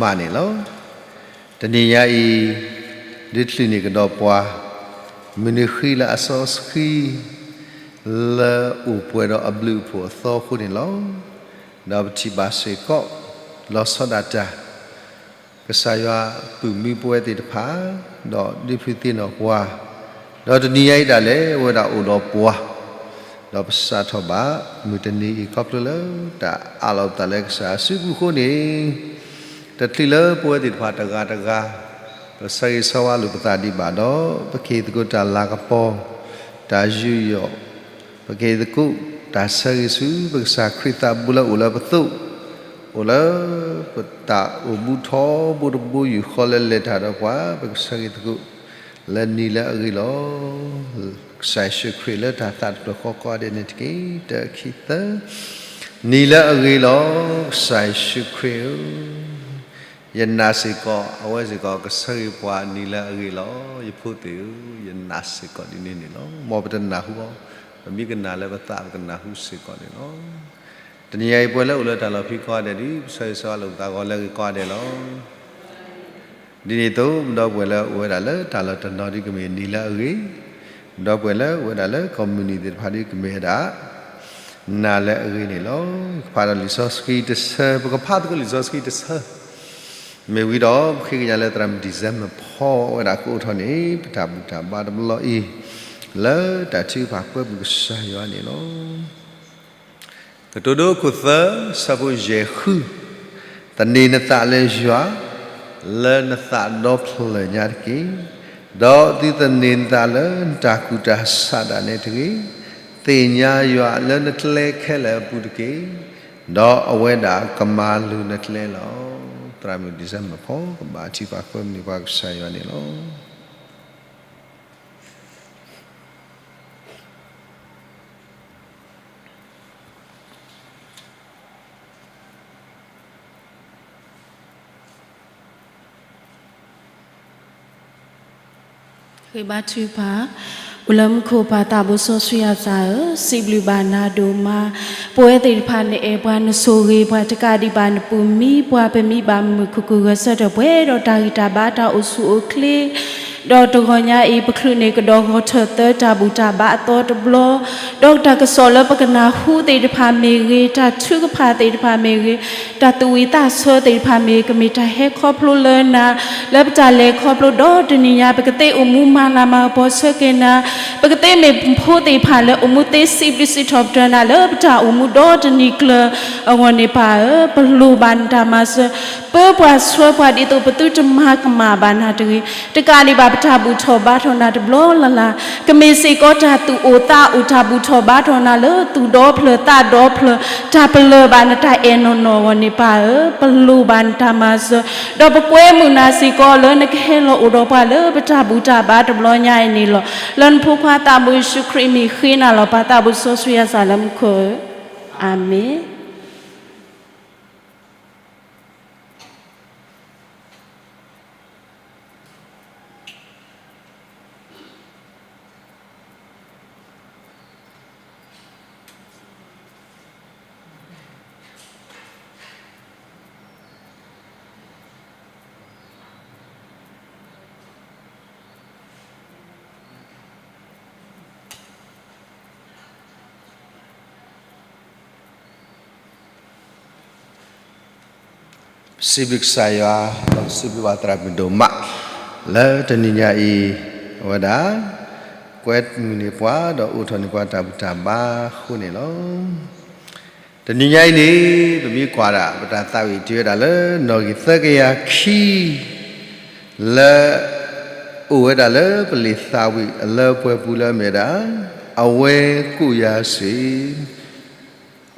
မးန့ၣ်လီၤ. တနံၤညါအံၤ ဒုးချုးန့ၢ်ကဒီးပှၤ မုၢ်နံၤဃံလၤအစီဆှံ လၢအိၣ်ပှဲၤဒီးအဘျုးအဖှိၣ်အသီအဃိန့ၣ်လီၤ. ဒီးပထံၣ်ဘၣ်စ့ၢ်ကီး လီၤဆီဒၣ်တၢ် ကစၢ်ယွၤပုၢ်မံပဝဲသ့ၣ်တဖၣ် ဒီးဒုးဖုးသ့ၣ်နီၣ်ပှၤ, ဒီးတနံၤညါအံၤဒၣ်လဲာ် အဝဲဒၣ်အိၣ်ဒီးပှၤ, ဒီးပစးထီၣ်ဘၣ် မုၢ်တနံၤအံၤခီဖျိလၢ တၢ်အးလီၤပသးလၢကစၢ်အစုပူၤအဃိန့ၣ်, တချုးလၢပဝဲသ့ၣ်တဖၣ်တဂၤတဂၤ ပဆၢဂ့ၤဆၢဝါလိာ်ပသးဒံးဘၣ်ဒီး ပကဟ့ၣ်သကိးတၢ်လၤကပီၤ, တၢ်ယူးယီၣ်, ပကဟ့ၣ်သကိးတၢ်ဆၢဂ့ၤဆူ ပကစၢ်ခရံာ်သးဘိလၢအိၣ်လၢပသိး, အိၣ်လၢ ပတၢ်အိၣ်မူထီဘိတဘိယူၢ်ဃီလၢလဲၤတၢ်ဒီးပှၤ ပကဆၢဂ့ၤသကိး လၢနံၤလၢအဂ့ၤလီၤ. ကစၢ်ယ့ၣ်ၡူးခရံာ်လၢတၢ်သးတဖျၢၣ်ဃီကိးဂၤဒဲးန့ၣ်တက့ၢ်. တၢ ခံ သၢ, နံၤလၢအဂ့ၤလီၤ. ကစၢ်ယ့ၣ်ၡူးခရံာ်ဧၢ, ယနာ်စ့ၢ်ကီး အဝဲစ့ၢ်ကီးကဆၢဂ့ၤပှၤ နံၤလၢအဂ့ၤလီၤ. ယဖိသ့ၣ်ဧၢ, ယနာ်စ့ၢ်ကီးဒ်န့ၣ်န့ၣ်လီၤ. မ်ပတနာ်ဟူဘၣ်, ပမ့ၢ်ကနာ်လၢပသး ပကနာ်ဟူစ့ၢ်ကီးန့ၣ်လီၤ. တနံၤညါအံၤ ပှၤလၢအိၣ်လၢတၢ်လီၢ်ဖံးကိးဂၤဒဲးဒီး ပဆၢဂ့ၤဆၢဝါလိာ်ပသးဂီၤလၢအဂ့ၤကိးဂၤဒဲးလီၤ. ဒ်န့ၣ်အသိး ဒီးပှၤလၢအိၣ်ဝဲဒၣ်လၢတၢ်လီၢ်တနီၤဒီးကမ့ၢ်နံၤလၢအဂ့ၤ, ဒီးပှၤလၢအိၣ်ဝဲဒၣ်လၢကီၢ်မုၢ်နံၤသ့ၣ်တဖၣ်ဒီးကမ့ၢ်ဝဲဒၣ် နၤလၢအဂ့ၤန့ၣ်လီၤ. ကဖးဒီးလံာ်စီဆှံတဆၢ, ပကဖးသကိးလံာ်စီဆှံတဆၢ, မ့ၢ်ဝံၤဒီး ပဃ့ကညးလၢသရၣ်မုၣ် December ဖီဝဲဒၣ်ကအိးထီၣ်န့ၢ် ပတၢ်ဘူၣ်တၢ်ဘါတဘျီအံၤ လၢတၢ်ထုကဖၣ်ကွဲမုာ်ကစၢ်ယွၤန့ၣ်လီၤ. ကတိၤဒိ ခိၣ်သၢ, ဆၢဖိယဲၢ်ဃု, သန့ၤနသးလၢယွၤ လၢနသးဒီဖျၢၣ်ညါတက့ၢ်. ဒီးသုသန့ၤနသးလၢနတၢ်ကူၣ်တၢ်ဆးဒၣ်နဲတဂ့ၤ, သ့ၣ်ညါယွၤလၢနကျဲခဲလၢာ်အပူၤတက့ၢ်, ဒီးအဝဲဒၣ်ကမၤလိၤနကျဲလီၤ. သရၣ်မုၣ် December ဖီ ကဘၣ်ထုကဖၣ်ကွဲမုာ်ပှၤကစၢ်ယွၤန့ၣ်လီၤ. ဂ့ၤဘါထုကဖၣ်, အိၣ်လၢမူခိၣ်ပၢ်သးဘိစီဆှံယွၤသးဧၢ, စံးဘျုးဘၣ်နၤဒိၣ်မး, ပဝဲသ့ၣ်တဖၣ်နအဲၣ်ပှၤ နဆိၣ်ဂ့ၤပှၤ တကးဒံးဘၣ် နပူၤမံပှၤ ပမံဘၣ်မုာ်မုာ် ခိၣ်ခိၣ်ဂဲၤဆၢထၢၣ် ပှဲၤဒီးတၢ်ဂံၢ်တၢ်ဘါ တၢ်အိၣ်ဆူၣ်အိၣ်ချ့ ဒီးတဂီၤညါအံၤ ပချုးန့ၢ်ကဒီးဂီၤထၢၣ်သၢ တၢ်ဘူၣ်တၢ်ဘါအသီတဘျီ, ဒီးတၢ်ကစီၣ်လၢပကနၢ်ဟူသ့ၣ်တဖၣ်မ့ၢ်ဂ့ၤ, တၢ်ထုကဖၣ်သ့ၣ်တဖၣ်မ့ၢ်ဂ့ၤ, တၢ်သူၣ်ဝံၣ်သးဆၢသ့ၣ်တဖၣ်မ့ၢ်ဂ့ၤ, ကမ့ၢ်တၢ်ဟဲခီဖျိလၢနၤ, လၢပတၢ်လဲၤခီဖျိဒီးတနံၤညါ ပကသ့အိၣ်မူမၤလၤမၤကပီၤဆၢက့ၤနၤ, ပကသ့မ့ၢ်ဖိသ့ၣ်တဖၣ်လၢအိၣ်မူသ့စံးဘျုးစံးထီၣ်ပတြၢၤနၤလၢပတၢ်အိၣ်မူဒီတနံၤကျၢၤအဂီၢ်န့ၣ် ပၢ်ဧၢ, ပလိၣ်ဘၣ်နတၢ်မၤစၢၤ, ပၢပှၤဆှၢပှၤဒ်သိးပသုတမၤကမၣ်ဘၣ်နၤတဂ့ၤ, တကးဒံးဘၣ် ပတၢ်ဘူၣ်ထီၣ်ဘါထီၣ်နၤတဘျီလၢ်လၢ်, ကမ့ၢ်စ့ၢ်ကီးတၢ်သူၣ်အိၣ်သးအိၣ် တၢ်ဘူၣ်ထီၣ်ဘါထီၣ်နၤလၢသူၣ်ဒီဖျၢၣ်သးဒီဖျၢၣ်, တၢ်ပလၢၢ်ဘၣ်နတၢ်အဲၣ်နီၢ်နီၢ်အဂီၢ်န့ၣ် ပၢ်ဧၢ, ပလိၣ်ဘၣ်နတၢ်မၤစၢၤ, ဒီးပကွဲမုာ်နၤစ့ၢ်ကီးလၢနကဟဲလီၤအိၣ်ဒီးပှၤလၢပတၢ်ဘူၣ်တၢ်ဘါတဘျီညါအံၤန့ၣ်လီၤ. လၢနဖိခွါသးဘိယ့ၣ်ၡူးခရံာ်အမံၤဃ့နၤလီၤ ပၢ်သးဘိစီဆှံယွၤသးလၢမူခိၣ်ဧၢ, အၤမ့ၣ်.စံးဘျုးကစၢ်ယွၤ, ဒီးစံးဘျုးဘၣ်သရၣ်မုၣ်ဒိၣ်မး, လၢတနံၤညါအံၤ, အဝဲဒၣ် ကွဲမုာ်န့ၢ်ပှၤ ဒီးအိးထီၣ်န့ၢ်ပှၤတၢ်ဘူၣ်တၢ်ဘါအဃိန့ၣ်လီၤ. တနံၤညါအံၤန့ၣ် ပမ့ၢ်ကွၢ်ဒၣ် ပတၢ်သးဝံၣ်တ့ၢ်ဝဲဒၣ်လၢ နီၣ်ဂံၢ်သၢကယၤခံ လၢ အိၣ်ဝဲဒၣ်လၢပလံာ်သးဝံၣ်အလၢပှဲၤပူၤလၢအမ့ၢ်ဝဲဒၣ် အဝဲကိးယၤစ့ၢ်,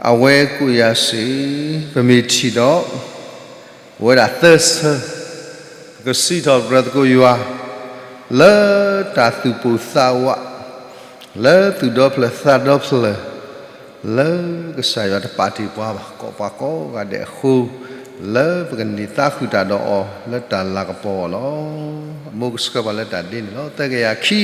အဝဲကိးယၤစ့ၢ်, ပမ့ၢ်ထံၣ်ဒီး အိၣ်ဝဲဒၣ်သၢဆၢ, ပကစံးထီၣ်ပတြၢၤသကိးယွၤ လၢတၢ်သူၣ်ပိၢ်သးဝး, လၢသူၣ်ဒီဖျၢၣ်သးဒီဖျၢၣ်, လၢကစၢ်ယွၤတပာ်တ့ၢ်ပှၤဘၣ် ကိးပှၤကိးဂၤဒဲးအဃိ, လၢပကန့ၢ်သးဃုာ်တၢ်ဒီးအီၤ လၢတၢ်လၤကပီၤအဂီၢ်လီၤ. အမိၢ်ကဆှၢပှၤလၢတၢ်ဒ်န့ၣ်လီၤ. သၢကယၤခံ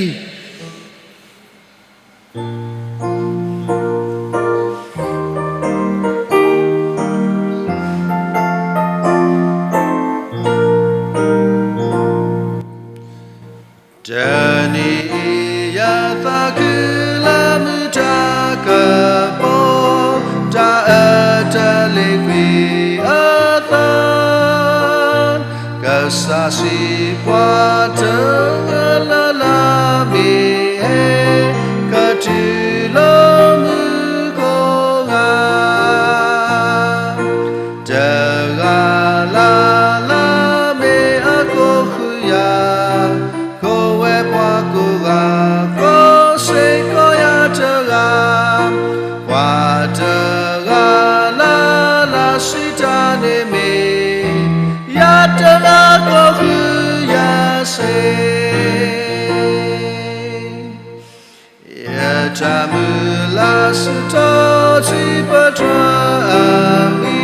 တၢ်မုၢ်လၢ်ဆူၣ်ထီၣ်ထံပတြၢၤအမံ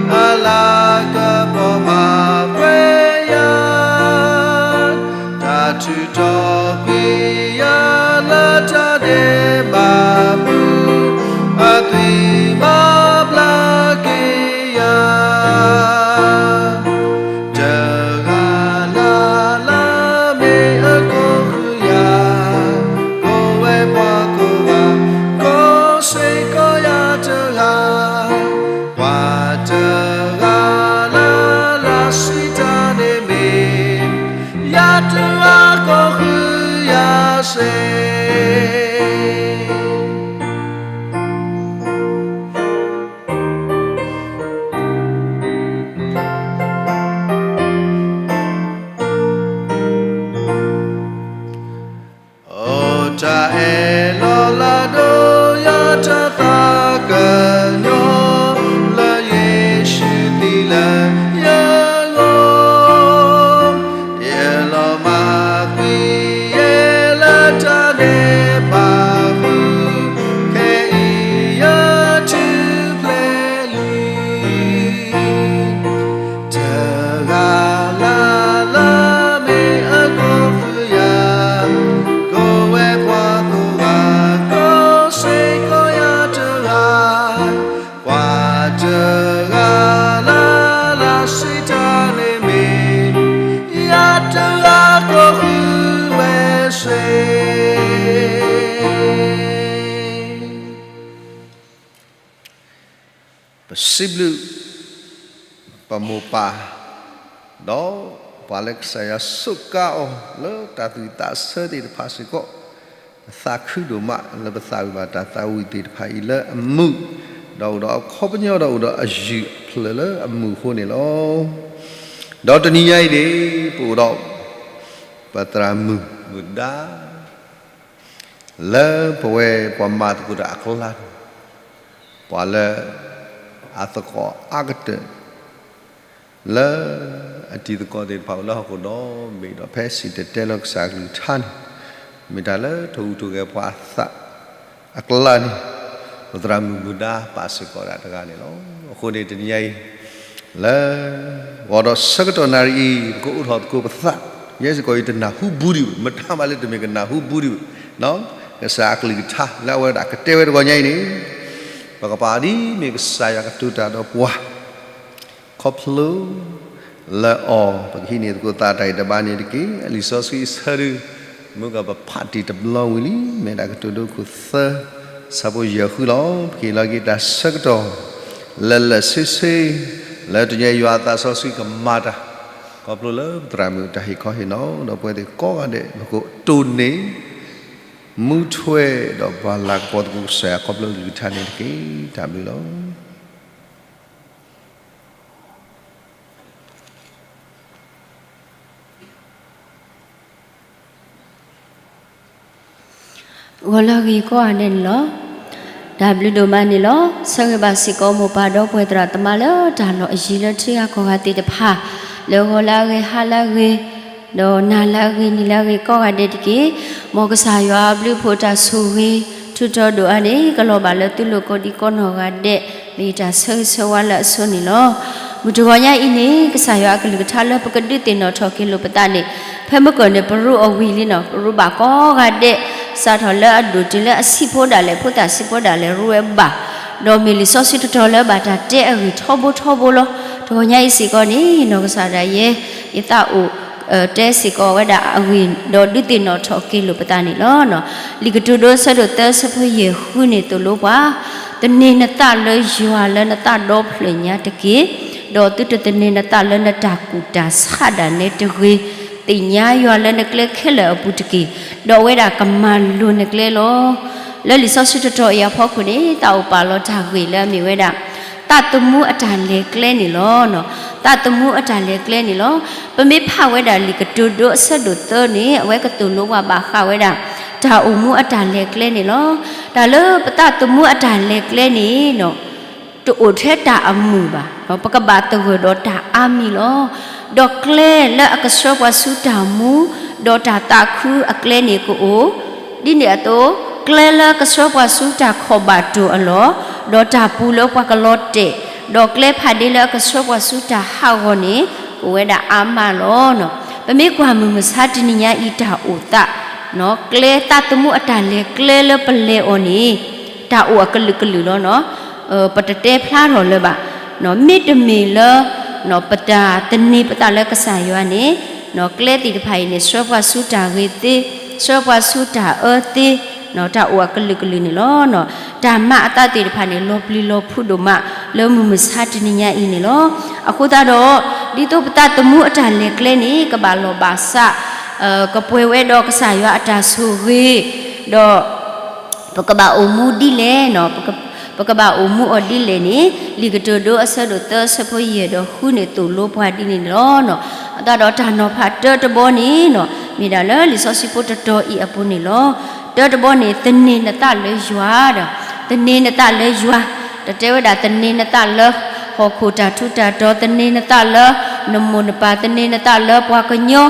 ၤ, အလၤကပီၤမၤပှဲၤယၤ, တၢ်ထုးထီၣ်ကွံာ်ယၤလၢတၢ်ဒဲးဘးပူၤ, အသွံၣ်မၤဘျါက့ၤယၤ တဂၤလၢ်လၢ်မ့ၢ်အကိးဃုာ်ယၤ, ကိးဝဲပှၤကိးဂၤ, ကိးစ့ၢ်ကီးယၤတဂၤ, ပှၤတဂၤလၢ်လၢ်စံးတၢ်န့ၣ်မ့ၢ် ယၤတဂၤကိးဃုာ်ယၤစ့ၢ် အိၣ်တၢ်အဲၣ်လီၤလၢဒိၣ်ယၤတၢ်သးကညီၤ လၢယ့ၣ်ၡူးသံလၢယဂီၢ် ယလီၤမၢ်ကွံာ်ယဲလၢတၢ်ဒဲးဘးပူၤ ခဲအံၤယထူၣ်ဖျဲးလံ တဂၤလၢ်လၢ်မ့ၢ်အကိးဃုာ်ယၤ, ကိးဝဲပှၤကိးဂၤ, ကိးစ့ၢ်ကီးယၤတဂၤ, ပှၤတဂၤလၢ်လၢ်စံးတၢ်န့ၣ်မ့ၢ် ယၤတဂၤကိးဃုာ်ဝဲစ့ၢ် ပစံးဘျုး ပမိၢ်ပၢ် ဒီးပှၤလၢကစၢ်ယွၤစူးကါအီၤလၢတၢ်သူၣ်ဝံၣ်သးဆၢသ့ၣ်တဖၣ်စ့ၢ်ကီး, ပသးခုဒိၣ်မးလၢပသးဝံၣ်ဘၣ်တၢ်သးဝံၣ်သ့ၣ်တဖၣ်အံၤလၢအမုာ်, ဒီးအိၣ်ဒီးအခီပညီဒီးအိၣ်ဒီးအယုၢ်အဖျၢၣ်လၢအမုာ်အဃိန့ၣ်လီၤ. ဒီးတနံၤညါအံၤန့ၣ် ပအိၣ်ဒီး ပသရၣ်မုၣ်မုၣ်ဒါ လၢပဝဲပှၤမၤသကိးတၢ်အကျါန့ၣ် ပှၤလၢအသကိးအါကတၢၢ် လၢအတံၤသကိးသ့ၣ်တဖၣ်အိၣ်လၢဟီၣ်ခိၣ်ဒီဘ့ၣ်ဒီး ဖဲစံၣ်တဲၤတဲလီၤကစၢ်အကလုၢ်ကထါန့ၣ် မ့ၢ်တၢ်လၢထိၣ်ဟူးထိၣ်ဂဲၤပှၤအသးအကျါန့ၣ် ပသရၣ်မုၣ်မုၣ်ဒါပာ်စ့ၢ်ကီးဒၣ်တဂၤန့ၣ်လီၤ. အဃိန့ၣ်တနံၤညါအံၤ လၢ ဂီၤဒီးဆၢကတီၢ်နၣ်ရံၣ်အံၤ ပကအိးထီၣ်သကိးပသး, ယဲစ့ၢ်ကီးအံၤတနၢ်ဟူဘူးဒံးဘၣ်, မတၤမးလၢတမ့ၢ်ကနၢ်ဟူဘူးဒံးဘၣ်, ကစၢ်အကလုၢ်ကထါ လၢအဝဲဒၣ်ကတဲဝဲတဂီၤညါအံၤန့ၣ် ပကပာ်ဒ်မ့ၢ်ကစၢ်ယွၤကတိၤတၢ်ဒီးပှၤ ခီဖျိ လၢအီၤ ပကဟံးန့ၢ်သကိးသးတၢ်ဂံၢ်တၢ်ဘါန့ၣ်တက့ၢ်. လံာ်စီဆှံအဆၢဒု မုၢ်ကပဖးတံၢ်တဘျီဝံၤလံ, မ့ၢ်ဒၣ်ကတိၤဒိခိၣ်သၢ ဆၢဖိယဲၢ်ဃုလီၤ. ပကဟ့ၣ်လီၤက့ၤတၢ်ဆၢကတီၢ် လၢလၢာ်ဆ့ဆ့ လၢတနံၤညါယွၤအသးစီဆှံကမၤတၢ် ခီဖျိလၢပသရၣ်မုၣ်တၢ်ဟ့ၣ်ခီဟ့ၣ်နီၤ ဒီးပဝဲသ့ၣ်ကိးဂၤဒဲး ပကတိၢ်န့ၣ် မူထွဲဒီးပှၤလၤကပီၤသကိးကစၢ်ယွၤခီဖျိကလုၢ်ကထါန့ၣ်တက့ၢ်. တၢ်ဘျုးလီၤ. ဂီၤလၢအဂ့ၤကိးဂၤဒဲးန့ၣ်လီၤ. တၢ်ဘျုးဒိၣ်မးန့ၣ်လီၤ. ဆၢဂ့ၤဘၣ်စ့ၢ်ကီးမိၢ်ပၢ်ဒီပုၢ်ဝဲၢ်သရၣ်သမါလၢတၢ်လီၢ်အယံၤလၢထံဂၤကီၢ်ဂၤသ့ၣ်တဖၣ်, လၢဂီၤလၢအဂ့ၤဟါလၢအဂ့ၤ, ဒီးနၤလၢအဂ့ၤနံၤလၢအဂ့ၤကိးဂၤဒဲးတက့ၢ်. မ်ကစၢ်ယွၤအဘျုးအဖှိၣ်တၢ်ဆိၣ်ဂ့ၤ ထူးထီၣ်ဒိၣ်အါန့ၣ် ကလီၤဘၣ်လၢသုလိၤကိးဒံကိးနီၢ်ဂၤဒဲး, မ့ၢ်တၢ်ဆၢဂ့ၤဆၢဝါလၢအဆိန့ၣ်လီၤ. မုၢ်တဂီၤညါအံၤန့ၣ် ကစၢ်ယွၤအကလုၢ်ကထါလၢပကဒုးသ့ၣ်နီၣ်ထီၣ်က့ၤလိာ်ပသးန့ၣ် ဖဲမုၢ်ကၢၢ်န့ၣ် ပရူးအီၤဝံၤလံနီၤ, ပရူးဘၣ်ကိးဂၤဒဲး, စးထီၣ်လၢအဒိၣ်တုၤလၢအဆံးဖိဒၣ်လဲာ် ဖိသၣ်ဆံးဖိဒၣ်လဲာ် ရူးဝဲဘၣ်, ဒီးမ့ၢ်လံာ်စီဆှံတတီၤလၢဘၣ်တၢ်တဲအဂ့ၢ်ထီဘိထီဘိလီၤ. တဂီၤညါအံၤစ့ၢ်ကီးန့ၣ် နီၢ်ကစၢ်ဒၣ်ယဲ ယသးအိၣ် တဲစ့ၢ်ကီးဝဲဒၣ်အဂ့ၢ် ဒီးဒုးသ့ၣ်နီၣ်ထီၣ်က့ၤလိာ်ပသးန့ၣ်လီၤ. လံာ်ကတိၤဒိအဆၢဒိၣ်သၢဆၢဖိယဲၢ်ဃုန့ၣ်သိၣ်လိပှၤ, သန့ၤနသးလၢယွၤလၢနသးဒီဖျၢၣ်ညါတက့ၢ်, ဒီးသုတသန့ၤနသးလၢနတၢ်ကူၣ်တၢ်ဆးဒၣ်နဲတဂ့ၤ, သ့ၣ်ညါယွၤလၢနကျဲခဲလၢာ်အပူၤတက့ၢ်, ဒီးအဝဲဒၣ်ကမၤလိၤနကျဲလီၤ. လၢလံာ်စီဆှံတတီၤအံၤအဖီခိၣ်န့ၣ် သးအိၣ်ပာ်လီၤတၢ်ဂ့ၢ်လၢအမ့ၢ်ဝဲဒၣ် သးသမူအတၢ်လဲၤကျဲန့ၣ်လီၤ. သးသမူအတၢ်လဲၤကျဲန့ၣ်လီၤ. ပမ့ၢ်ဖးဝဲဒၣ်လံာ်ကတိၤဒိအဆၢဒိၣ်သၢန့ၣ် အဝဲကသိၣ်လိပှၤဘၣ်ဃးဝဲဒၣ် တၢ်အိၣ်မူအတၢ်လဲၤကျဲန့ၣ်လီၤ. တၢ်လၢပသးသမူအတၢ်လဲၤကျဲန့ၣ် တအိၣ်ထဲတၢ်အမုာ်ဘၣ်, ပကဘၣ်သဂၢၢ်ဒီးတၢ်အါမံၤလီၤ. ဒီးကျဲလၢအကဆှၢပှၤဆူတၢ်မူ ဒီးတၢ်သးခုအကျဲန့ၣ်ကအိၣ် ဒ်န့ၣ်အသိး ကျဲလၢကဆှၢပှၤဆူတၢ်ခီၣ်ဘၣ်တိၢ်အလီၢ်, ဒီးတၢ်ပူၤလၢပှၤကလီၤတဲာ်, ဒီးကျဲဖးဒ့လၢအကဆှၢပှၤဆူတၢ်ဟးဂီၤန့ၣ် အိၣ်ဝဲဒၣ်အါမးလီၤ. ပမ့ၢ်ကွၢ်မုၢ်မဆါတနံၤညါအံၤတၢ်အိၣ်သး, ကျဲသးသမူအတၢ်လဲၤကျဲလၢပလဲၤအီၤန့ၣ် တၢ်အိၣ်အကလုာ်ကလုာ်လီၤ. ပတတဲဖျါထီၣ်လၢၤဘၣ်. မ့တမ့ၢ်လၢ ပတၢ်သန့ၤပသးလၢကစၢ်ယွၤန့ၣ် ကျဲသ့ၣ်တဖၣ်အံၤန့ၣ် ဆှၢပှၤဆူတၢ်ဂ့ၤသ့, ဆှၢပှၤဆူတၢ်အၢသ့, တၢ်အိၣ်အကလုာ်ကလုာ်န့ၣ်လီၤ. တၢ်မၤအသးသ့ၣ်တဖၣ်န့ၣ် လီၤပျံၤလီၤဖုးဒိၣ်မး လၢမုၢ်မဆါတနံၤညါအံၤန့ၣ်လီၤ. အဃိသတးဒီး ဒ်သိးပသးသမူအတၢ်လဲၤကျဲန့ၣ် ကဘၣ်လီၢ်ဘၣ်စး, ကပှဲၤဝဲဒီးကစၢ်ယွၤအတၢ်ဆိၣ်ဂ့ၤ, ဒီး ပကဘၣ်အိၣ်မူဒ်လဲၣ်, ပကဘၣ်အိၣ်မူအီၤဒ်လဲၣ်န့ၣ် လံာ်ကတိၤဒိအဆၢဒိၣ်သၢအဆၢဖိယဲၢ်ဒီးဃုန့ၣ်သိၣ်လိပှၤဒ်န့ၣ်န့ၣ်လီၤ. အဃိသတးဒီးတၢ်နီၤဖးတၢတဘီန့ၣ် မ့ၢ်ဒၣ်လၢလံာ်စီဆှံဖိတတီၤအံၤအပူၤန့ၣ်လီၤ. တၢတဘီန့ၣ် သန့ၤနသးလၢယွၤဒီး သန့ၤနသးလၢယွၤ, တတဲဝဲဒၣ်သန့ၤနသးလၢ ဟီၣ်ခိၣ်တၢ်ထူးတၢ်တီၤ, သန့ၤနသးလၢ နမိၢ်နပၢ်, သန့ၤနသးလၢပှၤကညီ,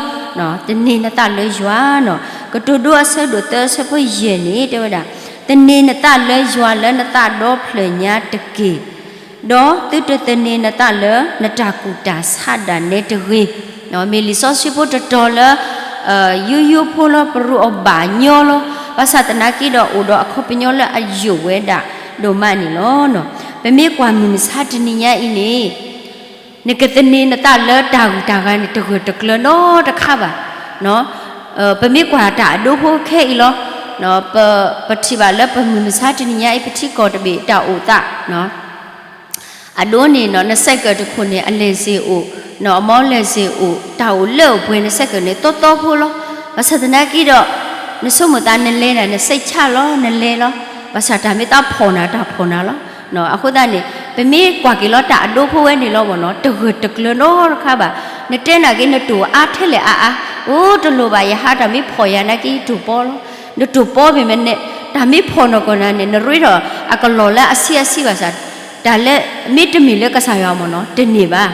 သန့ၤနသးလၢယွၤန့ၣ်. ကတိၤဒိအဆၢဒိၣ်သၢအဆၢဖိယဲၢ်န့ၣ် တဲဝဲဒၣ်, သန့ၤနသးလၢယွၤလၢနသးဒီဖျၢၣ်ညါတက့ၢ်, ဒီးသုတသန့ၤနသးလၢနတၢ်ကူၣ်တၢ်ဆးဒၣ်နဲတဂ့ၤ. မ့ၢ်လံာ်စီဆှံဖိတတီၤလၢ ယိယိဖိလီၤ, ပရူးအီၤဘၣ်ညီလီၤ. ဘၣ်ဆၣ်သနာ်က့ဒီးအိၣ်ဒီးအခီပညီလၢအယိာ်ဝဲဒၣ်ဒိၣ်မးန့ၣ်လီၤ. ပမ့ၢ်ကွၢ်မုၢ်မဆါတနံၤညါအံၤန့ၣ် နကသန့ၤနသးလၢတၢ်ဂုၤတၢ်ဂၤန့ၣ် တဂၢၢ်တကျၢၤနီတခါဘၣ်. ပမ့ၢ်ကွၢ်တၢ်အဒိဖိခဲအံၤလီၤ. ပထံၣ်ဘၣ်လၢပမုၢ်မဆါတနံၤညါအံၤ ပထံကီၢ်တဘ့ၣ်တၢ်အိၣ်သး အဒိန့ၣ် နစဲးကၢးတခိၣ်န့ၣ် အလဲၤစ့အိၣ်, အမီလဲၤစ့အိၣ်, တၢ်အိၣ်လၢအိၣ်ပှဲၤနစဲးကၢးန့ၣ် သီသီဖိလီၤ. ဘၣ်ဆၣ်သနာ်က့ဒီး နဆိကမိၣ်သးနလဲၤဒၣ် နစဲးဆးလီၤ နလဲၤလီၤ. ဘၣ်ဆၣ်တၢ်မ့ၢ်သးဖီၣ်နၤ တၢ်ဖီၣ်နၤလီၤ. အဃိသတးန့ၣ် ပမ့ၢ်ကွၢ်က့ၤလီၤတၢ်အဒိဖိဝဲန့ၣ်လီၤမ့ၢ်နီၤ တဂၢၢ်တကျၢၤနီတခါဘၣ်. နတဲနာ်က့ နတိၢ်အါထဲလဲၣ်အါအါ, အိၣ်တလိၣ်ဘၣ် ယဟါတၢ်မ့ၢ်ဖီၣ်ယၤနာ်က့ ယတိၢ်ပီလီၤ. နတိၢ်ပီမ့ၢ်မ့ၢ်န့ၣ် တၢ်မ့ၢ်ဖီၣ်နီၢ်ကီၢ်နၤန့ၣ် နရ့ထီၣ်အကလီၢ်လၢအဆံးအဆံးဘၣ်ဆၣ် တၢ်လၢမ့တမ့ၢ်လၢကစၢ်ယွၤမ့ၢ်နီၤ တန့ၢ်ဘၣ်.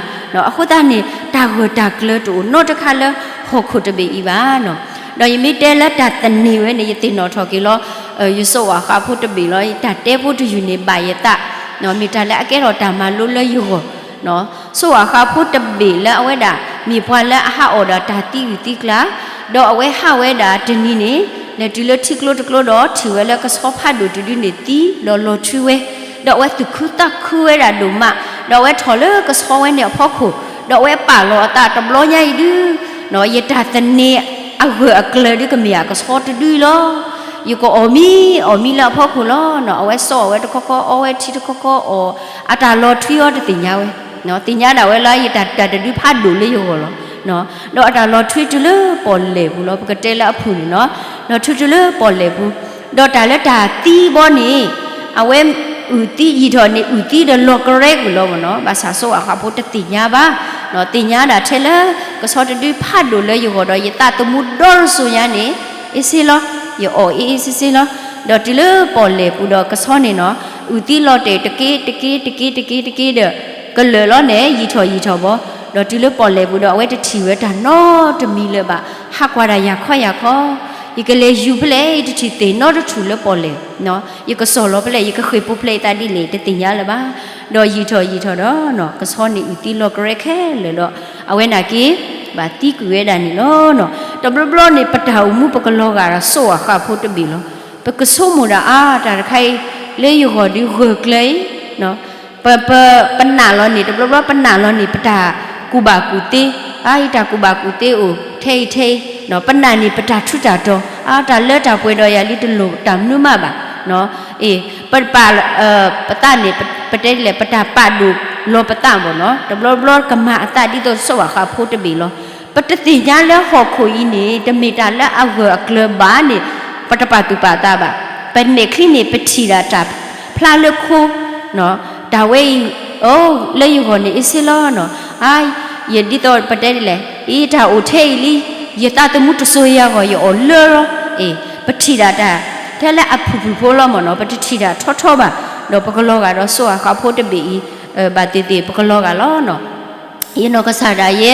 အဃိသတးန့ၣ် တၢ်ဂၢၢ်တၢ်ကျၢၤတအိၣ်နီတခါလၢဟီၣ်ခိၣ်တဘ့ၣ်အံၤဘၣ်. ဒီးယမ့ၢ်တဲလၢတၢ်သန့ၤဝဲန့ၣ် ယသ့ၣ်နီၣ်ထီၣ်က့ၤလီၤ ယစိးဝၣ်ဃးဖိတဘ့ၣ်လီၤ. တၢ်တဲဖိတယုၢ်န့ၣ်ဘၣ်ယသး မ့ၢ်တၢ်လၢအကဲထီၣ်တၢ်မၤလိလၢယဂီၢ် စိးဝၣ်ဃးဖိတဘ့ၣ်လၢအဝဲဒၣ် မ့ၢ်ပှၤလၢအဟးအီၣ်ဒီးတၢ်သံဂုၢ်သံကျါ, ဒီးအဝဲဟးဝဲဒၣ်တနံၤန့ၣ် လဲၤတုၤလၢထံကျိတကျိဒီးထံၣ်ဝဲလၢကဆီဖးဒိၣ်တဒုန့ၣ်သံ ဒီးလီၤထွံဝဲ, ဒီးအဝဲသူၣ်ခုသးခုဝဲဒၣ်ဒိၣ်မး, ဒီးအဝဲထီၣ်လၢကဆီဝဲန့ၣ်အဖီခိၣ်, ဒီးအဝဲပာ်လီၤအသးတဘျီညါအံၤဒု ယတၢ်သန့ၤအဂၢၢ်အကျၢၤဒုကမ့ၢ်အကဆီတဒုလီၤ. ယကအီၣ်မံအီၣ်မံလၢအဖီခိၣ်လီၤ. အဝဲစီအီၣ်ဝဲတခီခီ အီဝဲထံတခီခီအီၣ်, အတၢ်လီၤထွံအီၤတသ့ၣ်ညါဝဲ, သ့ၣ်ညါဒၣ်ဝဲလၢယတၢ်တဒုဖးဒိၣ်လၢယဂီၢ်လီၤ. ဒီးအတၢ်လီၤထွံတုၤလၢပီၣ်လဲၣ်ပူၤလီၤ. ပကတဲလၢအဖုၣ်န့ၣ်နီၤ, လီၤထွံတုၤလၢပီၣ်လဲၣ်ပူၤ, ဒီးတၢ်လၢတၢ်သံဘီန့ၣ် အဝဲအုၣ်သံယံာ်ထီၣ်န့ၣ် အုၣ်သံဒီးလီၤကရဲကွံာ်လီၤမ့ၢ်နီၤ. ဘၣ်ဆၣ်စိးဝၣ်ဃးဖိတသ့ၣ်ညါဘၣ်, သ့ၣ်ညါဒၣ်ထဲလၢ ကဆီတဒုဖးဒိၣ်လၢယဂီၢ်ဒီး ယသးသမူဒီတစိၤညါန့ၣ် အ့စ့လီၤ. ယအီၣ်အ့အ့စ့စ့လီၤ. ဒီးတုၤလၢပီၣ်လဲၣ်ပူၤဒီးကဆီန့ၣ်နီၤ အုၣ်သံလီၤတဲာ်တက့တက့တက့တက့တက့ဒီး ကလၢာ်လီၤန့ၣ် ယံာ်ထီၣ်ယံာ်ထီၣ်ဘီ, ဒီးတုၤလၢပီၣ်လဲၣ်ပူၤဒီးအဝဲတထံၣ်ဝဲတၢ်နီတမံၤလၢၤဘၣ်, ဟးကွၢ်ဒၣ်ယၤခီယၤခီ, ယကလဲၤယူၤဖဲလဲၣ် ယတထံၣ်သ့ၣ်နီတထူၣ်လၢပီၣ်လဲၣ်, ယကစီၢ်လီၤဖဲလဲၣ် ယကဃ့ၢ်ပူၤဖဲလဲၣ်အသးဒ်လဲၣ် တသ့ၣ်ညါလၢၤဘၣ်. ဒီးယံာ်ထီၣ်ယံာ်ထီၣ်ဒီး ကဆီန့ၣ်အုၣ်သံလီၤကရဲခဲလၢာ်ဒီး အဝဲနာ်က့ ဘၣ်သံကွံာ်ဝဲဒၣ်န့ၣ်လီၤ. တဘျီဘျီန့ၣ် ပတၢ်အိၣ်မူပကလီၤဂာ်ဒီးစိးဝၣ်ဃးဖိတဘ့ၣ်လီၤ. ပကဆိကမိၣ်ဒၣ်အါ တၢ်တခါအံၤ လၢယဂီၢ်ဒုးဂၢၢ်ကျၢၤအံၤ ပ ပ ပနာ်လီၤန့ၣ် တဘျီဘျီပနာ်လီၤန့ၣ် ပတၢ်ကူၣ်ဘၣ်ကူၣ်သ့, အါ ယတၢ်ကူၣ်ဘၣ်ကူၣ်သ့အိၣ်ထဲအံၤထဲအံၤ, ပနာ်န့ၣ် ပတၢ်ထူးတၢ်တီၤ, အါ တၢ်လၢတၢ်ပှဲၤဒီးယၤလံတလိၣ်တၢ်မနုၤမးဘၣ်, အ့ ပပာ် ပသးန့ၣ် ပတဲဒ်လဲၣ် ပတၢ်ပာ်ဒိၣ်လီၤပသးမ့ၢ်နီၤ, တဘျီဘျီကမၤအသးဒ်သိးစိးဝၣ်ဃးဖိတဘ့ၣ်လီၤ. ပတသ့ၣ်ညါလၢဟီၣ်ခိၣ်အံၤန့ၣ် တမ့ၢ်တၢ်လၢအဂၢၢ်အကျၢၤဘၣ်န့ၣ် ပတပာ်သူၣ်ပာ်သးဘၣ်. ပမဲာ်ချံန့ၣ် ပထံၣ်ဒၣ်တၢ်ဖျါလၢခိ, တၢ်ဝဲအံၤ အိ လၢယဂီၢ်န့ၣ် အ့စ့လီၤနီၤ, အါ ယဒ်သိးပတဲဒ်လဲၣ် အံၤ တၢ်အိၣ်ထဲအံၤလံ, ယသးသမူတစိၤယၤဂီၢ် ယအီၣ်လၢလီၤ, အ့ ပထံၣ်ဒၣ်တၢ် ထဲလၢအဖုၣ်ဖုၣ်ဖိလီၤမ့ၢ်နီၤ, ပတထံၣ်တၢ်ထီထီဘၣ်, ဒီးပကလီၤဂာ်ဒီးစိးဝၣ်ဃးဖိတဘ့ၣ်အံၤ ဘၣ်သ့ၣ်သ့ၣ် ပကလီၤဂာ်လီၤနီၤ. ယနီၢ်ကစၢ်ဒၣ်ယဲ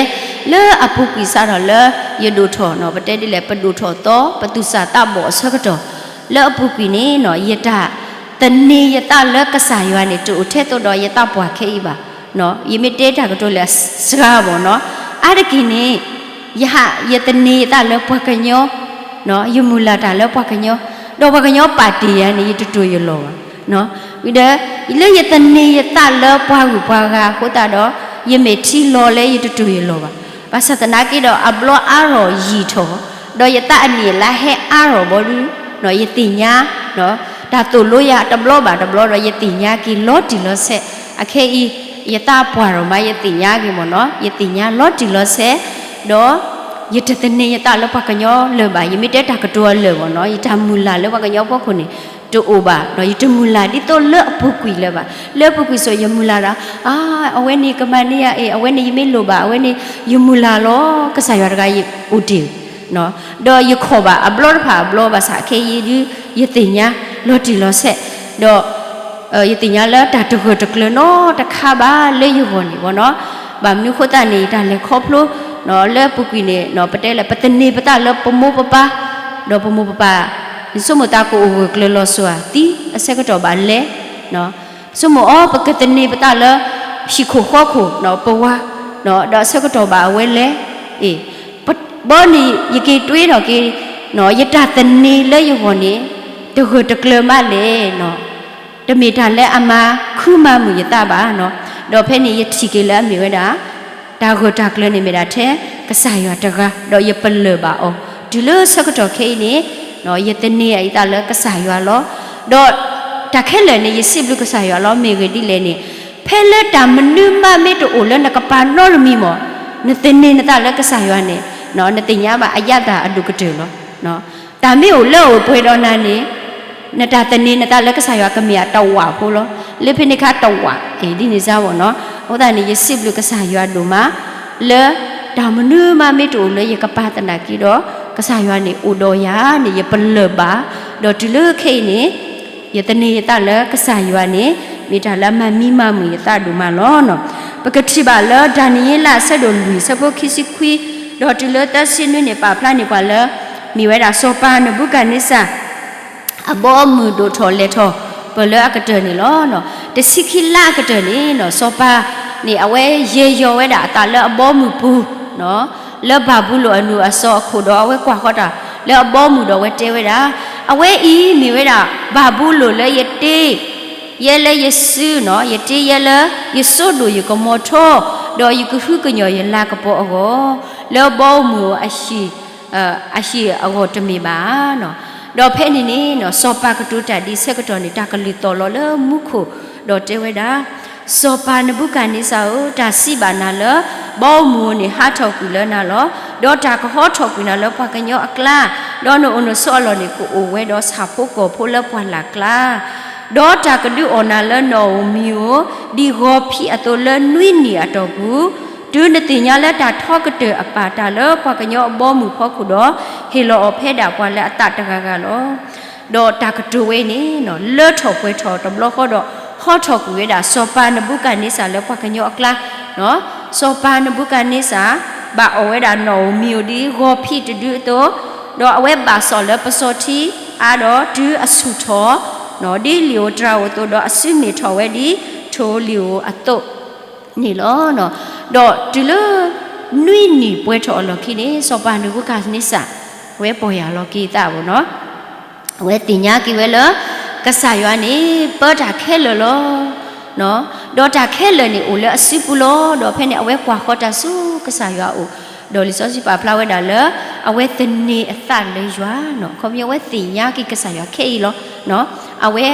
လၢအပူၤကွံာ်စးထီၣ်လၢယဒိၣ်ထီၣ်နီၤ, ပတဲဒ်လဲၣ် ပဒိၣ်ထီၣ်သီ ပသူၣ်စၢ်သးဘီၣ်အဆၢကတီၢ် လၢအပူၤကွံာ်န့ၣ် ယတၢ်သန့ၤယသးလၢကစၢ်ယွၤန့ၣ် တအိၣ်ထဲသိးဒီးယသးပှၢ်ခဲအံၤဘၣ်. ယမ့ၢ်တဲတၢ်ကတိၤလၢအစှၤဘၣ်နီၤ, အါတက့ၢ်န့ၣ် ယဟး ယသန့ၤယသးလၢပှၤကညီ, ယမုၢ်လၢ်တၢ်လၢပှၤကညီ, ဒီးပှၤကညီပာ်တ့ၢ်ယၤန့ၣ် ယတတိၢ်ယလီၢ်ဘၣ်. ဝံၤဒီး လၢယသန့ၤယသးလၢပှၤဂုၤပှၤဂၤအဃိသတးဒီး ယမဲာ်ထံလီၤလၢယတတိၢ်ယလီၢ်ဘၣ်. ဘၣ်ဆၣ်သနာ်က့ဒီး အဘျီအါထီၣ်ယံာ်ထီၣ်, ဒီးယသးအနံၣ်အလါဟဲအါထီၣ်ဘီဒု ယသ့ၣ်ညါ တၢ်သိၣ်လိယၤတဘျီဘၣ်တဘျီဒီး ယသ့ၣ်ညါက့ၤလီၤတံၢ်လီၤဆဲး, အခဲအံၤ ယသးပှၢ်ထီၣ်မး ယသ့ၣ်ညါက့ၤမ့ၢ်နီၤ, ယသ့ၣ်ညါလီၤတံၢ်လီၤဆဲး, ဒီး ယတသန့ၤယသးလၢပှၤကညီလၢၤဘၣ်. ယမ့ၢ်တဲတၢ်ကတိၤအလၢာ်မ့ၢ်နီၤ, ယတၢ်မုၢ်လၢ်လၢပှၤကညီဖီခိၣ်န့ၣ် တအိၣ်ဘၣ်, ဒီးယတမုၢ်လၢ်ဒ်သိးလၢအပူၤကွံာ်လၢၤဘၣ်. လၢအပူၤကွံာ်ဆိးယမုၢ်လၢ်ဒီး အါ အဝဲန့ၣ်ကမၤန့ၢ်ယၤအံၤ, အဝဲန့ၣ်ယမ့ၢ်လိၣ်ဘၣ်, အဝဲန့ၣ်ယမုၢ်လၢ်လီၤ, ကစၢ်ယွၤတဂၤယအိၣ်တ့ၢ် ဒီးယခိးဘၣ်အဘျီတဖၣ်အဘျီ ဘၣ်ဆၣ်ခဲအံၤဒု ယသ့ၣ်ညါလီၤတံၢ်လီၤဆဲး, ဒီး ယသ့ၣ်ညါလၢတၢ်တဂၢၢ်တကျၢၤနီတခါဘၣ်လၢယဂီၢ်န့ၣ်မ့ၢ်နီၤ. ဘၣ်မနုၤအဃိသတးန့ၣ် တၢ်လဲၤခီဖျိ လၢအပူၤကွံာ်န့ၣ် ပတဲလၢပသန့ၤပသးလၢပမိၢ်ပပၢ်, ဒီးပမိၢ်ပပၢ် ဆိကမိၣ်သးကအိၣ်ဂၢၢ်ကျၢၤလီၤစိၤဧါ, သံအဆၢကတီၢ်ဘၣ်လဲၤ ဆိကမိၣ်အီၤ ပကသန့ၤပသးလၢ ဟံၣ်ခိၣ်ဃီခိၣ် ပဝၤ, ဒီးအဆၢကတီၢ်ဘၣ်အဝဲလဲၤ, အ့ၣ်, ဘီန့ၣ် ယက့ၤတွ့ထီၣ်က့ၤ ယတၢ်သန့ၤလၢယဂီၢ်န့ၣ် တဂၢၢ်တကျၢၤမးလဲၣ်နီၤ. တမ့ၢ်တၢ်လၢအမၤခုမၤမုာ်ယသးဘၣ်နီၤ. ဒီးဖဲန့ၣ်ယထံၣ်က့ၤလၢအမ့ၢ်ဝဲဒၣ် တၢ်ဂၢၢ်တၢ်ကျၢၤန့ၣ်မ့ၢ်ဒၣ်ထဲကစၢ်ယွၤတဂၤ, ဒီးယပလၢၢ်ဘၣ်အီၤ တုၤလၢဆၢကတီၢ်ခဲအံၤန့ၣ် ယသန့ၤအသးလၢကစၢ်ယွၤလီၤ. ဒီးတၢ်ခဲလၢာ်န့ၣ် ယစံးဘျုးကစၢ်ယွၤလီၤ. မ့ၢ်ဂ့ၢ်ဒ်လဲၣ်န့ၣ်, ဖဲလၢတၢ်မနုၤမးမ့ၢ်တအိၣ်လၢနကပၤနီတမံၤမ့ၢ်, နသန့ၤနသးလၢကစၢ်ယွၤန့ၣ် နသ့ၣ်ညါဘၣ်အယၣ်သၣ်အဒိၣ်ကတၢၢ်လီၤ. တၢ်မ့ၢ်အိၣ်လၢအအိၣ်ပှဲၤဒီးနၤန့ၣ်, နတၢ်သန့ၤနသးလၢကစၢ်ယွၤကမ့ၢ်အတဝာ်ဖိလီၤ. လၢဖဲန့ၣ်ခါတဝာ်, ဒ်န့ၣ်စ့ၢ်မ့ၢ်နီၤ. အဃိသတးန့ၣ် ယစံးဘျုးကစၢ်ယွၤဒိၣ်မး လၢတၢ်မနုၤမးမ့ၢ်တအိၣ်လၢယကပၤသနာ်က့ဒီး ကစၢ်ယွၤန့ၣ်အိၣ်ဒီးယၤန့ၣ် ယပလၢၢ်ဘၣ်, ဒီးတုၤလၢခဲအံၤန့ၣ် ယသန့ၤယသးလၢကစၢ်ယွၤန့ၣ် မ့ၢ်တၢ်လၢအမၤမံမၤမုာ်ယသးဒိၣ်မးလီၤ. ပကထံၣ်ဘၣ်လၢဒၤနံးယ့လးအဆၢဒိၣ်လွံၢ်အဆၢဖိခံဆံခွံ ဒီးတုၤလၢသၢဆံနွံန့ၣ် ပာ်ဖျါန့ၢ်ပှၤလၢ မ့ၢ်ဝဲဒၣ်စီၤပၤနဘူကၤန့စၢ် အဘီအမုၢ်ဒိၣ်ထီၣ်လဲၢ်ထီၣ် ပၢၢ်လၢအကတၢၢ်န့ၣ်လီၤ. တဆံခံလါအကတၢၢ်န့ၣ် စီၤပၤန့ၣ် အဝဲယဲၢ်ယီၤဝဲဒၣ်အသးလၢအဘီအမုၢ်ပူၤ လၢဘၤဘူလိၣ်အနူၢ်အစီၤအခိၣ်ဒီး အဝဲကွၢ်ဃီတၢ်လၢအဘီအမုၢ်ဒီး အဝဲတဲဝဲဒၣ်, အဝဲအံၤမ့ၢ်ဝဲဒၣ် ဘၤဘူလိၣ်လၢယတ့ ယဲလၢယစုနီၤ, ယတ့ယဲလၢယစိဒိၣ်ယကမီၤထီ, ဒီးယကဟုကညီၢ်ယလၤကပီၤအဂီၢ်, လၢဘီအမုၢ်အဟံၣ် အဟံၣ်အဂီၢ်တမ့ၢ်ဘၣ်နီၤ. ဒီးဖဲန့ၣ်န့ၣ်နီၤ စီၤပၤကတိၤတၢ်ဒ်ဆၢကတီၢ်န့ၣ် တၢ်ကလုၢ်သီၣ်လီၤလၢမူခိၣ်, ဒီးတဲဝဲဒၣ်, စီၤပၤနဘူကၤန့စၢ်ဧၢ, တၢ်စံးဘၣ်နၤလၢ ဘီအမုၢ်ဧိၤန့ၣ် ဟးထီၣ်ကွံာ်လၢနၤလီၤ. ဒီးတၢ်ကဟီထီၣ်ကွံာ်နၤလၢပှၤကညီအကျါ, ဒီးနအိၣ်နဆိးအလီၢ်န့ၣ် ကအိၣ်ဝဲဒီးဆၣ်ဖိကီၢ်ဖိလၢပှၢ်လၢ်ကျါ ဒီးတၢ်ကဒုးအီၣ်နၤလၢနီၣ်ဧိၤမံၤဧိၤ, ဒ်ဂီၤဖံးအသိးလၢနွံနံၣ်အတီၢ်ပူၤ, တုၤနသ့ၣ်ညါလၢတၢ်ထီကတၢၢ်အပၢ်တၢ်လၢပှၤကညီအဘီအမုၢ်ဖီခိၣ်ဒီး, ဟ့ၣ်လီၤအီၤဖဲဒၣ်ပှၤလၢအသးတဂၤဂၤလီၤ. ဒီးတၢ်ကတိၤဝဲန့ၣ် လၢထီၣ်ပှဲၤထီၣ်တဘျီဃီဒီး ဟီထီၣ်ကွံာ်ဝဲဒၣ်စီၤပၤနဘူကၤန့စၢ်လၢပှၤကညီအကျါ, စီၤပၤနဘူကၤန့စၢ် ဘၣ်အီၣ်ဝဲဒၣ်နီၣ်ဧိၤမံၤဧိၤဒ်ဂီၤဖံးတဒုအသိး, ဒီးအဝဲဘၣ်စီၣ်လၢပစီၤထံအါဒီးတုၤအဆူၣ်ထီၣ် ဒ်လံာ်ဧိၤတြၤဧိၤအသိးဒီး အစုမ့ၢ်ထီၣ်ဝဲဒ် ထိၣ်လံာ်ဧိၤအသိးန့ၣ်လီၤ. ဒီးတုၤလၢ နွံနံၣ်ပှဲၤထီၣ်အလီၢ်ခံန့ၣ် စီၤပၤနဘူကၤန့စၢ် အဝဲပီၢ်ယၢ်လီၤက့ၤအသးဘၣ်နီၤ. အဝဲသ့ၣ်ညါက့ၤဝဲလၢ ကစၢ်ယွၤန့ၣ် ပၢတၢ်ခဲလၢာ်လီၤ. ဒီးတၢ်ခဲလၢာ်န့ၣ်အိၣ်လၢအစုပူၤလီၤ. ဒီးဖဲန့ၣ် အဝဲကွၢ်ဃီတၢ်ဆူကစၢ်ယွၤအအိၣ်, ဒီးလံာ်စီဆှံပာ်ဖျါဝဲဒၣ်လၢ အဝဲသန့ၤအသးလၢယွၤနီၤ. ခီပညီ အဝဲသ့ၣ်ညါက့ၤကစၢ်ယွၤခဲအံၤလီၤ. အဝဲ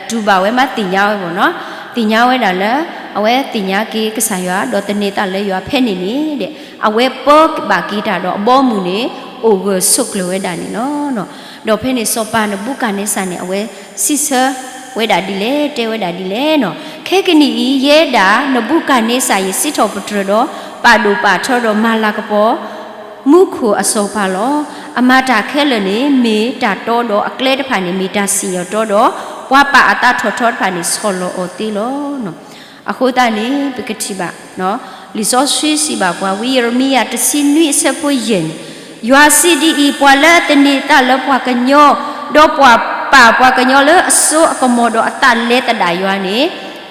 တူၢ်ဘၣ်ဝဲမးသ့ၣ်ညါဝဲဘၣ်နီၤ. သ့ၣ်ညါဝဲဒၣ်လၢ အဝဲသ့ၣ်ညါက့ၤကစၢ်ယွၤ ဒီးသန့ၤသးလၢယွၤဖဲန့ၣ်န့ၣ်ဒီး အဝဲပၢဘၣ်က့ၤတၢ်ဒီးအဘီအမုၢ်န့ၣ် အိၣ်ဂၢၢ်ဆိးကျၢၤဝဲဒၣ်န့ၣ်လီၤ. ဒီးဖဲန့ၣ် စီၤပၤနဘူကၤန့စၢ်န့ၣ် အဝဲစံးဆၢဝဲဒၣ်ဒ်လဲၣ်, တဲဝဲဒၣ်ဒ်လဲၣ်နီၤ. ခဲကနံၣ်အံၤ ယဲဒၣ်နဘူကၤန့စၢ် ယစံးထီၣ်ပတြၢၤဒီး ပာ်ဒိၣ်ပာ်ထီဒီးမၤလၤကပီၤ မူခိၣ်အစီၤပၤလီၤ. အမၤတၢ်ခဲလၢာ်န့ၣ် မ့ၢ်တၢ်တီဒီးအကျဲတဖၣ်န့ၣ် မ့ၢ်တၢ်စံၣ်ညီၣ်တီဒီး ပှၤပာ်အသးထီၣ်ထီတဖၣ်န့ၣ် ဆီၣ်လီၤအီၤသ့လီၤ. အဃိသတးန့ၣ် ပကထံၣ်ဘၣ် လံာ်စီဆှံစံးဘၣ်ပှၤ ဝံယံးရမံယၤ တဆံနွံအဆၢဖိယဲၢ်န့ၣ်, ယွၤစံးဒ်အံၤ, ပှၤလၢအသန့ၤသးလၢပှၤကညီ ဒီးပှၤပာ်ပှၤကညီလၢအစိအကမီၤဒီးအသးလဲသဒၣ်ယွၤန့ၣ်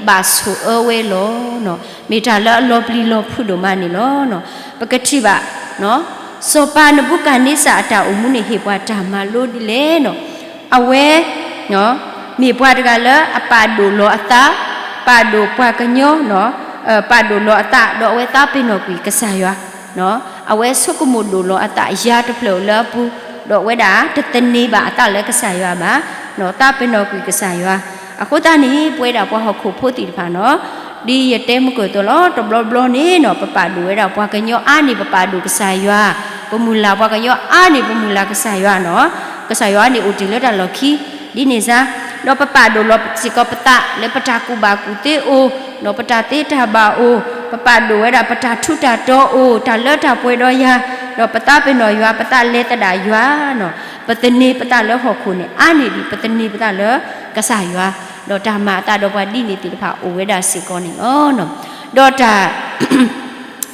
ဘၣ်ဆိၣ်အၢဝဲလီၤ. မ့ၢ်တၢ်လၢအလီၤပျံၤလီၤဖုးဒိၣ်မးန့ၣ်လီၤ. ပကထံၣ်ဘၣ် စီၤပၤနဘူၤခၣ်န့စၢ်အတၢ်အိၣ်မူန့ၣ် ဟ့ၣ်ပှၤတၢ်မၤလိဒ်လဲၣ်န့ၣ်, အဝဲ မ့ၢ်ပှၤတဂၤလၢအပာ်ဒိၣ်လီၤအသး, ပာ်ဒိၣ်ပှၤကညီ, ပာ်ဒိၣ်လီၤအသး ဒီးအဝဲသးပ့ၤနီၣ်ကွံာ်ကစၢ်ယွၤ, အဝဲဆိကမိၣ်ဒိၣ်လီၤအသးယၤတဖျၢၣ်ဧိၤလၢအပူၤ, ဒီးအဝဲဒၣ်တသန့ၤဘၣ်အသးလၢကစၢ်ယွၤဘၣ်, သးပ့ၤနီၣ်ကွံာ်ကစၢ်ယွၤ. အဃိသတးန့ၣ် ပဝဲဒၣ်ပှၤဟီၣ်ခိၣ်ဖိသ့ၣ်တဖၣ်န့ၣ်, ဒ်ယတဲမုၢ်ကၢၢ်သိးလီၤ တဘျီဘျီန့ၣ်န့ၣ် ပပာ်ဒိၣ်ဝဲဒၣ်ပှၤကညီအါန့ၣ် ပပာ်ဒိၣ်ကစၢ်ယွၤ, ပမုၢ်လၢ်ပှၤကညီအါန့ၣ် ပမုၢ်လၢ်ကစၢ်ယွၤန့ၣ်, ကစၢ်ယွၤန့ၣ်အိၣ်တ့ၢ်လၢတၢ်လီၢ်ခံ, ဒ်န့ၣ်စ့ၢ်, ဒီးပပာ်ဒိၣ်လီၤစ့ၢ်ကီးပသးလၢပတၢ်ကူၣ်ဘၣ်ကူၣ်သ့အိၣ်, ဒီးပတၢ်သ့တၢ်ဘၣ်အိၣ်, ပပာ်ဒိၣ်ဝဲဒၣ်ပတၢ်ထူးတၢ်တီၤအိၣ်, တၢ်လၢတၢ်ပှဲၤဒီးယၤ, ဒီးပသးပ့ၤနီၣ်ယွၤ ပသးလဲသဒၣ်ယွၤန့ၣ်, ပသန့ၤပသးလၢဟီၣ်ခိၣ်န့ၣ် အါန့ၢ်ဒံး ပသန့ၤပသးလၢကစၢ်ယွၤ, ဒီးတၢ်မၤအသးဒီးပှၤဒ်န့ၣ်သ့ၣ်တဖၣ်အိၣ်ဝဲဒၣ်စ့ၢ်ကီးန့ၣ်လီၤ. ဒီးတၢ်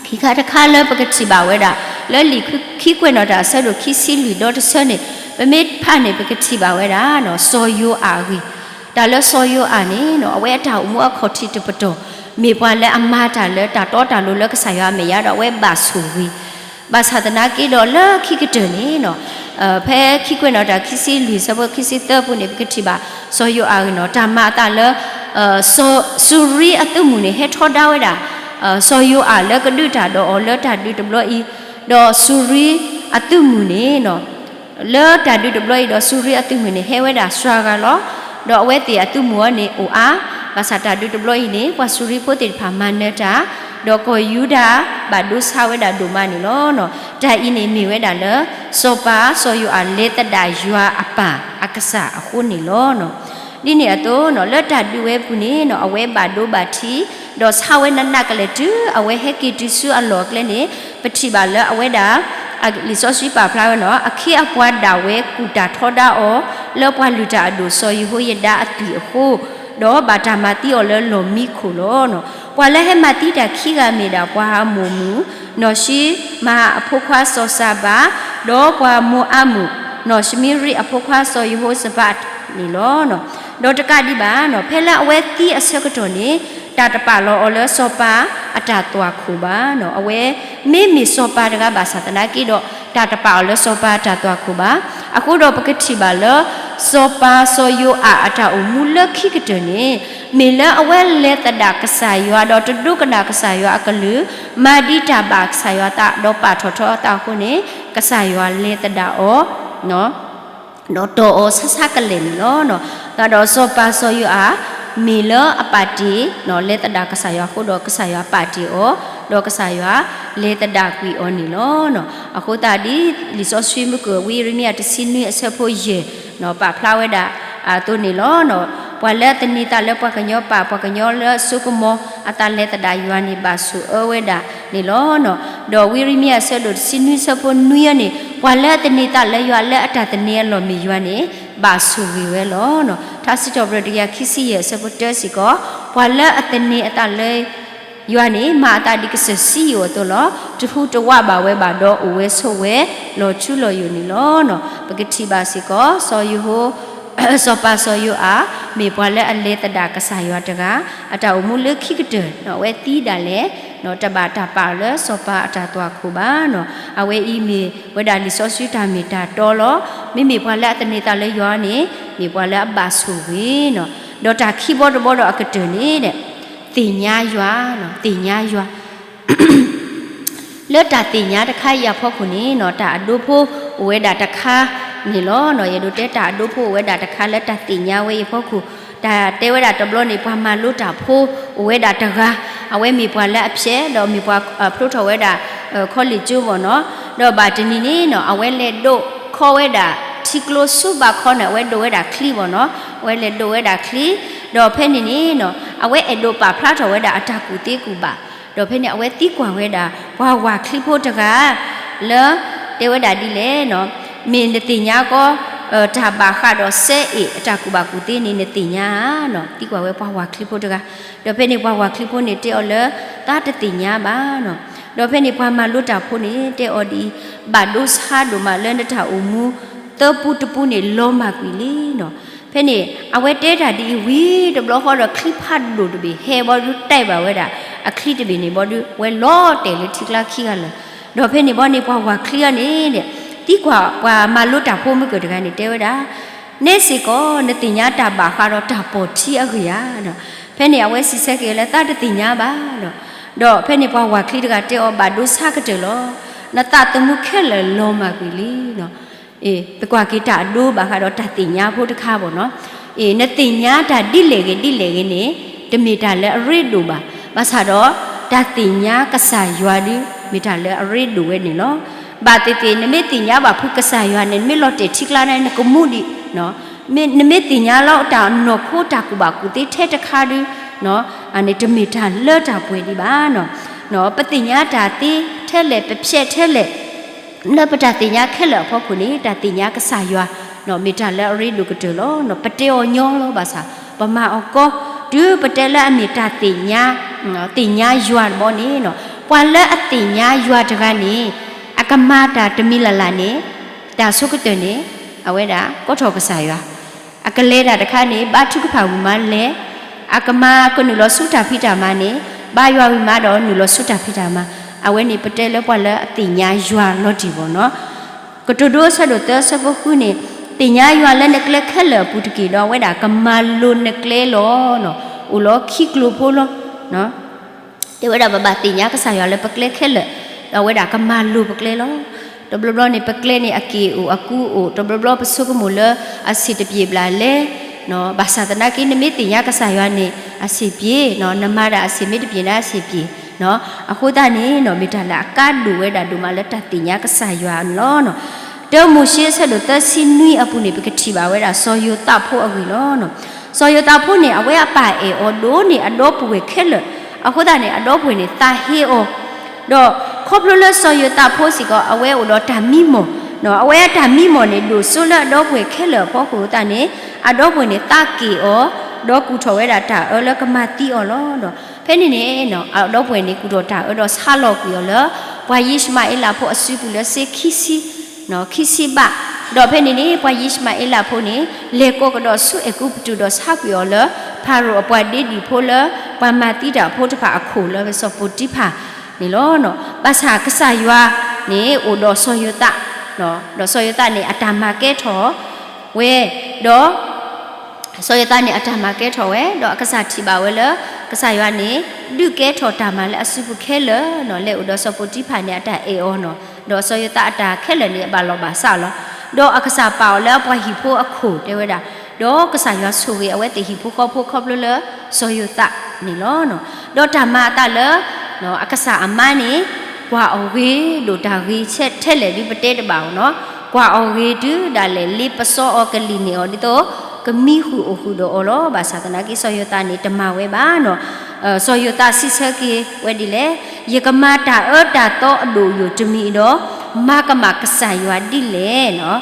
ခံခါတခါလၢပကထံၣ်ဘၣ်ဝဲဒၣ် လၢလံာ်ခံကွဲးနီၣ်တၢ်အဆၢဒိၣ်ခံဆံလွံၢ်ဒီတဆၢန့ၣ်, ပမ့ၢ်ဖးန့ၣ် ပကထံၣ်ဘၣ်ဝဲဒၣ် စီၤယိၤအၤအဂ့ၢ်, တၢ်လၢစီၤယိၤအၤန့ၣ် အဝဲအတၢ်အိၣ်မူအခီၣ်ထံးတပတီၢ်, မ့ၢ်ပှၤလၢအမၤတၢ်လၢတၢ်တီတၢ်လိၤလၢကစၢ်ယွၤအမဲာ်ညါဒီးအဝဲဘၣ်ဆိၣ်ဂ့ၤ, ဘၣ်ဆၣ်သနာ်က့ဒီးလၢခံကတၢၢ်န့ၣ် ဖဲခံကွဲးနီၣ်တၢ်ခံဆံလွံၢ်ဆၢဖိခံဆံသၢပူၤန့ၣ် ပကထံၣ်ဘၣ် စီၤယိၤအၤအဂ့ၢ်န့ၣ် တၢ်မၤအသးလၢ စူၤရံအသုးမုၢ်န့ၣ် ဟဲထီဒါဝဲဒၣ် စီၤယိၤအၤလၢကဒုးတၢ်ဒီးအီၤလၢတၢ်ဒုးတဘျီအံၤ, ဒီးစူၤရံအသုးမုၢ်န့ၣ် လၢတၢ်ဒုးတဘျီအံၤဒီးစူၤရံအသုးမုၢ်န့ၣ် ဟဲဝဲဒၣ်စှၤဂၤလီၤ. ဒီးအဝဲသ့ၣ်အသုးမုၢ်အံၤန့ၣ်အိၣ်အါ, ဘၣ်ဆၣ်တၢ်ဒုးတဘျီအံၤန့ၣ် ပှၤစူၤရံဖိသ့ၣ်တဖၣ်မၤနၢၤတၢ်, ဒီးကီၢ်ယူဒၤဘၣ်ဒိဆါဝဲဒၣ်ဒိၣ်မးန့ၣ်လီၤ. တၢ်အံၤန့ၣ်မ့ၢ်ဝဲဒၣ်လၢ စီၤပၤစီၤယိၤအၤလဲသဒၣ်ယွၤအပၢ်အကစၢ်အဃိန့ၣ်လီၤ. ဒ်န့ၣ်အသိး လၢတၢ်ဒုးဝဲပူၤန့ၣ် အဝဲဘၣ်ဒိဘၣ်ထံး, ဒီးဆါဝဲနးနးကလဲာ်တုၤ အဝဲဟဲက့ၤတုၤဆူအလီၢ်အကျဲန့ၣ် ပထံၣ်ဘၣ်လၢအဝဲဒၣ် လံာ်စီဆှံပာ်ဖျါဝဲန့ၣ် အခ့အပှၤဒၣ်ဝဲကူၣ်တၢ်ထီဒါအီၤ လၢပှၤလုၢ်တၢ်အဒိၣ်စီၤယဟိယဒၤအသွံၣ်အဃိ, ဒီးဘၣ်တၢ်မၤသံအီၤလၢလီၢ်မံခိၣ်လီၤ. ပှၤလၢဟဲမၤသံတၢ်ခံဂၤမ့ၢ်ဒၣ် ပှၤအမ္မုၣ် နီၢ်ၡံမၤအဖိခွါစီၤၡဘၤ, ဒီးပှၤမိၤအၤမုၣ် နီၢ်ၡမံရံအဖိခွါစီၤယဟိၡဘၤန့ၣ်လီၤ. ဒီးတကးဒံးဘၣ် ဖဲလၢအဝဲသံအဆၢကတီၢ်န့ၣ် တၢ်တပာ်လီၤအီၤလၢစီၤပၤအတၢ်သွၣ်ခိၣ်ဘၣ်. အဝဲမ့မ့ၢ်စီၤပၤတဂၤဘၣ်ဆၣ်သနာ်က့ဒီး တၢ်တပာ်အီၤလၢစီၤပၤအတၢ်သွၣ်ခိၣ်ဘၣ်. အဃိဒီးပကထံၣ်ဘၣ်လၢ စီၤပၤစီၤယိၤအၤအတၢ်အိၣ်မူလၢခံကတၢၢ်န့ၣ် မ့ၢ်လၢအဝဲလဲၤသဒၣ်ကစၢ်ယွၤ ဒီးတဒိကနၣ်ကစၢ်ယွၤအကလုၢ်, မၤဒံးတၢ်ဘၣ်ကစၢ်ယွၤအသး ဒီးပာ်ထီၣ်ထီအသးအဃိန့ၣ် ကစၢ်ယွၤလဲၤသဒၣ်အီၤ ဒီးတီၢ်အီၤဆါဆါကလဲာ်န့ၣ်လီၤ. သတးဒီးစီၤပၤစီၤယိၤအၤ မ့ၢ်လၢအပာ်တ့ၢ် လဲၤသဒၣ်ကစၢ်ယွၤအဃိဒီး ကစၢ်ယွၤပာ်တ့ၢ်အီၤ, ဒီးကစၢ်ယွၤလဲၤသဒၣ်ကွံာ်အီၤန့ၣ်လီၤ. အဃိသတးဒ် လံာ်စီဆှံမုၢ်ကၢၢ် ဝံယံးရမံယၤ တဆံနွံအဆၢဖိယဲၢ် ပာ်ဖျါဝဲဒၣ်အသိးန့ၣ်လီၤ. ပှၤလၢအသန့ၤသးလၢပှၤကညီပာ် ပှၤကညီလၢအစိကမီၤ အသးလဲၤသဒၣ်ယွၤန့ၣ် ဘၣ်ဆိၣ်အၢဝဲဒၣ်န့ၣ်လီၤ. ဒီးဝံယံးရမံယၤအဆၢဒိၣ်တဆံနွံအဆၢဖိနွံအံၤန့ၣ် ပှၤလၢအသန့ၤသးလၢယွၤလၢအတၢ်သန့ၤအလီၢ်မ့ၢ်ယွၤန့ၣ် ဘၣ်ဆိၣ်ဂ့ၤဝဲလီၤ. ထါစံးထီၣ်ပတြၢၤတကယၤခံဆံယဲၢ်အဆၢဖိတၢစ့ၢ်ကီး ပှၤလၢအသန့ၤအသးလၢ ယွၤန့ၣ် မၤအသးဒ်ကစၢၢ်စံယိၣ်အသိးလီၤ. တဟူးတဝးဘၣ်ဝဲဘၣ်ဒီး အိၣ်ဝဲဆိးဝဲလီၤထူလီၤယိာ်န့ၣ်လီၤ. ပကထံၣ်ဘၣ်စ့ၢ်ကီး စီၤယိၤဟိ စီၤပၤစီၤယိၤအၤ မ့ၢ်ပှၤလၢအလဲၤသဒၣ်ကစၢ်ယွၤတဂၤ, အတၢ်အိၣ်မူလၢခံကတၢၢ် အဝဲသံဒၣ်လဲာ် တဘၣ်တၢ်ပာ်အီၤလၢစီၤပၤအတၢ်သွၣ်ခိၣ်ဘၣ်. အဝဲအံၤမ့ၢ်ဝဲဒၣ်လံာ်စီဆှံတၢ်မ့ၢ်တၢ်တီလီၤ. မ့မ့ၢ်ပှၤလၢအသန့ၤသးလၢယွၤန့ၣ် မ့ၢ်ပှၤလၢအဘၣ်ဆိၣ်ဂ့ၤ, ဒီးတၢ်ခံဘီတဘီဒီးအကတၢၢ်န့ၣ် သ့ၣ်ညါယွၤ, သ့ၣ်ညါယွၤ လၢတၢ်သ့ၣ်ညါတခါအံၤအဖီခိၣ်န့ၣ် တၢ်အဒိဖိအိၣ်ဝဲဒၣ်တခါန့ၣ်လီၤ. ယအဲၣ်ဒိးတဲတၢ်အဒိဖိအိၣ်ဝဲဒၣ်တခါလၢတၢ်သ့ၣ်ညါဝဲအံၤအဖီခိၣ်, တၢ်တဲဝဲဒၣ်တဘျီန့ၣ် ပှၤမၤလိတၢ်ဖိအိၣ်ဝဲဒၣ်တဂၤ, အဝဲမ့ၢ်ပှၤလၢအဖျဲး ဒီးမ့ၢ်ပှၤဖျိထီၣ်ဝဲဒၣ် college ကၠိဘၣ်နီၤ, ဒီးဘၣ်တနံၤန့ၣ်နီၤ အဝဲလဲၤဒိးခီဝဲဒၣ် ထံကျိဆူဘးခီန့ၣ် အဝဲဒိးဝဲဒၣ်ချံဘၣ်နီၤ, အဝဲလဲၤဒိးဝဲဒၣ်ချံ, ဒီးဖဲန့ၣ်န့ၣ်နီၤ အဝဲအဲၣ်ဒိးပာ်ဖျါထီၣ်ဝဲဒၣ်အတၢ်ကူၣ်သ့ကူၣ်ဘၣ်, ဒီးဖဲန့ၣ် အဝဲသံကွၢ်ဝဲဒၣ် ပှၤဝၤချံဖိတဂၤ လၢ တဲဝဲဒၣ်ဒ်လဲၣ်နီၤ, မ့ၢ်နသ့ၣ်ညါကီး တၢ်ဘၣ်ဃးဒီးစဲအ့ၣ် အတၢ်ကူၣ်ဘၣ်ကူၣ်သ့န့ၣ် နသ့ၣ်ညါဧါနီၤ, သံကွၢ်ဝဲပှၤဝၤချံဖိတဂၤ, ဒီးဖဲန့ၣ်ပှၤဝၤချံဖိန့ၣ်တဲအီၤလၢ သးတသ့ၣ်ညါဘၣ်နီၤ, ဒီးဖဲန့ၣ်ပှၤမၤလိတၢ်ဖိန့ၣ် တဲအီၤဒ်အံၤ, ဘၣ်ဒိဆါဒိၣ်မးလၢနတၢ်အိၣ်မူ တပူၤတပူၤန့ၣ် လီၤမၢ်ကွံာ်လံနီၤ. ဖဲန့ၣ် အဝဲတဲတၢ်ဒ်အံၤဝံၤတဘျီဃီဒီး ချံဖးဒိၣ်တဘ့ၣ်ဟဲဘီဒုး တဲဘၣ်ဝဲဒၣ် အချံတဘ့ၣ်န့ၣ်ဘီဒုး ဝဲလီၤတဲာ်လၢထံကျါခံဂၤလၢာ်. ဒီးဖဲန့ၣ်ဘီန့ၣ် ပှၤဝၤချံအံၤန့ၣ် သံကွၢ်ပှၤမၤလိတၢ်ဖိမုၢ်ကၢၢ်တဂၤန့ၣ် တဲဝဲဒၣ် နဲစ့ၢ်ကီး နသ့ၣ်ညါတၢ်ဘၣ်ဃးဒီးတၢ်ပီၢ်ထံအဂ့ၢ်ဧါ. ဖဲန့ၣ် အဝဲစံးဆၢက့ၤလၢ သးတသ့ၣ်ညါဘၣ်နီၤ. ဒီးဖဲန့ၣ် ပှၤဝၤချံတဂၤတဲအီၤ ဘၣ်ဒိဆါကတၢၢ်လီၤ. နသးသမူခဲလၢာ်လီၤမၢ်ကွံာ်လံနီၤ. အ့ ပကွၢ်က့ၤတၢ်အဒိဘၣ်ဃးဒီးတၢ်သ့ၣ်ညါဖိတခါဘၣ်နီၤ. အ့ နသ့ၣ်ညါတၢ်ဒ်လဲၣ်ဂ့ၤဒ်လဲၣ်ဂ့ၤန့ၣ် တမ့ၢ်တၢ်လၢအရ့ဒိၣ်ဘၣ်. ဘၣ်ဆၣ်ဒီး တၢ်သ့ၣ်ညါကစၢ်ယွၤဒုး မ့ၢ်တၢ်လၢအရ့ဒိၣ်ဝဲန့ၣ်လီၤ. ဘၣ်သ့ၣ်သ့ၣ် နမ့ၢ်သ့ၣ်ညါဘၣ်ဖုးကစၢ်ယွၤန့ၣ် နမ့ၢ်လီၤတဲာ်ထံကျါန့ၣ် နကမူဒံး နမ့ၢ်သ့ၣ်ညါလၢတၢ်နီၢ်ခိတၢ်ကူၣ်ဘၣ်ကူၣ်သ့ထဲတခါဒုး အန့ၣ်တမ့ၢ်တၢ်လၢတၢ်ပှဲၤဒံးဘၣ်နီၤ. ပသ့ၣ်ညါတၢ်သ့ထဲလဲၣ် ပဖျဲးထဲလဲၣ် လၢပတၢ်သ့ၣ်ညါခဲလၢာ်အဖီခိၣ်န့ၣ် တၢ်သ့ၣ်ညါကစၢ်ယွၤ မ့ၢ်တၢ်လၢအရ့ဒိၣ်ကတၢၢ်လီၤ. ပတဲအီၤညီလီၤဘၣ်ဆၣ် ပမၤအီၤကီ တုၤပတဲလၢအမ့ၢ်တၢ်သ့ၣ်ညါ သ့ၣ်ညါယွၤတဘီန့ၣ် ပှၤလၢအသ့ၣ်ညါယွၤတဂၤန့ၣ် အကမၤတၢ်တမံၤလၢ်လၢ်န့ၣ် တၢ်ဆိကတၢၢ်န့ၣ် အဝဲဒၣ်ကိးထီၣ်ကစၢ်ယွၤ အကလဲၤတၢ်တခါန့ၣ် ဘါထုကဖၣ်ဝံၤမးလဲၤ, အကမၤကနုာ်လီၤဆူတၢ်ဖံးတၢ်မၤန့ၣ် ဘါယွၤဝံၤမးဒီးနုာ်လီၤဆူတၢ်ဖံးတၢ်မၤ, အဝဲန့ၣ်ပတဲလၢပှၤလၢအသ့ၣ်ညါယွၤလီၤတံၢ်ဘၣ်နီၤ. ကတိၤဒိအဆၢဒိၣ်သၢဆၢဖိဃုန့ၣ်, သ့ၣ်ညါယွၤလၢနကျဲခဲလၢာ်အပူၤတက့ၢ်, ဒီးအဝဲဒၣ်ကမၤလိၤနကျဲလီၤ. အိၣ်လီၤခံကျိၤဖိလီၤ. တဲဝဲဒၣ်ပဘၣ်သ့ၣ်ညါကစၢ်ယွၤလၢပကျဲခဲလၢာ်, ဒီးအဝဲဒၣ်ကမၤလိၤပကျဲလီၤ. တဘျီဘျီန့ၣ် ပကျဲန့ၣ် အက့ၢ်အိၣ်အကူအိၣ်, တဘျီဘျီပဆိကမိၣ်လၢအဆံးတပျ့ၤဘျးလဲၣ်, ဘၣ်ဆၣ်သနာ်က့ နမ့ၢ်သ့ၣ်ညါကစၢ်ယွၤန့ၣ် အဆံးပျ့ၤ, နမၤဒၣ်အဆံးမ့ၢ်တပျ့ၤန့ၣ် အဆံးပျ့ၤ. အဃိသတးန့ၣ် မ့ၢ်တၢ်လၢအကါဒိၣ်ဝဲဒၣ်ဒိၣ်မးလၢတၢ်သ့ၣ်ညါကစၢ်ယွၤန့ၣ်လီၤ. တၢမိၤၡ့အဆၢဒိၣ်သၢဆံနွံအပူၤန့ၣ် ပကထံၣ်ဘၣ်ဝဲဒၣ်စီၤယိၤသးဖိအဂ့ၢ်လီၤ. စီၤယိၤသးဖိန့ၣ် အဝဲအပၢ်အဲၣ်အီၤဒိၣ်န့ၢ်အဒီပုၢ်ဝဲၢ်ခဲလၢာ်, အဃိသတးန့ၣ် အဒီပုၢ်ဝဲၢ်န့ၣ်သးဟ့အီၤ, ဒီးခီဖျိလၢစီၤယိၤသးဖိစ့ၢ်ကီး အဝဲအိၣ်ဒီးတၢ်မံမီၢ်, အဝဲအတၢ်မံမီၢ်န့ၣ် ဒိၣ်စိလၢအဒီပုၢ်ဝဲၢ်ခဲလၢာ်အဖီခိၣ်သတးန့ၣ် အဒီပုၢ်ဝဲၢ်န့ၣ်သးက့ၢ်အီၤ, ဒီးကူၣ်ထီၣ်ဝဲဒၣ်တၢ်အၢလၢကမၤသံအီၤလီၤ. ဒီးဖဲန့ၣ်န့ၣ် အဒီပုၢ်ဝဲၢ်န့ၣ် ကူၣ်ထီၣ်တၢ်အၢဒီးဆါလီၤကွံာ်အီၤလၢ ပှၤယံၡမၤအ့လးဖိအစုပူၤလၢစ့ခံဆံ ခံဆံဘး, ဒီးဖဲန့ၣ်န့ၣ် ပှၤယံၡမၤအ့လးဖိန့ၣ် လဲၤကိးကဒီးဆူအဲၤကူပတူးဒီးဆါကွံာ်အီၤလၢ ဖၤရိၤအပှၤဒ့ဒံၣ်ဖိလၢ ပှၤမၤသံတၢ်ဖိတဖၣ်အခိၣ်လၢစီၤပိၤတံဖၤန့ၣ်လီၤ. ဘၣ်ဆၣ်ကစၢ်ယွၤန့ၣ်အိၣ်ဒီးစီၤယိၤသး, ဒီးစီၤယိၤသးန့ၣ်အတၢ်မၤကဲထီၣ်ဝဲ, ဒီး စီၤယိၤသးန့ၣ်အတၢ်မၤကဲထီၣ်ဝဲ, ဒီးအကစၢ်ထံၣ်ဘၣ်ဝဲလၢ ကစၢ်ယွၤန့ၣ် ဒုးကဲထီၣ်တၢ်မၤလၢအစုပူၤခဲလၢာ်နီၤ, လဲၤအိၣ်ဒီးစီၤပိၤတံဖၤန့ၣ် အတၢ်အဲၣ်အီၤနီၤ, ဒီးစီၤယိၤသးအတၢ်ခဲလၢာ်န့ၣ် အဘၣ်လီၤဘၣ်စးလီၤ. ဒီးအကစၢ်ပာ်အီၤလၢအပှၤဟံၣ်ဖိအခိၣ်တဲဝဲဒၣ်, ဒီးကစၢ်ယွၤဆိၣ်ဂ့ၤအဝဲသ့ၣ်ဟံၣ်ဖိဃီဖိခီဖျိလၢစီၤယိၤသးန့ၣ်လီၤ. ဒီးတၢ်မၤအသးလၢ အကစၢ်အမါန့ၣ် ကွၢ်အီၤဂ့ၤဒိၣ်တၢ်ဂ့ၤထဲလဲၣ်ဒုးပတဲတဘၣ်အီၤနီၤ, ကွၢ်အီၤဂ့ၤတုၤဒၣ်လဲာ်လ့ပစီအီၤကလံၣ်န့ၢ်အီၤဒ်သိး ကမံဃုာ်အိၣ်ဃုာ်ဒီးအီၤလီၤ. ဘၣ်ဆၣ်သနာ်က့စီၤယိၤသးန့ၣ်တမၤဝဲဘၣ်နီၤ. စီၤယိၤသးစံးဆၢက့ၤဝဲဒ်လဲၣ်, ယကမၤတၢ်အၢတၢ်သီအဒိၣ်ယိာ်တမံၤဒီး မၤကမၣ်ကစၢ်ယွၤဒ်လဲၣ်နီၤ.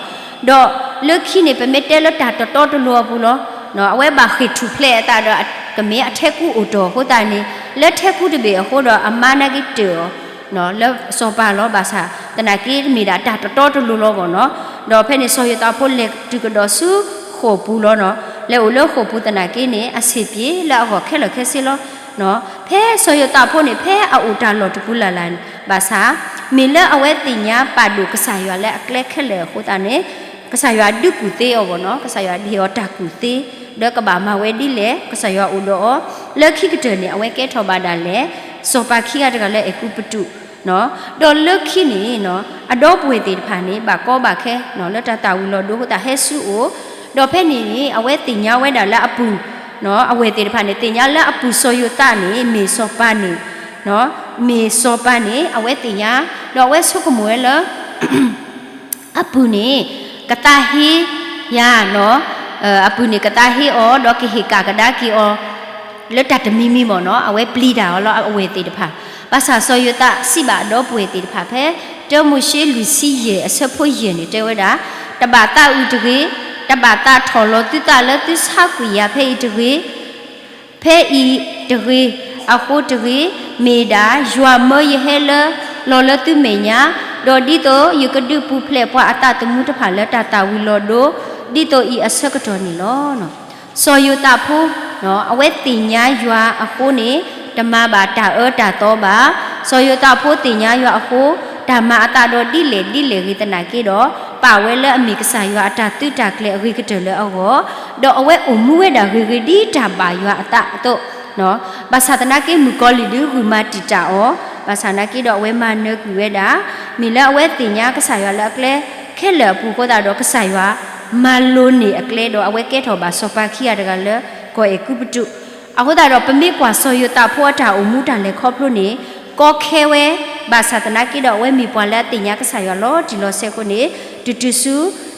ဒီးလၢခံန့ၣ် ပမ့ၢ်တဲလၢတၢ်တတီတလိၤအပူၤလီၤ. အဝဲဘၣ်ဃ့ၢ်ထူၣ်ဖျဲးအသးဒီး ကမ့ၢ်အထဲကူအိၣ်တီၢ်အဃိသတးန့ၣ် လၢထဲကူတဘ့ၣ်အဃိဒီးအမါနာ်က့တၢၢ်အီၤ လၢစီၤပၤလီၤ. ဘၣ်ဆၣ်သနာ်က့မ့ၢ်ဒၣ်တၢ်တတီတလိၤလီၤဘၣ်နီၤ. ဒီးဖဲန့ၣ်စီၤယိၤသးဖိလဲၤတုၤကဒီးဆူဃိာ်ပူၤလီၤနီၤ. လဲၤအိၣ်လၢဃိာ်ပူၤသနာ်က့န့ၣ် အဆံးပျ့ၤလၢအဂီၢ်ခဲလၢာ်ခဲဆ့လီၤ. ဖဲစီၤယိၤသးဖိန့ၣ် ဖဲအအိၣ်တၢ်လီၢ်တပူၤလၢ်လၢ်န့ၣ် ဘၣ်ဆၣ် မ့ၢ်လၢအဝဲသ့ၣ်ညါပာ်ဒိၣ်ကစၢ်ယွၤလၢအကျဲခဲလၢာ်အဃိသတးန့ၣ် ကစၢ်ယွၤဒုးကူၣ်သ့အီၤဘၣ်နီၤ. ကစၢ်ယွၤဟ့ၣ်အီၤတၢ်ကူၣ်သ့ ဒီးကဘၣ်မၤဝဲဒ်လဲၣ် ကစၢ်ယွၤအိၣ်ဒီးအီၤ လၢခံကတၢၢ်န့ၣ် အဝဲကဲထီၣ်ဘၣ်ဒၣ်လဲာ် စီၤပၤခံဂၤတဂၤလၢအဲၤကူပတူး ဒီးလၢခံန့ၣ် အဒီပုၢ်ဝဲၢ်သ့ၣ်တဖၣ်န့ၣ် ဘၣ်ကီဘၣ်ခဲ လၢတၢ်သၣ်ဝံၤလီၤဒိအဃိသတးဟဲဆူအအိၣ်, ဒီးဖဲန့ၣ်န့ၣ် အဝဲသ့ၣ်ညါဝဲဒၣ်လၢအပုၢ် အဝဲၢ်သ့ၣ်တဖၣ်န့ၣ် သ့ၣ်ညါလၢအပုၢ်စီၤယိၤသးန့ၣ် မ့ၢ်စီၤပၤန့ၣ် မ့ၢ်စီၤပၤန့ၣ် အဝဲသ့ၣ်ညါ ဒီးအဝဲဆိကမိၣ်ဝဲလၢ အပုၢ်န့ၣ် ကသးဟ့ယၤနီၤ, အပုၢ်န့ၣ်ကသးဟ့အီၤ ဒီးကဟ့ၣ်ကၣ်ကဒါက့ၤအီၤ လၢတၢ်တမံၤမံၤမ့ၢ်နီၤ, အဝဲပျံၤတၢ်အီၤလၢအဝဲၢ်သ့ၣ်တဖၣ်. ဘၣ်ဆၣ်စီၤယိၤသးစံးဘၣ်အဒီပုၢ်ဝဲၢ်သ့ၣ်တဖၣ်ဖဲ တၢမိၤၡ့လွံၢ်ဆံယဲၢ်အဆၢဖိယဲၢ်န့ၣ် တဲဝဲဒၣ်, တဘၣ်သးအုးတဂ့ၤ, တဘၣ်သးထီၣ်လီၤသုသးလၢသုဆါကွံာ်ယၤဖဲအံၤတဂ့ၤ ဖဲအံၤတဂ့ၤ, အဃိတဂ့ၤ, မ့ၢ်ဒၣ်ယွၤမၢယဟဲလၢ လီၤလၢသုမဲာ်ညါ, ဒီးဒ်သိးယကဒုးပူၤဖျဲးပှၤအသးသမူတဖၣ်လၢတၢ်သၣ်ဝံၤလီၤဒိ ဒ်သိးအံၤအဆၢကတီၢ်န့ၣ်လီၤ. စီၤယိၤသးဖိ အဝဲသ့ၣ်ညါယွၤအဃိန့ၣ် တမၤဘၣ်တၢ်အၢတၢ်သီဘၣ်. စီၤယိၤသးဖိသ့ၣ်ညါယွၤအဃိ တၢ်မၤအသးဒီးဒ်လဲၣ်ဒ်လဲၣ်ဂ့ၤသနာ်က့ဒီး ပာ်ဝဲလၢအမ့ၢ်ကစၢ်ယွၤအတၢ်သုးတၢ်ကျဲၤအဂ့ၤကတၢၢ်လၢအဂီၢ်, ဒီးအဝဲအိၣ်မူဝဲဒၣ်ဂ့ၤဂ့ၤဒ်တၢ်ဘၣ်ယွၤအသးအသိး ဘၣ်ဆၣ်သနာ်က့မုၣ်ကီၤလံၢ်ဒုးဂုာ်မၤတံာ်တာ်အီၤ, ဘၣ်ဆၣ်သနာ်က့ဒီးအဝဲမၤနၢၤကွံာ်ဝဲဒၣ်, မ့ၢ်လၢအဝဲသ့ၣ်ညါကစၢ်ယွၤလၢအကျဲခဲလၢာ်အပူၤအဃိသတးဒီး ကစၢ်ယွၤမၤလိာ်န့ၢ်အကျဲဒီး အဝဲကဲထီၣ်ဘၣ်စီၤပၤခံဂၤတဂၤလၢ ကီၢ်အဲၤကူပတူး. အဃိသတးဒီး ပမ့ၢ်ကွၢ်စီၤယိၤသးဖိအတၢ်အိၣ်မူတၢ်လဲၤခီဖျိန့ၣ် ကီခဲဝဲ, ဘၣ်ဆၣ်သနာ်က့ဒီးအဝဲမ့ၢ်ပှၤလၢအသ့ၣ်ညါကစၢ်ယွၤလီၤတံၢ်လီၤဆဲးအဃိန့ၣ် တတုၤဆူ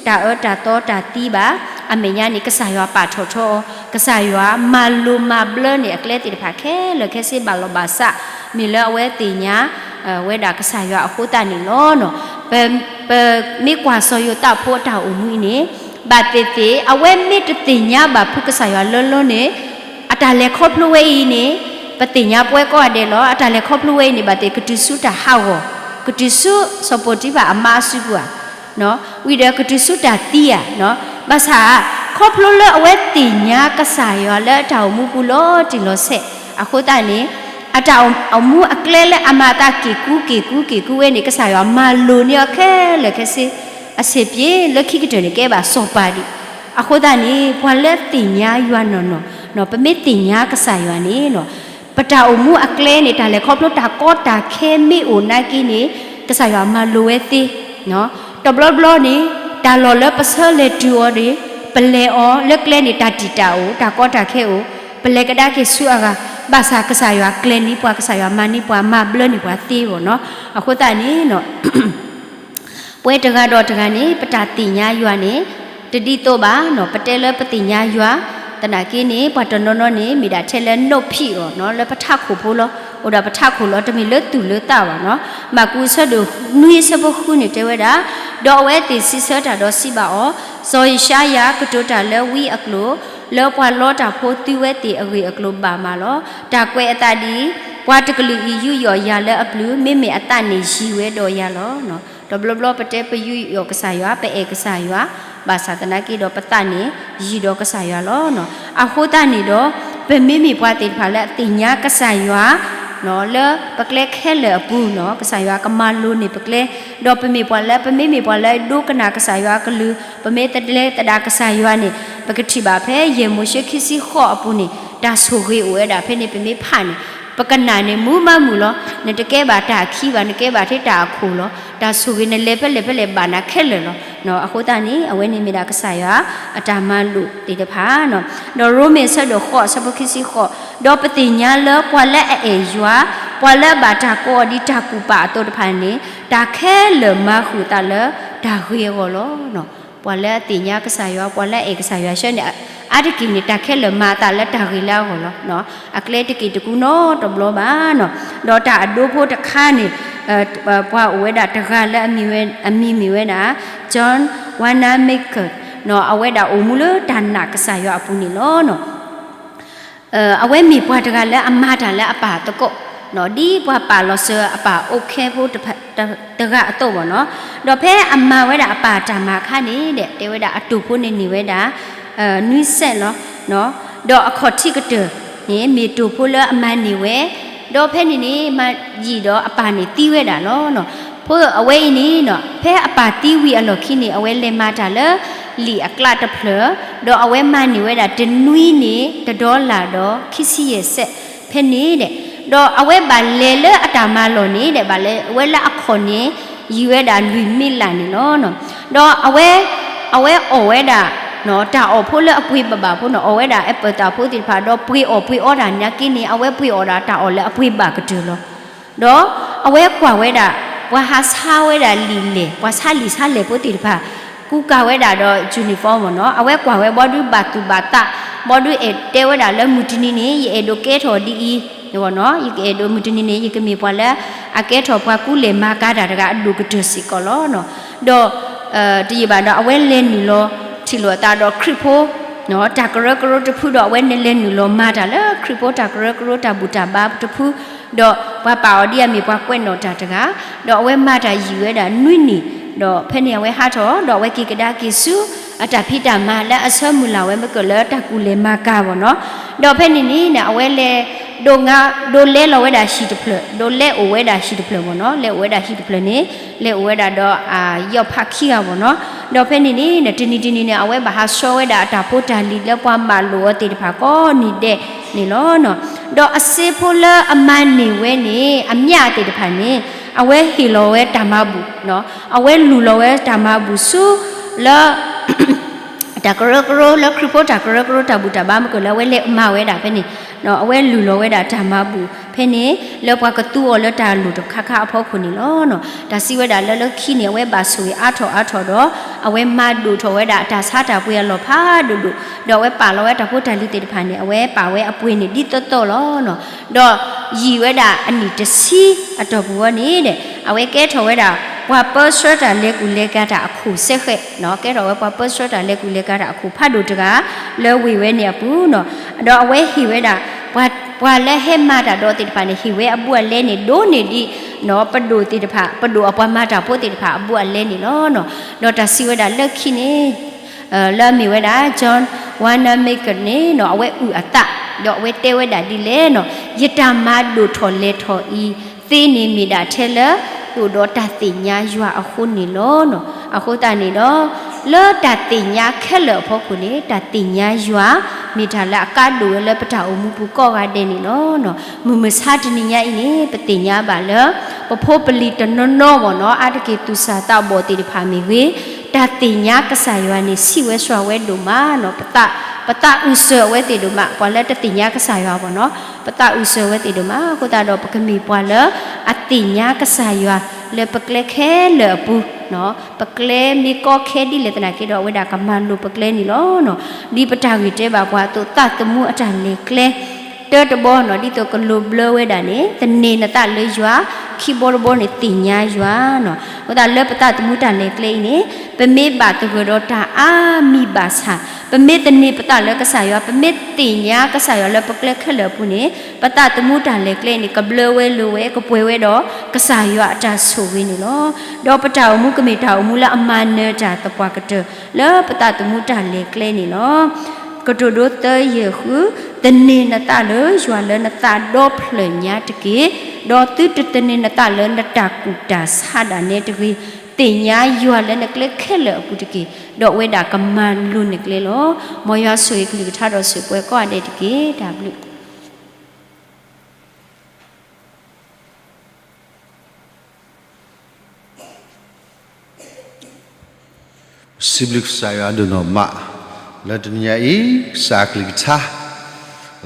တၢ်အၢတၢ်သီတၢ်သံဘၣ်, အမဲာ်ညါန့ၣ် ကစၢ်ယွၤပာ်ထီၣ်ထီအီၤ, ကစၢ်ယွၤမၤလိၤမၤဘျၢန့ၢ်အကျဲသ့ၣ်တဖၣ်ခဲလၢာ်ခဲဆ့ဘၣ်လီၤဘၣ်စး, မ့ၢ်လၢအဝဲသ့ၣ်ညါ ဝဲဒၣ်ကစၢ်ယွၤအဃိသတးန့ၣ်လီၤ. ပမ့ၢ်ကွၢ်စီၤယိၤသးဖိအတၢ်အိၣ်မူအံၤန့ၣ် ဘၣ်သ့ၣ်သ့ၣ် အဝဲမ့ၢ်တသ့ၣ်ညါဘၣ်ဖုကစၢ်ယွၤလၢလၢန့ၣ် အတၢ်လဲၤခီဖျိဝဲအံၤန့ၣ် ပသ့ၣ်ညါပဝဲကိးဂၤဒဲးလီၤ. အတၢ်လဲၤခီဖျိဝဲအံၤန့ၣ် ဘၣ်သ့ၣ်ကတုၤဆူတၢ်ဟးဂီၤ, ကတုၤဆူစီၤပိၤတံဖၤအမါအစုပူၤဧါ, ဝံၤဒီးကတုၤဆူတၢ်သံဧါ, ဘၣ်ဆၣ် ခီဖျိလၢအဝဲသ့ၣ်ညါကစၢ်ယွၤလၢအတၢ်အိၣ်မူပူၤလီၤတံၢ်လီၤဆဲးအဃိသတးန့ၣ် အတၢ်အိၣ်မူအကျဲလၢအမၤအသးက့ၤကူက့ၤကူက့ၤကူဝဲန့ၣ် ကစၢ်ယွၤမၤလိၤန့ၢ်အီၤခဲလၢာ်ခဲဆ့, အဆံးပျ့လၢခံကတၢၢ်န့ၣ် ကဲဘၣ်စီၤပၤဒံး. အဃိသတးန့ၣ် ပှၤလၢသ့ၣ်ညါယွၤနီၢ်နီၢ်, ပမ့ၢ်သ့ၣ်ညါကစၢ်ယွၤန့ၣ် ပတၢ်အိၣ်မူအကျဲန့ၣ် တၢ်လဲၤခီဖျိတၢ်ကီတၢ်ခဲမ့ၢ်အိၣ်နာ်က့န့ၣ် ကစၢ်ယွၤမၤလိၤဝဲသ့. တဘျီဘျီန့ၣ် တၢ်လီၢ်လၢပဆၢလဲၤတုၤအီၤန့ၣ် ပလဲၤအီၤလၢကျဲန့ၣ် တၢ်တံာ်တာ်အိၣ် တၢ်ကီတၢ်ခဲအိၣ် ပလဲၤကဒါက့ၤဆူအဂၤ, ဘၣ်ဆၣ်ကစၢ်ယွၤကျဲၤန့ၢ်ပှၤ ကစၢ်ယွၤမၤန့ၢ်ပှၤ မၤဘျၢန့ၢ်ပှၤသ့အဂီၢ်နီၤ. အဃိသတးန့ၣ် ပဝဲတဂၤဒီးတဂၤန့ၣ် ပတၢ်သ့ၣ်ညါယွၤန့ၣ် တဒ်သိးဘၣ်နီၤ. ပတဲလၢပသ့ၣ်ညါယွၤ သနာ်က့န့ၣ် ပှၤတနီၤနီၤန့ၣ် မ့ၢ်ဒၣ်ထဲလၢနီၣ်ဖံးအီၤနီၤ လၢပထးခိၣ်ဖိလီၤ. အိၣ်ဒီးပထးခိၣ်လီၤ တမ့ၢ်လၢသူၣ်လၢသးဘၣ်နီၤ. မၢ်ကူးဆၢဒိၣ်နွံဆၢဖိဃုန့ၣ်တဲဝဲဒၣ်, ဒီးအဝဲသ့ၣ်စံးဆၢတၢ်ဒီးစံးဘၣ်အီၤ, စီၤယၡါယၤကတိၤတၢ်လၢဝံအကျိာ်, လၢပှၤလီတၢ်ဖိသုဝဲသ့ၣ်အဂ့ၢ်အကျိၤဘၣ်မးလီၤ. တၢ်ကွဲးအသးဒ်အံၤ, ပှၤတကလုာ်အံၤယူးယီၣ်ယၤလၢအပျုၤ, မ့မ့ၢ်အသးန့ၣ်ယံၤဝဲဒီးယၤလီၤ. တဘျီဘျီပတဲပယူးယီၣ်ကစၢ်ယွၤ ပအဲၣ်ကစၢ်ယွၤ, ဘၣ်ဆၣ်သနာ်က့ဒီးပသးန့ၣ်ယံၤဒီးကစၢ်ယွၤလီၤ. အဃိသတးန့ၣ်ဒီး ပမ့မ့ၢ်ပှၤသ့ၣ်တဖၣ်လၢအသ့ၣ်ညါကစၢ်ယွၤ လၢပကျဲခဲလၢာ်အပူၤနီၤ ကစၢ်ယွၤကမၤလိၤန့ၢ်ပကျဲ, ဒီးပမ့ၢ်ပှၤလၢ ပမ့မ့ၢ်ပှၤလၢအဒိကနၣ်ကစၢ်ယွၤအကလုၢ်, ပမ့ၢ်တလဲၤသဒၣ်ကစၢ်ယွၤန့ၣ် ပကထံၣ်ဘၣ်ဖဲယဲၢ်မိၤၡ့ခံဆံဃိးအပူၤန့ၣ် တၢ်ဆိၣ်ဂ့ၤအိၣ်ဝဲဒၣ်ဖဲန့ၣ် ပမ့ၢ်ဖးန့ၣ် ပကနၣ်န့ၣ်မုာ်မးမုာ်လီၤ. နတကဲဘၣ်တၢ်အခံဘၣ် နကဲဘၣ်ထဲတၢ်အခိၣ်လီၤ. တၢ်ဆိၣ်ဂ့ၤနလဲၤဖဲလဲၣ်ဖဲလဲၣ်ဘၣ်နၤခဲလၢာ်လီၤ. အဃိသတးန့ၣ် အဝဲန့ၣ်မ့ၢ်ဒၣ်ကစၢ်ယွၤအတၢ်မၤလိာ်သ့ၣ်တဖၣ် ဒီးရိမ့ၤအဆၢဒိၣ်ဃိးအဆၢဖိခံဆံဃိး, ဒီးပသ့ၣ်ညါလၢပှၤလၢအအဲၣ်ယွၤ, ပှၤလၢအဘၣ်တၢ်ကိးအီၤဒ်တၢ်ကူၣ်ပာ်အသိးတဖၣ်န့ၣ် တၢ်ခဲလၢာ်မၤဃုာ်အသးလၢတၢ်ဂ့ၤအဂီၢ်လီၤ. ပှၤလၢအသ့ၣ်ညါကစၢ်ယွၤ ပှၤလၢအအဲၣ်ကစၢ်ယွၤဆၢန့ၣ် အါတက့ၢ်န့ၣ် တၢ်ခဲလၢာ်မၤအသးလၢတၢ်ဂ့ၤလၢအဂီၢ်လီၤ. အကျဲတက့ၢ်တကူနီတဘျီဘၣ်နီၤ. ဒီးတၢ်အဒိဖိတခါန့ၣ် ပှၤအိၣ်ဝဲဒၣ်တဂၤလၢအမံၤမံၤဝဲဒၣ် John Wanamaker နီၤ အဝဲဒၣ်အိၣ်မူလၢတၢ်နာ်ကစၢ်ယွၤအပူၤန့ၣ်လီၤ. အဝဲမ့ၢ်ပှၤတဂၤလၢအမၤတၢ်လၢအပၢ်သကိး ဒ်ပှၤပာ်လီၤစၢၤအပၢ်အိၣ်ခဲဖိတဂၤအသိးဘၣ်နီၤ. ဒီးဖဲအမၤဝဲဒၣ်အပၢ်တၢ်မၤအခါန့ၣ်ဒီး တဲဝဲဒၣ်အတိာ်ဖိန့ၣ်န့ၢ်ဝဲဒၣ် နွံစဲးလီၤ. ဒီးအခီၣ်ထံးကတၢၢ်န့ၣ် မ့ၢ်တိာ်ဖိလၢအမၤန့ၢ်ဝဲ, ဒီးဖဲန့ၣ်န့ၣ် မၤယံာ်ဒီးအပၢ်န့ၣ်သံဝဲဒၣ်လီၤ. ဖိအဝဲအံၤန့ၣ် ဖဲအပၢ်သံဝံၤအလီၢ်ခံန့ၣ် အဝဲလဲၤမၤတၢ်လၢလံာ်အကျးတဖျၢၣ်, ဒီးအဝဲမၤန့ၢ်ဝဲဒၣ်တနွံန့ၣ် တဒီလၣ်ဒီးခံဆံယဲၢ်စဲး ဖဲန့ၣ်ဒီး, ဒီးအဝဲဘၣ်လဲၤလၢအတၢ်မၤလီၢ်န့ၣ်ဒီး ဘၣ်လဲၤဝဲလၢအခီၣ်န့ၣ် ယံာ်ဝဲဒၣ်လွံၢ်မံးလၢ်န့ၣ်လီၤ. ဒီးအဝဲ အဝဲအီၣ်ဝဲဒၣ် တၢ်အီၣ်ဖိလၢအပှ့ၤဘၣ်ဘၣ်ဖိန့ၣ် အီၣ်ဝဲဒၣ် apple တၢ်ဖိသ့ၣ်တဖၣ် ဒီးပှ့ၤအီၣ်ပှ့ၤအီတၢ်နာ်က့န့ၣ် အဝဲပှ့ၤအီၣ်ဒၣ်တၢ်အီၣ်လၢအပှ့ၤဘၣ်ကတၢၢ်လီၤ. ဒီးအဝဲကွၢ်ဝဲဒၣ် ပှၤဟးဆါဝဲဒၣ်လံာ်လဲၢ် ပှၤဆါလံာ်ဆါလဲၢ်ဖိသ့ၣ်တဖၣ် ကူကၤဝဲဒၣ်ဒီး uniform မ့ၢ်နီၤ အဝဲကွၢ်ဝဲဘီဒုးဘၣ်သူၣ်ဘၣ်သး ဘီဒုးအဲၣ်တဲဝဲဒၣ်လၢမုၢ်တနံၤန့ၣ် ယအဲၣ်ဒိးကဲထီၣ်ဒ်အံၤ ယကအဲၣ်ဒိးမုၢ်တနံၤန့ၣ် ယကမ့ၢ်ပှၤလၢအကဲထီၣ်ပှၤကူလဲၢ်မၤကၤတၢ်တဂၤအဒိၣ်ကတၢၢ်စ့ၢ်ကီးလီၤ. ဒီး တယံာ်ဘၣ်ဒီး အဝဲလဲၤနုာ်လီၤ ထံၣ်လိာ်အသးဒီးခရံာ်ဖိ တၢ်ကရၢကရိတဖု ဒီးအဝဲနလဲၤနုာ်လီၤမၤတၢ်လၢခရံာ်ဖိတၢ်ကရၢကရိတၢ်ဘူၣ်တၢ်ဘါတဖု, ဒီးပှၤပာ်အီၤဒ်အမ့ၢ်ပှၤကွဲးနီၣ်တၢ်တဂၤ, ဒီးအဝဲမၤတၢ်ယံာ်ဝဲဒၣ်နွံနံၣ်, ဒီးဖဲန့ၣ်အဝဲဟးထီၣ် ဒီးအဝဲက့ၤကဒါက့ၤဆူ အတၢ်ဖံးတၢ်မၤလၢအဆၢမုၢ်လၢ်ဝဲမ့ၢ်ကၢၢ်လၢတၢ်ကူၣ်လဲၤမၤကၤဘၣ်နီၤ, ဒီးဖဲန့ၣ်န့ၣ် အဝဲလဲၤ ဒိးငါ ဒိးလဲလီၤဝဲဒၣ်ဟံၣ်တဖျၢၣ်, ဒိးလဲအိၣ်ဝဲဒၣ်ဟံၣ်တဖျၢၣ်ဘၣ်နီၤ, လဲအိၣ်ဝဲဒၣ်ဟံၣ်တဖျၢၣ်န့ၣ် လဲအိၣ်ဝဲဒၣ်ဒီး အယီၢ်ဖးခံဂၤဘၣ်နီၤ, ဒီးဖဲန့ၣ်န့ၣ် တနံၤတနံၤန့ၣ် အဝဲဘၣ်ဟးဆှၢဝဲဒၣ်အတၢ်ဖိတၢ်လံၤလၢပှၤမၤလိာ်အီၤသ့ၣ်တဖၣ်ကိးနံၤဒဲးန့ၣ်လီၤ. ဒီးအစ့ဖိလၢအမၤန့ၢ်ဝဲန့ၣ် အမျးသ့ၣ်တဖၣ်န့ၣ် အဝဲဟ့ၣ်လီၤဝဲတၢ်မၤဘူၣ်, အဝဲလူၢ်လီၤဝဲတၢ်မၤဘူၣ်ဆူ လၢ တၢ်ကရၢကရိလၢခရံာ်ဖိတၢ်ကရၢကရိတၢ်ဘူၣ်တၢ်ဘါမ့ၢ်ကၢၢ်လၢအဝဲလဲၤမၤဝဲဒၣ်ဖဲန့ၣ်, အဝဲလူၢ်လီၤဝဲဒၣ်တၢ်မၤဘူၣ်ဖဲန့ၣ် လၢပှၤကသူအီၤလၢတၢ်လိၣ်တခါခါအဖီခိၣ်န့ၣ်လီၤ. တၢ်စံးဝဲဒၣ်လၢလၢခံန့ၣ် အဝဲဘၣ်ဆိၣ်ဂ့ၤအါထီၣ်အါထီၣ်ဒီး အဝဲမၤဒိၣ်ထီၣ်ဝဲဒၣ်အတၢ်ဆါတၢ်ပှ့ၤအလီၢ်ဖးဒိၣ်ဒိၣ်, ဒီးအဝဲပာ်လီၤဝဲတၢ်ဖိတၢ်လံၤသ့ၣ်တဖၣ်န့ၣ် အဝဲပာ်ဝဲအပှ့ၤန့ၣ်ဒ်သိးသိးလီၤ. ဒီးယံာ်ဝဲဒၣ်အနံၣ်တဆံအတီၢ်ပူၤဝဲန့ၣ်ဒီး အဝဲကဲထီၣ်ဝဲဒၣ် ပှၤပၢဆှၢတၢ်လဲၤကူၣ်လဲၤကၤတၢ်အခိၣ်စဲဃဲး, ကဲထီၣ်ဝဲပှၤပၢဆှၢတၢ်လဲၤကူၣ်လဲၤကၤတၢ်အခိၣ်ဖးဒိၣ်တဂၤ လၢဝ့ၢ်ဝဲန့ၣ်အပူၤ, ဒီးအဝဲဟ့ၣ်ဝဲဒၣ် ပှၤလၢဟဲမၤတၢ်ဒီးသ့ၣ်တဖၣ်န့ၣ် ဟ့ၣ်ဝဲအဘူးအလဲန့ၣ် ဒိၣ်န့ၢ်ဒံး ပဒိၣ်သ့ၣ်တဖၣ် ပဒိၣ်အပှၤမၤတၢ်ဖိသ့ၣ်တဖၣ်အဘူးအလဲန့ၣ်လီၤ. ဒီးတၢ်စံးဝဲဒၣ်လၢခံန့ၣ် လၢအမ့ၢ်ဝဲဒၣ် John Wanamaker န့ၣ် အဝဲအုၣ်အသး ဒီးအဝဲတဲဝဲဒၣ်ဒ်လဲၣ်န့ၣ်, ယတၢ်မၤဒိၣ်ထီၣ်လဲၤထီၣ်အံၤသ့န့ၣ် မ့ၢ်ဒၣ်ထဲလၢ အိၣ်ဒီးတၢ်သ့ၣ်ညါယွၤအဃိန့ၣ်လီၤ. အဃိသတးန့ၣ်ဒီး လၢတၢ်သ့ၣ်ညါခဲလၢာ်အဖီခိၣ်န့ၣ် တၢ်သ့ၣ်ညါယွၤ မ့ၢ်တၢ်လၢအကါဒိၣ်ဝဲလၢပတၢ်အိၣ်မူပူၤကိးဂၤဒဲးန့ၣ်လီၤ. မုၢ်မဆါတနံၤညါအံၤန့ၣ် ပသ့ၣ်ညါဘၣ်လၢ ပဖိပလံၤတနီၤနီၤဘၣ်နီၤ အါတက့ၢ်သူၣ်စၢ်သးဘီၣ်သ့ၣ်တဖၣ်မ့ၢ်ဂ့ၤ, တၢ်သ့ၣ်ညါကစၢ်ယွၤန့ၣ် ဆံးဝဲစှၤဝဲဒိၣ်မးနီၤ, ပသး ပသးအုးစၢၤအဝဲသ့ၣ်ဒိၣ်မး, ပှၤလၢတသ့ၣ်ညါကစၢ်ယွၤဘၣ်နီၤ ပသးအုးစၢၤအဝဲသ့ၣ်ဒိၣ်မး, အဃိသတးဒီး ပကမ့ၢ်ပှၤလၢအသ့ၣ်ညါကစၢ်ယွၤလၢပကျဲခဲလၢာ်အပူၤ, ပကျဲမ့ၢ်ကီခဲဒ်လဲၣ်သနာ်က့ဒီး အဝဲဒၣ်ကမၤလိၤပကျဲန့ၣ်လီၤ. ဒ်ပတၢ်ဂ့ၢ်တဲဘၣ်ပှၤအသိး သးသမူအတၢ်လဲၤကျဲ တၢတဘီနီၤ ဒ်သိးကလိၤဘျၢဝဲဒၣ်န့ၣ် သန့ၤနသးလၢယွၤ, ခံဘီတဘီန့ၣ် သ့ၣ်ညါယွၤနီၤ. အဃိသတးလၢပသးသမူတၢ်လဲၤကျဲအံၤန့ၣ် ပမ့ၢ်ဘၣ်သဂၢၢ်ဒီးတၢ်အါမံၤဘၣ်ဆၣ်, ပမ့ၢ်သန့ၤပသးလၢကစၢ်ယွၤ, ပမ့ၢ်သ့ၣ်ညါကစၢ်ယွၤလၢပကျဲခဲလၢာ်အပူၤန့ၣ် ပသးသမူတၢ်လဲၤကျဲန့ၣ် ကဘျၢဝဲလိၤဝဲ ကပှဲၤဝဲဒီးကစၢ်ယွၤအတၢ်ဆိၣ်ဂ့ၤန့ၣ်လီၤ. ဒီးပတၢ်အိၣ်မူကမ့ၢ်တၢ်အိၣ်မူလၢအမၤနၢၤတၢ်သပှၢ်ကတၢၢ် လၢပသးသမူတၢ်လဲၤကျဲန့ၣ်လီၤ. ကတိၤဒိသၢယဲၢ်ဃု, သန့ၤနသးလၢယွၤလၢနသးဒီဖျၢၣ်ညါတက့ၢ်, ဒီးသုတသန့ၤနသးလၢနတၢ်ကူၣ်တၢ်ဆးဒၣ်နဲတဂ့ၤ, သ့ၣ်ညါယွၤလၢနကျဲခဲလၢာ်အပူၤတက့ၢ်, ဒီးအဝဲဒၣ်ကမၤလိၤနကျဲလီၤ. မ်ယွၤဆိၣ်ဂ့ၤကလုၢ်ကထါဒီးဆိၣ်ပှဲၤကိးဂၤဒဲးတက့ၢ်. တၢ်ဘျုး ပစံးဘျုးကစၢ်ယွၤဒိၣ်နီၢ်မး လၢတနံၤညါအံၤ ကစၢ်အကလုၢ်ကထါ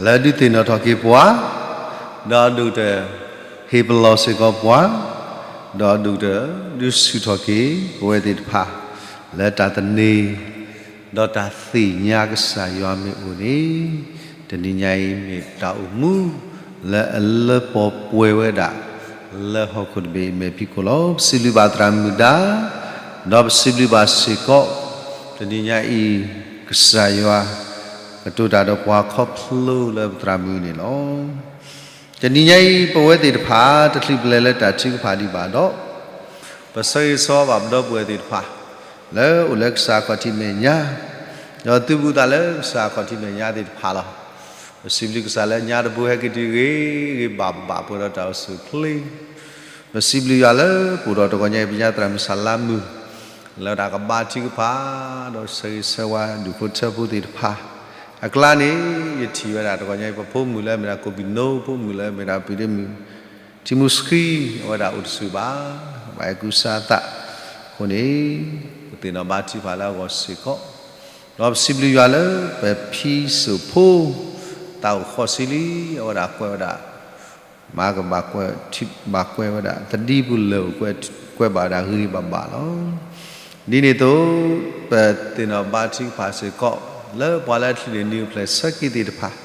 လၢဒုးသ့ၣ်နီၣ်ထီၣ်က့ၤပှၤ, ဒီးအဒိၣ်ကတၢၢ် ဟ့ၣ်ပလီၢ်စ့ၢ်ကီးပှၤ, ဒီးအဒိၣ်ကတၢၢ် ဒုးဆူၣ်ထီၣ်က့ၤပဝဲသ့ၣ်တဖၣ် လၢတၢ်သန့ၤ ဒီးတၢ်သ့ၣ်ညါကစၢ်ယွၤမ့ၢ်အိၣ်န့ၣ်, တနံၤညါအံၤမ့ၢ်တၢ်အိၣ်မူ လၢအလၢပှဲၤဝဲဒၣ် လၢဟီၣ်ခိၣ်တဘ့ၣ်အမဲာ်ဖံးခိၣ်လီၤ. ပစံးဘျုးဘၣ်သရၣ်မုၣ်ဒါ, ဒီးပစံးဘျုးဘၣ်စ့ၢ်ကီး တနံၤညါအံၤ ကစၢ်ယွၤ ကတိၤတၢ်ဒီးပှၤခီဖျိလၢပသရၣ်မုၣ်န့ၣ်လီၤ. တနံၤညါအံၤ ပဝဲသ့ၣ်တဖၣ် တချုးပလဲၤလၢတၢ်ထုကဖၣ်ဒံးဘၣ်ဒီး ပဆၢဂ့ၤဆၢဝါဘၣ်ပဒီပုၢ်ဝဲၢ်သ့ၣ်တဖၣ် လၢအိၣ်လၢကစၢ်ခီၣ်ထံးမဲာ်ညါ, ဒီးသုဘူးသးလၢကစၢ်ခီၣ်ထံးမဲာ်ညါသ့ၣ်တဖၣ်လီၤ. ပစံးဘျုးကစၢ်လၢညါတဘိဟဲက့ၤတုၤဂ့ၤဂ့ၤဘၣ်ဘၣ် ပှဲၤဒီးတၢ်အိၣ်ဆူၣ်အိၣ်ချ့, ပစံးဘျုးယွၤလၢပအိၣ်ဒီးတဂီၤညါအံၤ ပညါသရၣ်မုၣ်စၢ်လါမုၣ် လၢတၢ်ကဘါထုကဖၣ် ဒီးဆၢဂ့ၤဆၢဝါဒူၣ်ဖိထၢဖိသ့ၣ်တဖၣ် အကျါန့ၣ် ယထံၣ်ဝဲဒၣ်တဂီၤညါအံၤ ပဖိမုၣ်လၢအမ့ၢ်ဒၣ်ကိၣ်ပံၣ်နိ, ဖိမုၣ်လၢအမ့ၢ်ဒၣ်ပံၤဒ့မုၣ် ထံမူဆှံ အဝဲဒၣ်အိၣ်တဆူၣ်ဘၣ်, ဘၣ်အဲၣ်ကူစါအသးအဃိန့ၣ် ပသ့ၣ်နီၣ်ဘါထုကဖၣ်လၢအဂီၢ်စ့ၢ်ကီး, ဒီးပစံးဘျုးယွၤလၢပဖံစိၣ်ဖိ သးအိၣ်ဃီၣ်ဆံလံ, အဝဲဒၣ်ကွဲးဝဲဒၣ် မၤကဘၣ်ကွဲး ဘၣ်ကွဲးဝဲဒၣ် သဒံပူၤလၢာ် ကွဲးဘၣ်ဝဲဒၣ်ဂ့ၤဂ့ၤဘၣ်ဘၣ်လီၤ. ဒ်န့ၣ်အသိး ပသ့ၣ်နီၣ်ဘါထုကဖၣ်စ့ၢ်ကီး လၢပှၤလၢအချုးန့ၢ်နံၣ်အိၣ်ဖျဲၣ်ဆၢက့ၤသ့ၣ်တဖၣ်,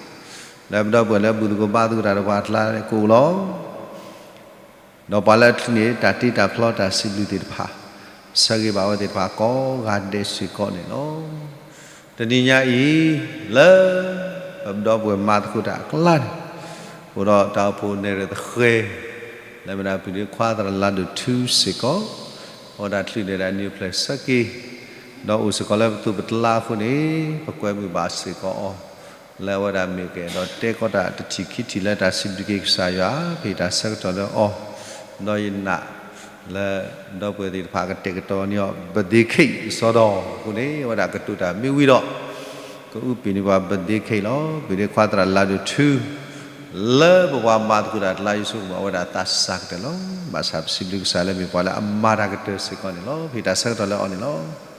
လၢပဒီပုၢ်ဝဲၢ်လၢဘူၣ်သကိးဘါသကိးတၢ်ဒီးပှၤအကျါကိးလီၤ. ဒီးပှၤလၢအချုးန့ၢ်တၢ်တ့တၢ်ဖျီတၢ်စံးဘျုးသ့ၣ်တဖၣ်, ဆၢဂ့ၤဘၣ်ဝဲသ့ၣ်တဖၣ်ကိးဂၤဒဲးစ့ၢ်ကီးန့ၣ်လီၤ. တနံၤညါအံၤ လၢပဒီပုၢ်ဝဲၢ်မၤသကိးတၢ်အကျါန့ၣ် အိၣ်ဒီးတၢ်အိၣ်ဖှိၣ်နဲၣ်ရွဲၣ်သဃဲၤ လၢမ့ၢ်ဒၣ်ပဒိၣ်ခွါသရၣ်လၤဒိၣ်ထူစ့ၢ်ကီး အဝဲဒၣ်ချုးန့ၢ်ဒၣ်နံၣ်အိၣ်ဖျဲၣ်ဆၢက့ၤ ဒီးအိၣ်စ့ၢ်ကီးလၢပသိးပတလါအဃိန့ၣ် ပကွဲမုာ်ဘၣ်စ့ၢ်ကီးအီၤ လၢအဝဲဒၣ်မ့ၢ်ကအဲၣ်ဒိးတဲကီးတၢ်တထံၣ်ခံထံၣ်လၢတၢ်စံးဘျုးက့ၤကစၢ်ယွၤ ပဟ့ၣ်တၢ်ဆၢကတီၢ်လၢအီၤ ဒီးယနာ် လၢဒီပုၢ်ဝဲၢ်သ့ၣ်တဖၣ်ကတဲာ်ကတီၤန့ၢ်အီၤ birthday cake စီဒီအဃိန့ၣ် အဝဲဒၣ်ကတိၤတၢ်မ့ၢ်ဝံၤဒီး ကအုပှ့ၤန့ၢ်ပှၤ birthday cake လီၤ. ပဒိၣ်ခွါသရၣ်လၤဒိၣ်ထူ လၢပပှၤမၤသကိးတၢ်အကျါ ယဆိကမိၣ်အဝဲဒၣ်သးစၢ်ကတၢၢ်လီၤ. ဘၣ်ဆၣ်ပစံးဘျုးကစၢ်လၢမ့ၢ်ပှၤလၢအမၤတၢ်ကတၢၢ်စ့ၢ်ကီးန့ၣ်လီၤ. ပဟ့ၣ်တၢ်ဆၢကတီၢ်လၢအီၤန့ၣ်လီၤ.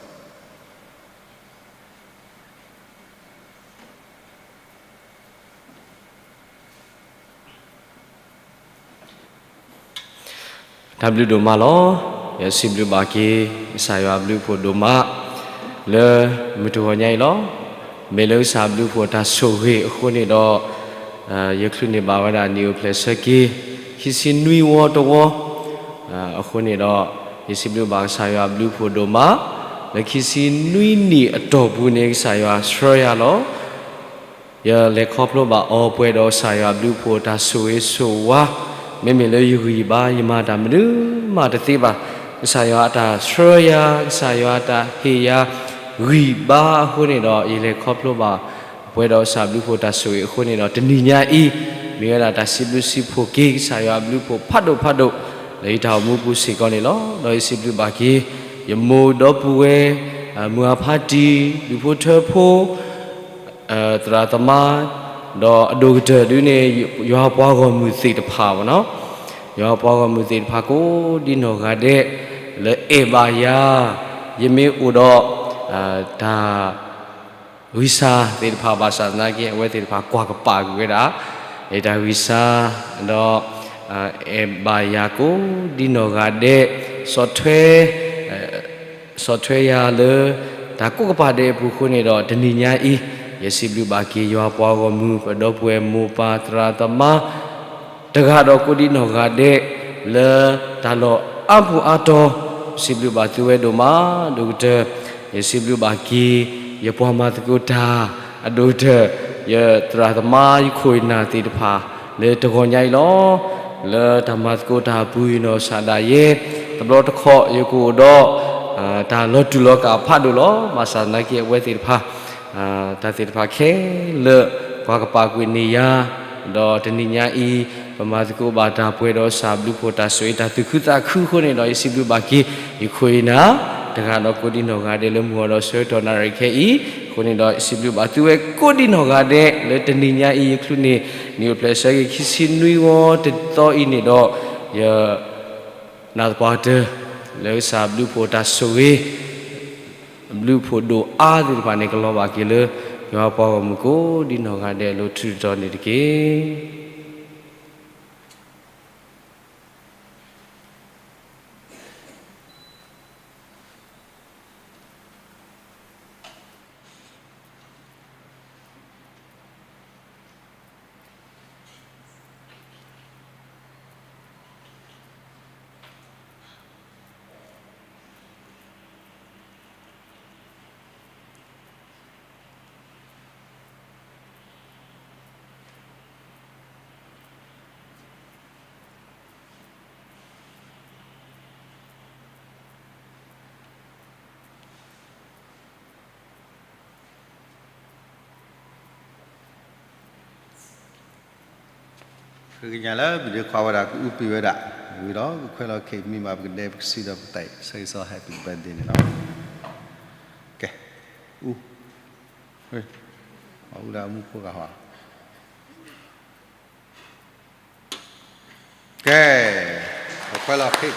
တၢ်ဘျုးဒိၣ်မးလီၤ. ယစံးဘျုးဘၣ်က့ၤ ကစၢ်ယွၤအဘျုးအဖှိၣ်ဒိၣ်မး လၢမုၢ်တဂီၤညါအံၤလီၤ. မ့ၢ်လၢကစၢ်အဘျုးအဖှိၣ်တၢ်ဆိၣ်ဂ့ၤအဃိန့ၣ်ဒီး ယချုးန့ၢ်ဘၣ်ဝဲဒၣ်နံၣ်အိၣ်ဖျဲၣ်ဆၢက့ၤ ခံဆံနွံဝီတဝီ အဃိန့ၣ်ဒီး ယစံးဘျုးဘၣ်ကစၢ်ယွၤအဘျုးအဖှိၣ်ဒိၣ်မး လၢခံဆံနွံနံၣ်အတီၢ်ပူၤန့ၣ် ကစၢ်ယွၤဆှၢယၤလီၤ. ယလဲၤခီဖျိဘၣ်အီၤပှဲၤဒီးကစၢ်ယွၤအဘျုးအဖှိၣ်တၢ်ဆိၣ်ဂ့ၤဆိၣ်ဝါ မ့မ့ၢ်လၢယဂံၢ်ယဘါ ယမၤတၢ်မနုၤမးတသ့ဘၣ်. ကစၢ်ယွၤအတၢ်ဆှၢယၤ ကစၢ်ယွၤအတၢ်ဟ့ၣ်ယၤ ဂံၢ်ဘါအဃိန့ၣ်ဒီး ယလဲၤခီဖျိဘၣ် ပှဲၤဒီးကစၢ်အဘျုးအဖှိၣ်တၢ်ဆိၣ်ဂ့ၤအဃိန့ၣ်ဒီး တနံၤညါအံၤ မ့ၢ်ဝဲဒၣ်တၢ်စံးဘျုးစံးဖှိၣ်က့ၤ ကစၢ်ယွၤအဘျုးအဖှိၣ်ဖးဒိၣ်ဖးဒိၣ် လၢယတၢ်အိၣ်မူပူၤစ့ၢ်ကီးန့ၣ်လီၤ. ဒီးယစံးဘျုးဘၣ်က့ၤ ယမိၢ်ဒီပုၢ်ဝဲၢ် မုၢ်အဖါတံၢ် ဒူၣ်ဖိထၢဖိ သရၣ်သမါ ဒီးအဒိၣ်ကတၢၢ်ဒုန့ၣ် ယွၤပှၤဂီၢ်မုၢ်သ့ၣ်တဖၣ်ဘၣ်နီၤ, ယွၤပှၤဂီၢ်မုၢ်သ့ၣ်တဖၣ်ကိးဒံနီၢ်ဂၤဒဲး လၢအဲၣ်ဘၣ်ယၤ, ယမ့ၢ်အိၣ်ဒီး တၢ် ဂံၢ်စၢ်သ့ၣ်တဖၣ်ဘၣ်ဆၣ်သနာ်က့ အဝဲသ့ၣ်တဖၣ်ကွၢ်ကပာ်ကွံာ်ဝဲဒၣ် ယတၢ်ဂံၢ်စၢ် ဒီး အဲၣ်ဘၣ်ယၤကိးဒံနီၢ်ဂၤဒဲး, ဆီၣ်ထွဲ ဆီၣ်ထွဲယၤလၢ တၢ်ကိးကပၤဒဲးအပူၤအဃိန့ၣ်ဒီး တနံၤညါအံၤ ယစံးဘျုးဘၣ်က့ၤယွၤပှၤဂီၢ်မုၢ် ပဒီပုၢ်ဝဲၢ်မိၢ်ပၢ်သရၣ်သမါ တဂၤဒီးကိးဒံနီၢ်ဂၤဒဲး လၢတၢ်လီၢ်အါပူၤအါတီၤ, စံးဘျုးဘၣ်သုဝဲဒိၣ်မး ဒိၣ်ကတၢၢ်, ယစံးဘျုးဘၣ်က့ၤ ယပှၤမၤသကိးတၢ် အဒိၣ်ကတၢၢ်, ယသရၣ်သမါ ယခိၣ်ယနၢ်သ့ၣ်တဖၣ် လၢတဂီၤညါအံၤလီၤ. လၢတၢ်မၤသကိးတၢ်အပူၤ ယနီၢ်ကစၢ်ဒၣ်ယဲ တဘျီတခီၣ် ယကအိၣ်ဒီး တၢ်လီၤတူာ်လီၤကာ်ဖးဒိၣ်လီၤ. ဘၣ်ဆၣ်သနာ်က့ အဝဲသ့ၣ်တဖၣ် တၢ်သ့ၣ်တဖၣ်ခဲလၢာ် ကွၢ်ကပာ်ကွံာ်န့ၢ်ယၤ, ဒီးတနံၤညါအံၤ ပမၤသကိးဘၣ်တၢ်ပှဲၤဒီးကစၢ်ဘျုးဖှိၣ်တၢ်ဆိၣ်ဂ့ၤတၢ်သူၣ်ခုသးခုအဃိန့ၣ်ဒီး ယစံးဘျုးဘၣ်က့ၤ ယခိၣ်ယနၢ် တဂၤဒီးကိးဒံနီၢ်ဂၤဒဲးလၢမုၢ်ဂီၤဒီးဆၢကတီၢ်နၣ်ရံၣ်ခဲအံၤ, အဃိန့ၣ်ဒီး ယစံးဘျုးဘၣ်သုဝဲကိးဒံနီၢ်ဂၤဒဲး လၢတနံၤညါအံၤ ယချုးန့ၢ် နံၣ်အိၣ်ဖျဲၣ်ဆၢက့ၤ ခံဆံနွံဝီတသီအံၤန့ၣ်ဒီး ယ နာ်သပှၢ်ကတၢၢ် လၢကစၢ်ဘျုးဖှိၣ်တၢ်ဆိၣ်ဂ့ၤ ဘျုးဖှိၣ်ဒိၣ်အါသ့ၣ်တဖၣ်န့ၣ် ကလီၤဘၣ်က့ၤလၢ ယွၤပှၤဂီၢ်မုၢ်ကိးဒံနီၢ်ဂၤဒဲးအလိၤ ထုးထီၣ်န့ၣ်တက့ၢ်. ဃ့ကညးလၢ ပဒ့ခွါဝဲဒၣ် ကအုပှ့ၤဝဲဒၣ် ဝံၤဒီး ကခွဲးလီၤခ့မံမၤ ပကဒဲးပကစံးဒီးပသး ဆၢဂ့ၤစီ happy birthday န့ၣ်လီၤ. ကဲ အူ အူဒၣ်မူဖိဂၤဟီ ကဲ ပခွဲးလီၤခ့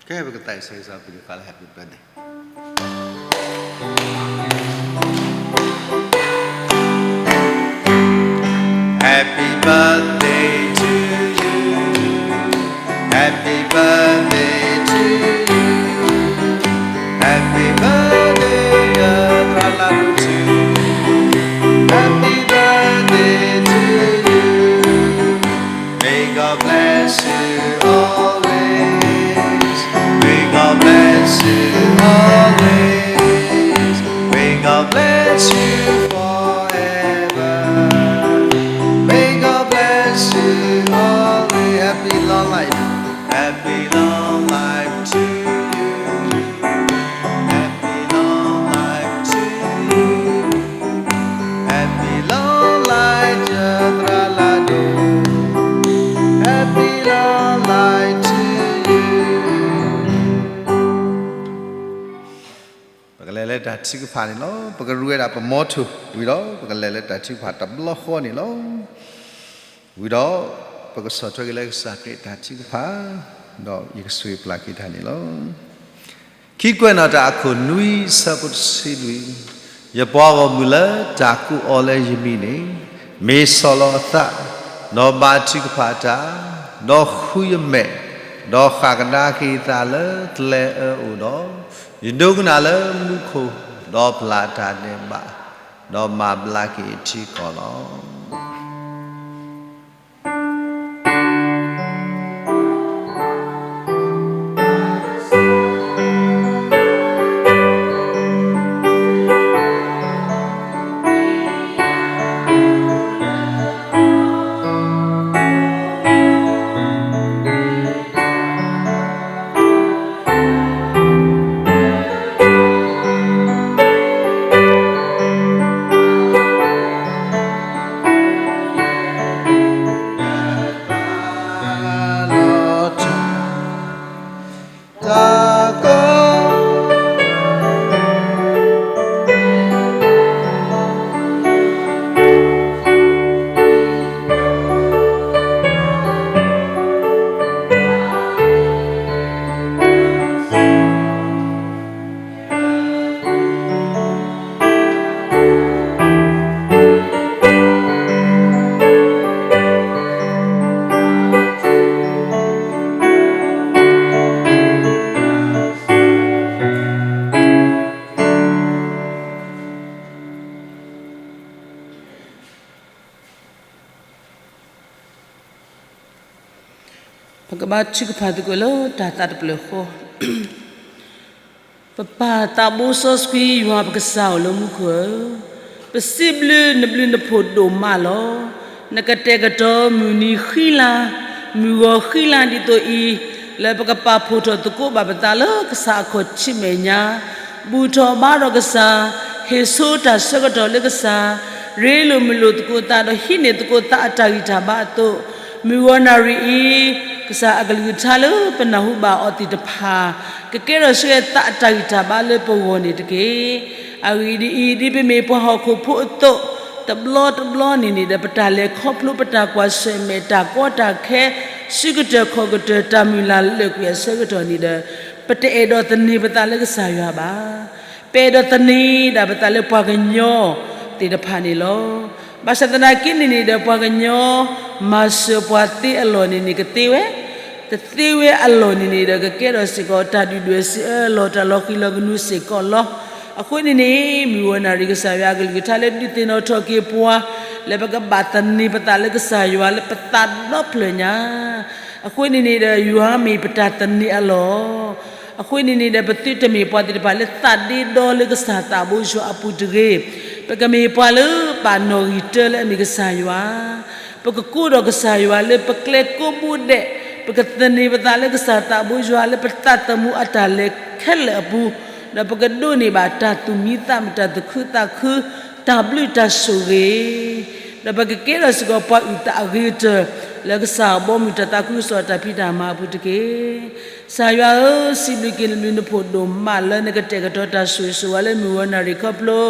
ကဲ ပကသးဆၢဂ့ၤစီ ပဒ့ခွါလၢ happy birthday. Happy birthday to you. Happy birthday to you. Happy birthday, dear Ralatu. Happy birthday to you. May God bless you always. May God bless you forever. May God bless you always. Happy long life. Happy long life to you. Happy long life to you. Happy long life ယသရၣ်လၢဒိၣ်. Happy long life to you. ပကလဲၤလၢတၢ်ထုကဖၣ်န့ၣ်လီၤ. ပကရူးဝဲဒၣ်ပမီထိၣ်ဝံၤဒီး ပကလဲၤလၢတၢ်ထုကဖၣ်တဘျီဃီန့ၣ်လီၤ. ဝံၤဒီး ပကဆီၣ်ထွဲက့ၤလၢကစၢ်ခရံာ်တၢ်ထုကဖၣ်, ဒီးယကဆိၣ်ဂ့ၤပျၢ်က့ၤတၢ်န့ၣ်လီၤ. ခံကွဲးနီၣ်တၢ်အခိၣ်နွံဆၢဖိတဆံလွံၢ်, ယပှၤဂီၢ်မုၢ်လၢတၢ်ကိးအီၤလၢယမံၤန့ၣ်, မ့ၢ်ဆီၣ်လီၤအသး, ဒီးဘါထုကဖၣ်တၢ်, ဒီးဃုယမဲာ်, ဒီးဃၣ်ကဒါက့ၤအသးလၢကျဲအၢအိၣ်ဒီး, ယဒိကနၣ်လၢမူခိၣ်, ဒီးဖျါတၢ်ဒဲးဘး, ဒီးမၤဘျါက့ၤအထံကီၢ်လီၤ. ပကဘါထုကဖၣ်သကိးလၢတၢ်သးတဖျၢၣ်ဃီ, ပပၢ်သးဘိစီဆှံယွၤပကစၢ်အိၣ်လၢမူခိၣ်ဧၢ, ပစံးဘျုးနဘျုးနဖှိၣ်ဒိၣ်မးလီၤ. နကတဲာ်ကတီၤမုၢ်နံၤဃံလၤ, မုၢ်ဂီၤဃံလၤဒ်သိးအံၤ, လၢပကပာ်ဖှိၣ်ထီၣ်သကိးဘၣ်ပသးလၢကစၢ်အခီၣ်ထံးမဲာ်ညါ, ဘူၣ်ထီၣ်ဘါထီၣ်ကစၢ်, ဟ့ၣ်ဆိတၢ်ဆၢကတီၢ်လၢကစၢ်, ရ့လိာ်မုာ်လိာ်သကိးသးဒီးဟံးန့ၢ်သကိးသးအတၢ်ဂံၢ်တၢ်ဘါအသိး, မုၢ်ဂီၤနၣ်ရံၣ်အံၤ, ကစၢ်အကလုၢ်ကထါလၢပနၢ်ဟူဘၣ်အီၤသ့ၣ်တဖၣ်, ကကဲထီၣ်ဆူသးအတၢ်ဂံၢ်တၢ်ဘါလၢပဂီၢ်န့ၣ်တက့ၢ်. အဂ့ၢ်ဒ်အံၤ, ဒ်ပမ့ၢ်ပှၤဟီၣ်ခိၣ်ဖိအသိး, တဘျီတဘျီန့ၣ်န့ၣ်ဒီး ပတၢ်လဲၤခီဖျိ ပတၢ်ကွၢ်ဆၢၣ်မဲာ်တၢ်ကီတၢ်ခဲ, စုကတၢၢ်ခီၣ်ကတၢၢ် တၢ်မုၢ်လၢ်လၢာ်ကွံာ်အဆၢကတီၢ်န့ၣ်ဒီး, ပတအဲၣ်ဒိးသန့ၤပသးလၢကစၢ်ယွၤဘၣ်. ပအဲၣ်ဒိးသန့ၤဒၣ်ပသးလၢပှၤကညီသ့ၣ်တဖၣ်န့ၣ်လီၤ. ဘၣ်ဆၣ်သနာ်က့န့ၣ်န့ၣ်ဒီး ပှၤကညီမၤစၢၤပှၤသ့အလီၢ်န့ၣ်န့ၣ် ကသ့ဝဲ, တသ့ဝဲအလီၢ်န့ၣ်န့ၣ်ဒီး ကကဲထီၣ်စ့ၢ်ကီး တၢ်ဒုၣ်ဒွဲၣ်စံးအၢအလီၢ် တၢ်လီၤဃံၤလီၤကနူၤစ့ၢ်ကီးလီၤ. အဃိန့ၣ်န့ၣ် မုၢ်ဂီၤနၣ်ရံၣ် ကစၢ်ယွၤအကလုၢ်ကထါလၢဒုးသ့ၣ်နီၣ်ထီၣ်က့ၤပှၤ, လၢပကဘၣ်သန့ၤပသးလၢကစၢ်ယွၤလၢပသးဒီဖျၢၣ်ညါ အဃိန့ၣ်န့ၣ်ဒီး ယွၤမ့ၢ်ပတၢ်သန့ၤအလီၢ်. အဃိန့ၣ်န့ၣ်ဒီး ပသုတမ့ၢ်ပှၤသ့ၣ်တဖၣ်လၢသးဒ့ဒီလၢကစၢ်သးဘိယွၤအပူၤတဂ့ၤ. ပကမ့ၢ်ပှၤလၢဘၣ်နီၣ်ဂံၢ်တၢလၢအမ့ၢ်ကစၢ်ယွၤ, ပကကိးဒီးကစၢ်ယွၤလၢပကျဲကိးဘိဒဲး, ပကသန့ၤပသးလၢကစၢ်သးဘိယွၤလၢပသးသမူအတၢ်လဲၤခဲလၢာ်အပူၤ, ဒီးပကဒိးန့ၢ်ဘၣ်တၢ်သူၣ်မံသးမုာ် တၢ်သူၣ်ခုသးခု, တၢ်ဘျုးတၢ်ဆိၣ်ဂ့ၤ ဒီးပကကဲထီၣ်စ့ၢ်ကီးပှၤအုၣ်သးအဂ့ၤကတၢၢ် လၢကစၢ်အဘီအမုၢ်တၢ်သးခုကစီၣ်တၢ်ဖံးတၢ်မၤအပူၤတက့ၢ်. ကစၢ်ယွၤဧၢ, စံးဘျုးက့ၤနဘျုးနဖှိၣ်ဒိၣ်မးလၢနကတဲာ်ကတီၤတၢ်ဆိၣ်ဂ့ၤဆိၣ်ဝါလၢမုၢ်ဂီၤနၣ်ရံၣ်ခီဖျိ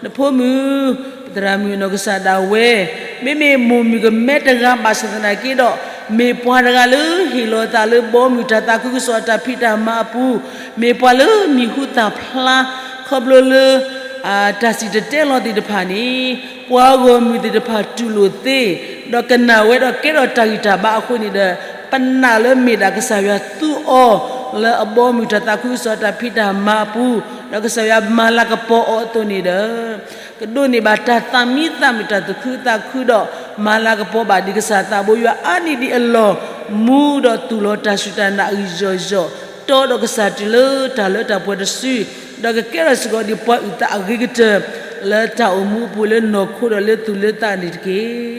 နဖိမုၣ် ပသရၣ်မုၣ်အနီၢ်ကစၢ်ဒၣ်ဝဲ, မ့မ့ၢ်မိၢ်မုၣ်ကမဲတဂၤဘၣ်ဆၣ်သနာ်က့ဒီး, မ့ၢ်ပှၤတဂၤလၢဟ့ၣ်လီၤသးလၢဘီမုၢ်တၢ်သးခုကစီၣ်တၢ်ဖံးတၢ်မၤအပူၤ, မ့ၢ်ပှၤလၢမံၤဟူသၣ်ဖျါ ခီဖျိလၢ တၢ်စံၣ်တဲၤတဲလီၤသ့ၣ်တဖၣ်န့ၣ်, ပှၤဂီၢ်မုၢ်သ့ၣ်တဖၣ်တူၢ်လိာ်သ့, ဒီးကနၣ်ဝဲဒီးကဲထီၣ်တၢ်ဂံၢ်တၢ်ဘါအဃိန့ၣ်ဒီး, ပနာ်လၢမ့ၢ်ဒၣ်ကစၢ်ယွၤသူအီၤ လၢအဘီမုၢ်တၢ်သးခုကစီၣ်တၢ်ဖံးတၢ်မၤအပူၤ, ဒီးကစၢ်ယွၤမၤလၤကပီၤအီၤအသိးန့ၣ်ဒီး, ကဒိးန့ၢ်ဘၣ်တၢ်သူၣ်မံသးမုာ် တၢ်သူၣ်ခုသးခုဒီး မၤလၤကပီၤဘၣ်ဒံးကစၢ်သးဘိယွၤအါနံၣ်ဒံးအလီၢ်, မူဒီးသူၣ်လီၤတၢ်စူၢ်တၢ်နာ်အဂံၢ်ယီၢ်ယီၢ် တီဒီးကစၢ်တုၤလၢတၢ်လၢတၢ်ပှဲၤတစု, ဒီးကကဲထီၣ်စ့ၢ်ကီးဒ်ပှၤအုၣ်သးအဂ့ၤကတၢၢ် လၢတၢ်အိၣ်မူအပူၤလၢနီၢ်ခိဒီးလၢသူၣ်လၢသးန့ၣ်တက့ၢ်.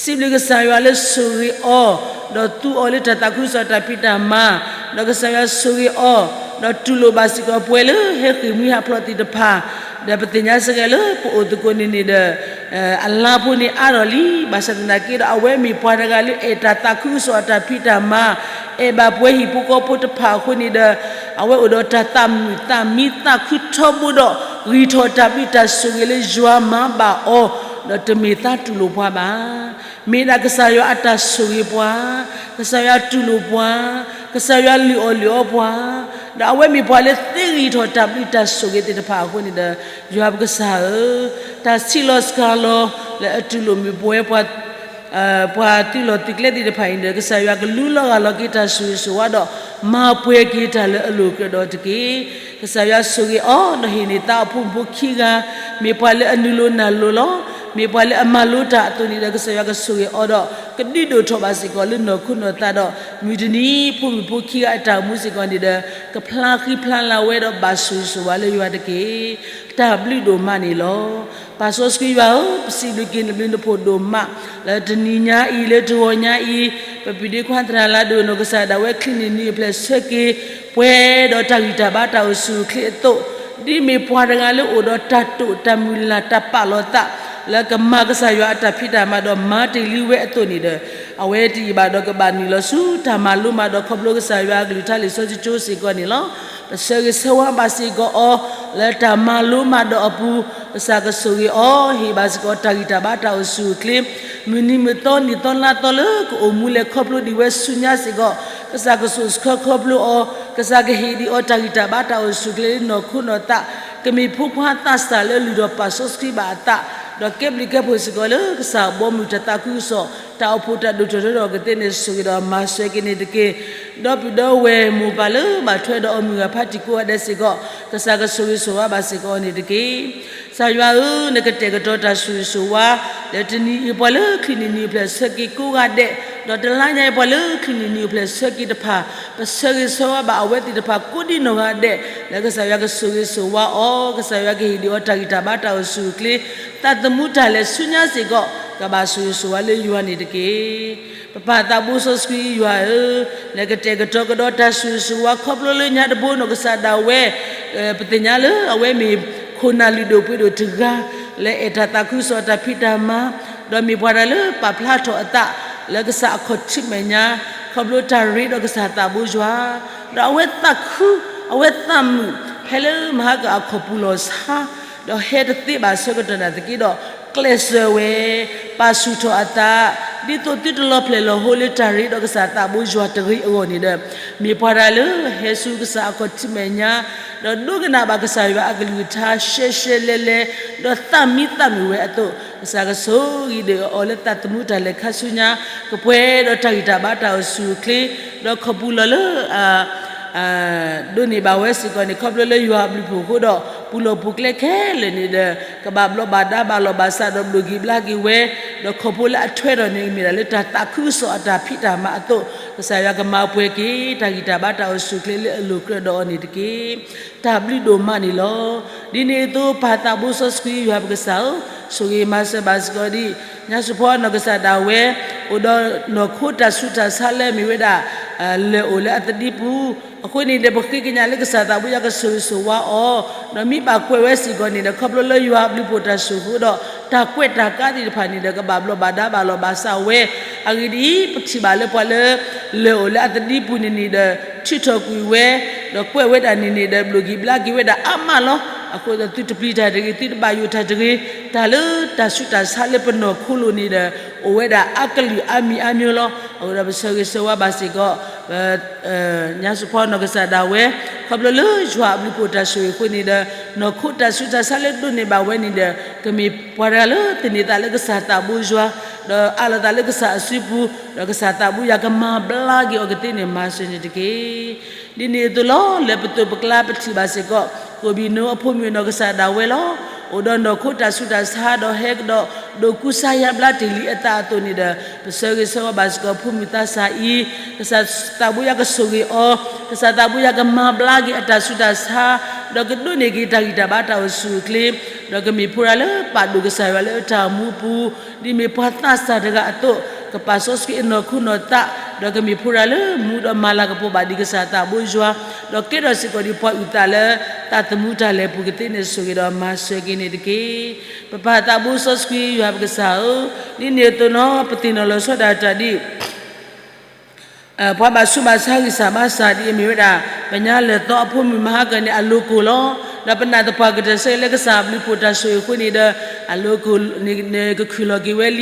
စံးဘျုးကစၢ်ယွၤလၢဆိၣ်ဂ့ၤအီၤ, ဒီးသူအီၤလၢတၢ်သးခုကစီၣ်တၢ်ဖံးတၢ်မၤ, ဒီးကစၢ်ယွၤဆိၣ်ဂ့ၤအီၤ, ဒီးတူၢ်လိာ်ဘၣ်စ့ၢ်ကီးပှၤလၢဟဲဃ့ၢ်မှံဟးဖျိးသ့ၣ်တဖၣ်, ဒီးပသ့ၣ်ညါစ့ၢ်ကီးလၢပအိၣ်သကိးန့ၣ်န့ၣ်ဒီး အလါဖိန့ၣ်အါထီၣ်လံ, ဘၣ်ဆၣ်သနာ်က့ဒီး အဝဲမ့ၢ်ပှၤတဂၤလၢအဲၣ်တၢ်သးခုကစီၣ်အတၢ်ဖံးတၢ်မၤ, အဲၣ်ဘၣ်ပှၤဟံၣ်ဖိဃီဖိတဖၣ်အဃိန့ၣ်ဒီး အဝဲအိၣ်ဒီးတၢ်သးမုာ်သးမံသးခုထီဘိဒီး ဂံၢ်ထီၣ်တၢ်ဘျုးတၢ်ဆိၣ်ဂ့ၤလၢယွၤမၤဘၣ်အီၤ, ဒီးတမ့ၢ်သးတူၢ်လိာ်ပှၤဘၣ်. မ့ၢ်ဒၣ်ကစၢ်ယွၤအတၢ်ဆိၣ်ဂ့ၤပှၤ, ကစၢ်ယွၤတူၢ်လိာ်ပှၤ, ကစၢ်ယွၤလုၢ်အီၣ်လုၢ်အီပှၤ, ဒီးအဝဲမ့ၢ်ပှၤလၢသ့ဂံၢ်ထီၣ်တၢ်ဘျုးတၢ်ဆိၣ်ဂ့ၤသ့ၣ်တဖၣ်အဃိန့ၣ်ဒီး ယွၤပကစၢ်ဧၢ, တၢ်ဆံးလီၤစှၤလီၤ လၢအတူၢ်လိာ်မုာ်ပဝဲပှၤ ပှၤသုးလီၢ်သုးကျဲသ့ၣ်တဖၣ်အံၤဒီး ကစၢ်ယွၤကလူလီၤဂၢ်လီၤက့ၤတၢ်ဆိၣ်ဂ့ၤဆိၣ်ဝါဒီး မၤပှဲၤက့ၤတၢ်လၢအလိၤကြၢးဒီးတက့ၢ်. ကစၢ်ယွၤဆိၣ်ဂ့ၤအီၤ ဒီးဟ့ၣ်န့ၢ်သးအဖိမုၣ်ဖိခံဂၤ, မ့ၢ်ပှၤလၢအနုာ်လိၤနၢ်လိၤလီၤ. မ့ၢ်ပှၤလၢအမၤလိတၢ်အသိးန့ၣ်ဒီး ကစၢ်ယွၤကဆိၣ်ဂ့ၤအီၤဒီး ကဒုးဒိၣ်ထီၣ်ဘၣ်စ့ၢ်ကီးလၢနီၢ်ခိနီၢ်သးဒီး မုၢ်တနံၤဖိမုၣ်ဖိခံဂၤအတၢ်အိၣ်မူစ့ၢ်ကီးန့ၣ်ဒီး ကဖျါဃံဖျါလၤဝဲဒီးဘၣ်ဆိၣ်ဂ့ၤဆိၣ်ဝါလၢယွၤတက့ၢ်. တၢ်ဘျုးဒိၣ်မးန့ၣ်လီၤ. ပၢ်စီဆှံယွၤဧၢ, ပစံးဘျုးက့ၤနဘျုးနဖှိၣ်ဒိၣ်မး လၢတနံၤညါအံၤ လၢတဂီၤညါအံၤ, ပပံၤဒ့ခွါသရၣ်လါဒိၣ်နီၢ်ကစၢ်ဒၣ်ဝဲ ချံးန့ၢ်နံၤအဖျဲၣ်ဆၢက့ၤ ပှဲၤဒီးတၢ်ဂံၢ်တၢ်ဘါတၢ်အိၣ်ဆူၣ်အိၣ်ချ့အသိး, ဒ်မ့ၢ်ပှၤတဂၤလၢအိၣ်ဒီးတၢ်တိာ်တၢ်မုၢ်လၢ်တၢ်ပာ်လီၤသး လၢကမၤကစၢ်ယွၤအတၢ်ဖံးတၢ်မၤဒီးမၤတ့ၢ်လံဝဲအသိးန့ၣ်ဒီး, အဝဲတယံာ်ဘၣ်ဒီးကဘၣ်နုာ်လီၤဆူတၢ်မၤလိမၤဒိးခီဖျိကစၢ်ယွၤအကလုၢ်ကထါလံာ်စီဆှံကၠိစ့ၢ်ကီးန့ၣ်လီၤ. ပဆၢဂ့ၤဆၢဝါဘၣ်စ့ၢ်ကီးအီၤ လၢတၢ်မၤလိမၤဒိးအပူၤ, ကစၢ်ကဆိၣ်ဂ့ၤအီၤ ဟ့ၣ်ဘၣ်စ့ၢ်ကီးတၢ်ဂံၢ်တၢ်ဘါတၢ်အိၣ်ဆူၣ်အိၣ်ချ့, မုၢ်နံၤမုၢ်သီနံၣ်သီလါသီလၢကအိၣ်မူလဲၤခီဖျိဒံးဝဲဆူညါစ့ၢ်ကီး, ကစၢ်ကစိာ်ဆှၢခီဖျိအီၤ, ကစၢ်ကဟ့ၣ်ဒံးအီၤတၢ်ဂံၢ်တၢ်ဘါတၢ်အိၣ်ဆူၣ်အိၣ်ချ့လၢနီၢ်ခိနီၢ်သး, ကမ့ၢ်ဖိခွါသးစၢ်လၢလုၢ်ထီၣ်ပာ်စီဆှံဘၣ်အသး, ဒီးကဲဘျုးကဲဖှိၣ်စ့ၢ်ကီးလၢကစၢ်ဘီမုၢ်တၢ်သးခုကစီၣ်, တၢ်အိၣ်ဖှိၣ်တၢ်ဒိၣ်ထီၣ်ထီထီၣ်ကသ့န့ၣ် ဆိၣ်ဂ့ၤဒီးမၤစၢၤက့ၤန့ၣ်တက့ၢ်. ဒီပုၢ်ဒီဝဲၢ်မိၢ်ပၢ်လၢဘၣ်ထွဲဒီးအီၤမုၢ်ဂၤဖးတံၢ်ကိးဂၤဒဲးစ့ၢ်ကီး, ကစၢ်ကဆိၣ်ဂ့ၤဆိၣ်ဝါဘၣ်စ့ၢ်ကီးအီၤန့ၣ်တက့ၢ်. ကစၢ်ယွၤဧၢ, နကတဲာ်ကတီၤတၢ်ဆိၣ်ဂ့ၤဆိၣ်ဝါ, လၢတနံၤအံၤပှၤလၢချံးန့ၢ်နံၤအဖျဲၣ်ဆၢက့ၤကိးဂၤဒဲး, ဒီးတလါညါအံၤပှၤလၢချံးန့ၢ်နံၤအဖျဲၣ်ဆၢက့ၤတဖၣ်, ပဆၢဂ့ၤဆၢဝါဘၣ်အဝဲသ့ၣ်တဖၣ်ကိးဒံနီၢ်ဂၤဒဲး, လၢကစၢ်ယွၤကဆိၣ်ဂ့ၤဆိၣ်ဝါအီၤ, ကစၢ်ယွၤကဟ့ၣ်ဒံးအီၤတၢ်ဂံၢ်တၢ်ဘါတၢ်အိၣ်ဆူၣ်အိၣ်ချ့, သးသမူတၢ်လဲၤဆူညါစ့ၢ်ကီး, ကဘၣ်ဆိၣ်ဂ့ၤဆိၣ်ဝါလၢယွၤန့ၣ်တက့ၢ်. ပပၢ်သးဘိစီဆှံယွၤဧၢ, နကတဲာ်ကတီၤကဒီးတၢ်ဆိၣ်ဂ့ၤဆိၣ်ဝါခီဖျိလၢညါတဘိနီၢ်ကစၢ်ဒၣ်ဝဲ, ပသ့ၣ်ညါလၢအဝဲမ့ၢ်ခိၣ်နၢ်လုၢ်ဒိၣ်ပှ့ၤဒိၣ်တဂၤ, လၢအဲၣ်တၢ်သးခုကစီၣ်တၢ်ဖံးတၢ်မၤ, ဒီးမ့ၢ်ပှၤတဂၤလၢပာ်ဖျါထီၣ်အသး, လၢကစၢ်အခီၣ်ထံးမဲာ်ညါ, ခီဖျိတၢ်ရ့ဒီးကစၢ်သးဘိယွၤ, ဒီးအဝဲသးခု, အဝဲသးမုာ်, ဖဲလၢမဟါကအီၣ်ခီၣ်ပူၤလီၤဆါ, ဒီးဟဲတသ့ဘၣ်ဆၢကတီၢ်န့ၣ်သက့ဒီး, ကျဲးစၢးဝဲ, ပာ်ဆူၣ်ထီၣ်အသး, ဒ်သိးသုတလီၤဖျဲၣ်လီၤဟိလၢတၢ်ရ့ဒီးကစၢ်သးဘိယွၤတဂ့ၤအဂီၢ်န့ၣ်ဒီး, မ့ၢ်ပှၤတဂၤလၢဟဲဆူကစၢ်အခီၣ်ထံးမဲာ်ညါ, ဒီးဒိကနၣ်ဘၣ်ကစၢ်ယွၤအကလုၢ်ကထါ ရှဲရှဲလဲလဲ, ဒီးသးမံသးမုာ်ဝဲအသိး, ကစၢ်ကဆိၣ်ဂ့ၤဒံးအီၤလၢသးသမူတၢ်လဲၤခါဆူညါ, ကပှဲၤဒီးတၢ်ဂံၢ်တၢ်ဘါတၢ်အိၣ်ဆူၣ်အိၣ်ချ့, ဒီးခီၣ်ပူၤလီၤလၢ ဒိးန့ၢ်ဘၣ်ဝဲစ့ၢ်ကီးန့ၣ် ခီဖျိလၢယွၤအဘျုးဖှိၣ်အဃိဒီး ပူၤလီၢ်ပူၤကျဲခဲလၢာ်န့ၣ်ဒီး ကဘၣ်ဘျီးဘၣ်ဒါဘၣ်လီၤဘၣ်စးဒီးဘျိၣ်က့ၤဘျါက့ၤဝဲ, ဒီးခီၣ်ဖိလၢအထွဲဒီးန့ၣ် မ့ၢ်ဒၣ်လၢတၢ်သးခုကစီၣ်အတၢ်ဖံးတၢ်မၤအသိး, ကစၢ်ယွၤကမၤပှဲၤက့ၤ တၢ်ဂံၢ်တၢ်ဘါတၢ်အိၣ်ဆူၣ်အိၣ်ချ့လၢအလိၤကြၢးဒီးအီၤန့ၣ်တက့ၢ်. တၢ်ဘျုးဒိၣ်မးန့ၣ်လီၤ. ဒ်န့ၣ်အသိး ပၢ်သးဘိစီဆှံယွၤပကစၢ်ဧၢ, ဆိၣ်ဂ့ၤမၤစၢၤဘၣ်စ့ၢ်ကီးဒံး ညါစူၤဖီနီၢ်ကစၢ်ဒၣ်ဝဲ, အိၣ်ဒီးနီၢ်ခိတၢ်ဆူးတၢ်ဆါလၢအမ့ၢ်ဝဲဒၣ် လၢၢ်အိၣ်လၢအသဒံပူၤ, အဃိန့ၣ်ဒီး ပဃ့ကညးလၢကစၢ်သးဘိယွၤကဆိၣ်ဂ့ၤဆိၣ်ဝါအီၤ, ဒီးမ့ၢ်ဘၣ်ကွဲးဝဲစ့ၢ်ကီးန့ၣ်ဒီး ခီဖျိလၢယွၤအဘျုးဖှိၣ်တၢ်ဆိၣ်ဃိဒီး တၢ်ကွဲးတၢ်ကါသ့ၣ်တဖၣ်န့ၣ်ဒီး ကဘၣ်ဘျီးဘၣ်ဒါဘၣ်လီၤဘၣ်စးဝဲ, အဂ့ၢ်ဒ်အံၤ, ပထံၣ်ဘၣ်လၢပှၤလၢ လၢၢ်အိၣ်လၢအသဒံပူၤန့ၣ်န့ၣ်ဒီး ထုးထီၣ်ကွံာ်ဝဲ, ဒီးကွဲးဝဲဒၣ်န့ၣ်န့ၣ်ဒီး ဘျိၣ်က့ၤဘျါက့ၤဝဲဒၣ်အါမးလီၤ. အဃိဒီးသုတပျံၤတၢ်တဂ့ၤ, သုတဘၣ်ယိၣ်တၢ်တဂ့ၤ, တၢ်လၢတၢ်ဆူးတၢ်ဆါလၢပနီၢ်ခိလိၤန့ၣ်ဒီး အိၣ်ဝဲဒၣ်အါကလုာ်အါမံၤအါမျိၤလီၤ. အဃိဒီးပဆၢဂ့ၤဆၢဝါဘၣ်စ့ၢ်ကီး ညါစူၤဖီနီၢ်ကစၢ်ဒၣ်ဝဲ, ခီဖျိလၢယွၤအဘျုးဖှိၣ်တၢ်ဆိၣ်ဂ့ၤအဃိန့ၣ်ဒီး နီၢ်ခိတၢ်ဆူးတၢ်ဆါလၢဒိးန့ၢ်ဘၣ်ဝဲန့ၣ်ဒီး ကမ့ၢ်ပှၤတဂၤလၢသန့ၤသးလၢကစၢ်သးဘိယွၤ, ဒီးအးလီၤသးလၢကစၢ်အစုပူၤ, ဒီးကစၢ်သးဘိယွၤကမၤဘျါက့ၤအီၤကသ့န့ၣ် မၤစၢၤန့ၣ်တက့ၢ်. ဒ်န့ၣ်အသိးလီၤ, လၢပသိးပကျါပထံၣ်ဘၣ်စ့ၢ်ကီး ကိၣ်ဘံၣ်နိအဖိမုၣ်နီၢ်ကစၢ်ဒၣ်ဝဲလီၤ. အိၣ်ဒီးနီၢ်ခိတၢ်ဆူးတၢ်ဆါ ဒီးဟဲကဒီးဒိးကူစါယါဘျါတ့ၢ်လံအသးအသိးန့ၣ်ဒီး ပဆၢဂ့ၤဆၢဝါဘၣ်စ့ၢ်ကီးဖိမုၣ်သးစၢ်အံၤ, ကစၢ်သးဘိယွၤကဆိၣ်ဂ့ၤအီၤ, ကစၢ်သးဘိယွၤကမၤဘျါက့ၤအတၢ်ဆူးတၢ်ဆါ, ဒီးကဒိးန့ၢ်က့ၤတၢ်ဂံၢ်တၢ်ဘါတၢ်အိၣ်ဆူၣ်အိၣ်ချ့, ဒီးကမ့ၢ်ဖိတဂၤလၢပာ်ဒိၣ်ကစၢ်ယွၤလၢအတၢ်မူပူၤ, ဒ်မ့ၢ်ပှၤသးစၢ်တဂၤအသိး, ကပာ်စီဆှံအနီၢ်ခိနီၢ်သး, ဒီးကမ့ၢ်ဖိတဂၤလၢမူဒီးမၤလၤကပီၤဘၣ်ဒံးကစၢ်သးဘိယွၤ, ဒီးကဲထီၣ်စ့ၢ်ကီးဒ်ပှၤအုၣ်သးလၢ သးသမူတၢ်လဲၤပူၤကသ့န့ၣ်ဆိၣ်ဂ့ၤဒီးမၤစၢၤက့ၤန့ၣ်တက့ၢ်. ပပၢ်သးဘိစီဆှံယွၤပကစၢ်ဧၢ, ဒ်န့ၣ်အသိးနီၤ ပသ့ၣ်နီၣ်လီၤဆီဒၣ်တၢ်ဒ် ပှၤဘၣ်ဆူးဘၣ်ဆါဂံၢ်စၢ်ဘါစၢ်ဒ်အမ့ၢ်ဝဲဒၣ် ပညါလၢာ်သီအဖိမုၣ်မဟါကၢန့ၣ် အလိၤကိၢ်လီၤ. ဒီးပနာ်သပှၢ်ကတၢၢ်ဆၢလၢကစၢ်အဘျုးဖှိၣ်တၢ်ဆိၣ်ဂ့ၤအဃိန့ၣ်ဒီး အလိၤကိၢ်န့ၣ်ကခုၣ်လီၤက့ၤဝဲလ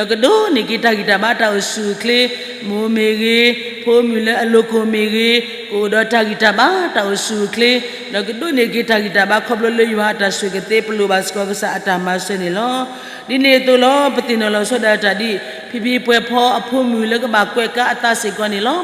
ံ, ဒီးကဒိးန့ၢ်က့ၤတၢ်ဂံၢ်တၢ်ဘါတၢ်အိၣ်ဆူၣ်အိၣ်ချ့, မိၢ်မ့ၢ်ဂ့ၤ, ဖိမုၣ်လၢအလိၤကိၢ်မ့ၢ်ဂ့ၤ, ကအိၣ်ဒီးတၢ်ဂံၢ်တၢ်ဘါတၢ်အိၣ်ဆူၣ်အိၣ်ချ့, ဒီးကဒိးန့ၢ်က့ၤတၢ်ဂံၢ်တၢ်ဘါခီဖျိလၢယွၤအတၢ်ဆိၣ်ဂ့ၤကသ့ ပလိၣ်ဘၣ်စ့ၢ်ကီးကစၢ်အတၢ်မၤစၢၤန့ၣ်လီၤ. ဒ်န့ၣ်အသိးလီၤ ပသ့ၣ်နီၣ်လီၤဆီဒၣ်တၢ်ဒ် ဖံဖံပှဲၤဖီအဖိမုၣ်လၢကဘၣ်ကွဲးကါအသးစ့ၢ်ကီးန့ၣ်လီၤ.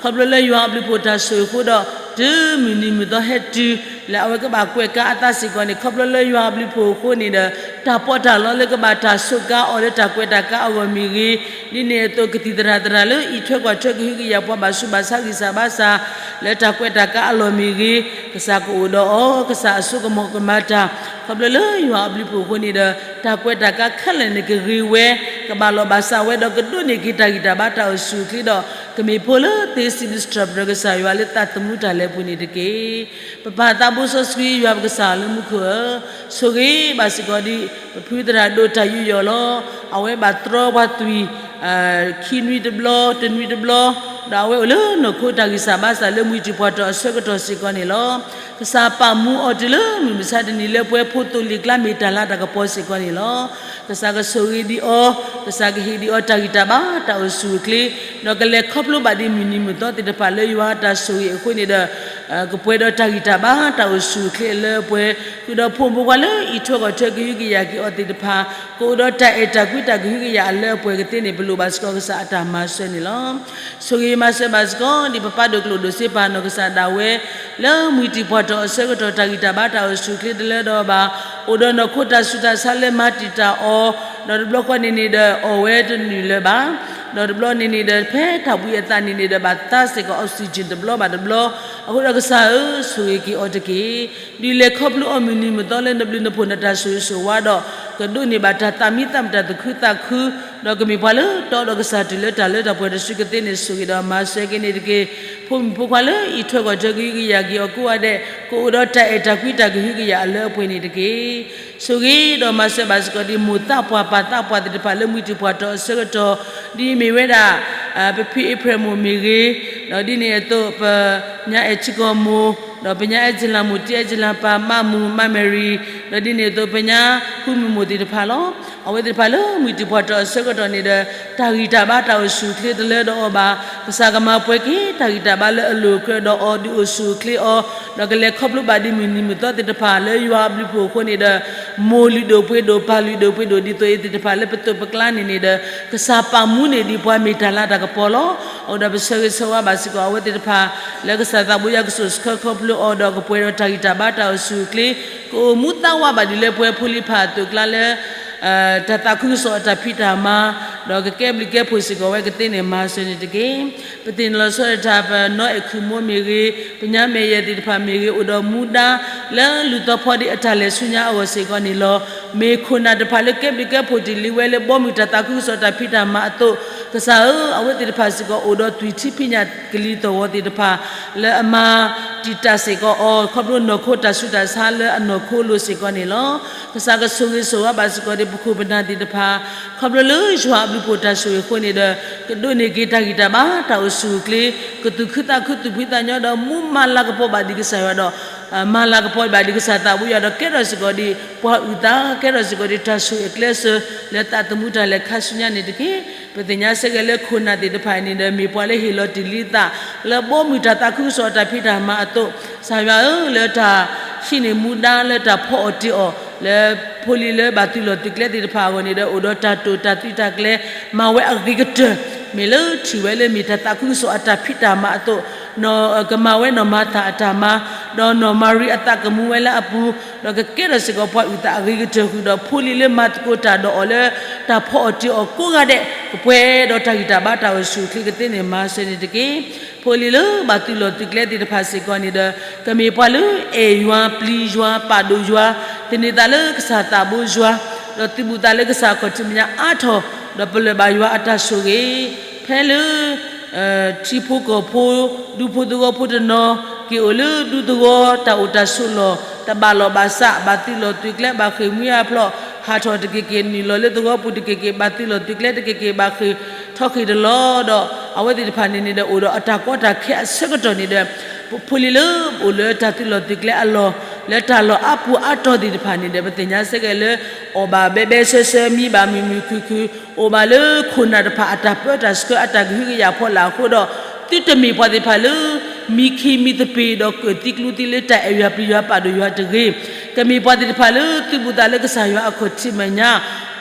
ခီဖျိလၢယွၤအဘျုးဖှိၣ်တၢ်ဆိၣ်ဂ့ၤအဃိဒီး တုၤမုၢ်နံၤမုၢ်သီဟဲတုၤ လၢအဝဲကဘၣ်ကွဲးကါအသးစ့ၢ်ကီးန့ၣ် ခီဖျိလၢယွၤအဘျုးဖှိၣ်အဃိန့ၣ်ဒီး တၢ်ပီးတၢ်လီလၢကဘၣ်တၢ်ဆိးကါအီၤလၢတၢ်ကွဲးတၢ်ကါအဂီၢ်မ့ၢ်ဂ့ၤ, ဒ်န့ၣ်အသိးကသံၣ်သရၣ်သရၣ်လၢအံးထွဲကွၢ်ထွဲကဟုကယာ်ပှၤဘၣ်ဆူးဘၣ်ဆါဂံၢ်စၢ်ဘါစၢ် လၢတၢ်ကွဲးတၢ်ကါအလီၢ်မ့ၢ်ဂ့ၤ, ကစၢ်ကအိၣ်ဒီးအီၤ, ကစၢ်အစိကမီၤကမၤတၢ်, ခီဖျိလၢယွၤအဘျုးဖှိၣ်အဃိန့ၣ်ဒီး တၢ်ကွဲးတၢ်ကါခဲလၢာ်န့ၣ်ကဂ့ၤဝဲ, ကဘၣ်လီၤဘၣ်စးဝဲဒီးကဒိးန့ၢ်က့ၤတၢ်ဂံၢ်တၢ်ဘါတၢ်အိၣ်ဆူၣ်အိၣ်ချ့ဒီး ကမ့ၢ်ဖိလၢသ့စံးဘျုးစံးထီၣ်ပတြၢၤကစၢ်ယွၤလၢ သးသမူတၢ်လဲၤပူၤန့ၣ်တက့ၢ်. ပပၢ်သးဘိစီဆှံယွၤပကစၢ်လၢမူခိၣ်ဧၢ, ဆိၣ်ဂ့ၤဘၣ်စ့ၢ်ကီးဒ် ပဖုသရၣ်ဒိၣ်တၢ်ယူးယီၣ်လီၤ. အဝဲဘၣ်တြီပှၤသွံၣ် ခံနွံတဘျီ တနွံတဘျီ, ဒီးအဝဲအိၣ်လၢနီၢ်ခိတၢ်ဂံၢ်စၢ်ဘါစၢ်လၢမှံၤတံၢ်ပှၢ်တီၢ်အဆၢကတီၢ်စ့ၢ်ကီးန့ၣ်လီၤ. ကစၢ်ပာ်မူအီၤတုၤလၢမုၢ်မဆါတနံၤလၢပှဲၤဖိသိးလံာ်ကျါမ့ၢ်တၢ်လၤတၢ်ကပီၤစ့ၢ်ကီးန့ၣ်လီၤ. ကစၢ်ကဆိၣ်ဂ့ၤဒံးအီၤ, ကစၢ်ကဟ့ၣ်ဒံးအီၤတၢ်ဂံၢ်တၢ်ဘါတၢ်အိၣ်ဆူၣ်အိၣ်ချ့, ဒီးကလဲၤခီဖျိဘၣ်ဒ်မုၢ်နံၤမုၢ်သီသ့ၣ်တဖၣ်လၢယွၤအတၢ်ဆိၣ်ဂ့ၤအဃိန့ၣ်ဒီး ကပှဲၤဒီးတၢ်ဂံၢ်တၢ်ဘါတၢ်အိၣ်ဆူၣ်အိၣ်ချ့အလၢအပှဲၤ, ဃုာ်ဒီးဖိမုၣ်ဖိခွါလၢအံးထွဲကွၢ်ထွဲကဟုကယာ်က့ၤအီၤသ့ၣ်တဖၣ်, ကအိၣ်ဒီးတၢ်အဲၣ်တၢ်ကွံတၢ်ကဟုကယာ်အလၢအပှဲၤကသ့န့ၣ် ပလိၣ်ဘၣ်စ့ၢ်ကီးကစၢ်အတၢ်မၤစၢၤန့ၣ်လီၤ. ဆိၣ်ဂ့ၤမၤစၢၤဘၣ်စ့ၢ်ကီး ဒ်ပပၢ်ဒိၣ်ကျိၣ်ဒိၣ်စ့ပာ်နီၢ်ကစၢ်ဒၣ်ဝဲ လၢမှံၤတံၢ်ပှၢ်တီၢ်အဆၢကတီၢ် တၢ်ဂံၢ်တၢ်ဘါတၢ်အိၣ်ဆူၣ်အိၣ်ချ့တလၢဒီးအီၤဘၣ်, အိၣ်ဒီးနီၢ်ခိတၢ်ဆူးတၢ်ဆါလၢမၤတံာ်တာ်အီၤ, ဒီးတဘျီဃီန့ၣ်န့ၣ်ဒီး အီၣ်ဝဲတနုာ်လၢၤဘၣ်, ဒီးတဘျီန့ၣ်န့ၣ်ဒီး ဖဲတၢ်ဘှံးအသးန့ၣ်န့ၣ်ဒီး ဘၣ်သါစ့ၢ်ကီး oxygen တဘျီဘၣ်တဘျီ, အဃိဒီးကစၢ်ဧၢ ဆိၣ်ဂ့ၤက့ၤအီၤတက့ၢ်. ဒ်လဲၤခီဖျိအီၤမုၢ်နံၤမုၢ်သီလၢနဘျုးနဖှိၣ်နတၢ်ဆိၣ်ဂ့ၤဆိၣ်ဝါဒီး ကဒိးန့ၢ်ဘၣ်တၢ်သးမံသးမုာ်တၢ်သူၣ်ခုသးခု, ဒီးကမ့ၢ်ပှၤလၢတီဒီးကစၢ်တုၤလၢတၢ်လၢတၢ်ပှဲၤတစုကသ့န့ၣ် ဆိၣ်ဂ့ၤဒီးမၤစၢၤက့ၤန့ၣ်တက့ၢ်. ဖိမုၣ်ဖိခွါလၢအံးထွဲကွၢ်ထွဲကဟုကယာ်က့ၤအီၤကိးဂၤဒဲး ကအိၣ်ဒီးတၢ်အဲၣ်တၢ်ကွံတၢ်ကဟုကယာ်အလၢအပှဲၤန့ၣ်တက့ၢ်. ဆိၣ်ဂ့ၤဒီးမၤစၢၤဘၣ်စ့ၢ်ကီးဒ်မိၢ်သးပှၢ်ပၢ်သးပှၢ်သ့ၣ်တဖၣ်လၢမှံၤတံၢ်ပှၢ်တီၢ်အဆၢကတီၢ်, ဒ်အမ့ၢ်ဝဲဒၣ် ပဖံအ့ဖြ့ၣ်မိၢ်မ့ၢ်ဂ့ၤ, ဒီးဒ်န့ၣ်အသိး ပညါအဲၣ်ထံကီၢ်မိၢ်, ဒီးပညါအဲၣ်ကၠံလၤမိၢ်တံၢ်အဲၣ်ကၠံလၤပၢ် မးမူး မးမဲရံၤ, ဒီးဒ်န့ၣ်အသိး ပညါဃုမုၢ်မိၢ်သ့ၣ်တဖၣ်လီၤ. အဝဲသ့ၣ်တဖၣ်လၢမှံၤတံၢ်ပှၢ်တီၢ်အဆၢကတီၢ်န့ၣ်ဒီး တၢ်ဂံၢ်တၢ်ဘါတၢ်အိၣ်ဆူၣ်အိၣ်ချ့တလၢဒီးအီၤဘၣ်. ကစၢ်ကမၤပှဲၤက့ၤတၢ်ဂံၢ်တၢ်ဘါလၢအလိၤအကြၢးဒီးအီၤ ဒုးအိၣ်ဆူၣ်အိၣ်ချ့အီၤ, ဒီးကလဲၤခီဖျိဘၣ်ဒ်မုၢ်နံၤမုၢ်သီသ့ၣ်တဖၣ်လၢယွၤအဘျုးဖှိၣ်အဃိန့ၣ်ဒီး မိၢ်လုၢ်ဒိၣ်ပှ့ၤဒိၣ် ပၢ်လုၢ်ဒိၣ်ပှ့ၤဒိၣ် ဒ်သိးအံၤသ့ၣ်တဖၣ်လၢပသိးပကျါန့ၣ်န့ၣ်ဒီး ကစၢ်ပာ်မူန့ၢ်ဒံးပှၤမ့ၢ်တၢ်လၤတၢ်ကပီၤလီၤ. အဃိဒီးပဆၢဂ့ၤဆၢဝါဘၣ်စ့ၢ်ကီး အဝဲသ့ၣ်တဖၣ် လၢကစၢ်သးဘိယွၤကစိာ်ဆှၢခီဖျိအီၤဒီး ကပှဲၤဒီးတၢ်ဂံၢ်တၢ်ဘါတၢ်အိၣ်ဆူၣ်အိၣ်ချ့, ကအိၣ်မူသးဝးဘၣ်ဒ်လၢပှဲၤဖိလံၤဖးအသိးအကျါလၢ တၢ်သးခုကစီၣ်အတၢ်ဖံးတၢ်မၤ, ဒီးကကဲဘျုးကဲဖှိၣ်စ့ၢ်ကီးဝဲကသ့န့ၣ် မၤစၢၤန့ၣ်တက့ၢ်. ပသ့ၣ်နီၣ်လီၤဆီဒၣ်တၢ် ပနီၢ်အဲၣ်ခုၣ်မိၢ်မ့ၢ်ဂ့ၤ, ပညါမဲာ်ယဲၢ်သ့ၣ်တဖၣ်မ့ၢ်ဂ့ၤ, အိၣ်ဒီးမူဒါ လၢလူၤသီဖီဒံးအတၢ်လဲၤဆူညါအဂီၢ်စ့ၢ်ကီးန့ၣ်လီၤ. မ့ၢ်ခိၣ်နၢ်တဖၣ်လၢကဲဘျုးကဲဖှိၣ်တ့ၢ်လံဝဲလၢဘီမုၢ်တၢ်သးခုကစီၣ်တၢ်ဖံးတၢ်မၤအသိး, ကစၢ်ဧၢ, အဝဲသ့ၣ်တဖၣ်စ့ၢ်ကီးအိၣ်ဒီးသွံၣ်ထံဖံးညၣ်ကလံၤသီၣ်ဂီၤသ့ၣ်တဖၣ် လၢအမၤတံာ်တာ်စ့ၢ်ကီးအီၤ ခီဖျိနီၢ်ခိတၢ်ဆူးတၢ်ဆါလၢအနီၢ်ခိလိၤစ့ၢ်ကီးန့ၣ်လီၤ. ကစၢ်ကဆိၣ်ဂ့ၤဆိၣ်ဝါဘၣ်စ့ၢ်ကီးဒံးပခိၣ်ပနၢ်သ့ၣ်တဖၣ်, ခီဖျိလၢယွၤအဘျုးဖှိၣ်တၢ်ဆိၣ်ဂ့ၤအဃိန့ၣ်ဒီး ကဒိးန့ၢ်က့ၤတၢ်ဂံၢ်တၢ်ဘါတၢ်အိၣ်ဆူၣ်အိၣ်ချ့, ကသူၣ်ခုသးခုသူၣ်ဖှံသးညီဒီး မူမၤလၤကပီၤဘၣ်ဒံးကစၢ်ယွၤဒီး မၤလၤကပီၤဘၣ်ဒံးကစၢ်သးဘိယွၤဒီး ကဲထီၣ်စ့ၢ်ကီးဒံးပှၤအုၣ်သး, ကဲထီၣ်စ့ၢ်ကီးဒံးတၢ်ဆိၣ်ဂ့ၤအကျဲးစၢး လၢသးသမူတၢ်လဲၤခါဆူညါန့ၣ်တက့ၢ်. ပသ့ၣ်ညါစ့ၢ်ကီးလၢခိၣ်နၢ်သ့ၣ်တဖၣ်န့ၣ်ဒီး မ့ၢ်ပှၤလၢဟ့ၣ်လီၤတ့ၢ်လံသး လၢဘီမုၢ်တၢ်သးခုကစီၣ်အတၢ်ဖံးတၢ်မၤအသိး, ကစၢ်ယွၤဧၢ, လၢတၢ်ဟံးန့ၢ်မူဒါ လၢတၢ်ဖီအီၣ်တ့ၢ်အီၣ် လၢဖိလံၤလၢဘၣ်သုးလီၢ်သုးကျဲသ့ၣ်တဖၣ်အဂီၢ်န့ၣ်ဒီး အိၣ်ဒီးတၢ်တိာ်တၢ်သွံၣ်တၢ်ကျဲၤ မၤဝဲအဂ့ၤကတၢၢ်, မ့ၢ်လၢထံၣ်ဝဲလၢမ့ၢ်တၢ်သးခုကစီၣ်အတၢ်ဖံးတၢ်မၤအသိး ကမၤဝဲနီၢ်မၤသၤအတၢ်မၤ, ဒီးနီၢ်မၤရံအသးကမူဝဲလၢအပူၤ, ဒီးကကဲထီၣ်စ့ၢ်ကီးပှၤအုၣ်သးအဂ့ၤကတၢၢ်ဃုာ်ဒီး ဖိလံၤလၢမၤသကိးတၢ်ဒီးအီၤလၢ တၢ်ဖီအီၣ်တ့ၤအီၣ်ကိးဂၤဒဲး ကပှဲၤဒီးတၢ်ဂံၢ်တၢ်ဘါတၢ်အိၣ်ဆူၣ်အိၣ်ချ့ကသ့န့ၣ် မၤစၢၤန့ၣ်တက့ၢ်. ဖိလံၤလၢဘၣ်သုးလီၢ်သုးကျဲသ့ၣ်တဖၣ်စ့ၢ်ကီးန့ၣ်ဒီး ကမ့ၢ်ပှၤလၢအဲၣ်ယွၤ ပျံၤယွၤ ပာ်ဒိၣ်ယွၤ, သန့ၤသးလၢကစၢ်သးဘိယွၤ, ဒီးသုးဘူးသးလၢကစၢ်အခီၣ်ထံးမဲာ်ညါအါထီၣ်, ဒီးပလၢၢ်ဘၣ်ယွၤအတၢ်ဆိၣ်ဂ့ၤ ဖဲလၢ ထံဖိကီၢ်ဖိ ဒူဖိသဝီဖိတနီၤ က့ၤအိၣ်လၢဒူသဝီ တၢ်အိၣ်တၢ်ဆိးလီၢ် တဘၣ်လီၢ်ဘၣ်စး ဘၣ်သုးလီၢ်သုးကျဲ ဘၣ်ဃ့ၢ်မှံဟးဖျိး ဟးထီၣ်တက့ၢ်က့ၢ် နုာ်လီၤလၢသဝီပူၤတက့ၢ်က့ၢ် ဘၣ်သုးလီၢ်သုးကျဲတက့ၢ်က့ၢ် ဘၣ်ဃ့ၢ်ထီၣ်ဃ့ၢ်တလီၤဒီး အဝဲသ့ၣ်တဖၣ်န့ၣ်န့ၣ်ဒီး အိၣ်ဒီးအတၢ်ကီတၢ်ခဲအဆၢကတီၢ်န့ၣ်ဒီး ဖိလံၤလၢအိၣ်လၢတၢ်သုးလီၢ်သုးကျဲအလီၢ် လၢတၢ်လီၢ်အါပူၤအါတီၤသ့ၣ်တဖၣ်န့ၣ်ဒီး ပသ့ၣ်ညါစ့ၢ်ကီးလၢ အီၣ်ဘၣ်ဘဲဘဲဆှဲဆှဲ မံဘၣ်မုာ်မုာ်ခုၣ်ခုၣ် အိၣ်ဘၣ်လၢခိၣ်နၢ်တဖၣ်အတၢ်ပၢတၢ်ဆှၢအတၢ်ကဟုကယာ်ဖီလာ်အဃိဒီး သုတမ့ၢ်ပှၤသ့ၣ်တဖၣ်လၢ မံခ့မံသပ့ၤဒီးကၢၣ်သံကျူသံလၢတၢ်အဲၣ်ယွၤပျံၤယွၤပာ်ဒိၣ်ယွၤတဂ့ၤ, ကမ့ၢ်ပှၤသ့ၣ်တဖၣ်လၢသုးဘူးသးလၢကစၢ်ယွၤအခီၣ်ထံးမဲာ်ညါ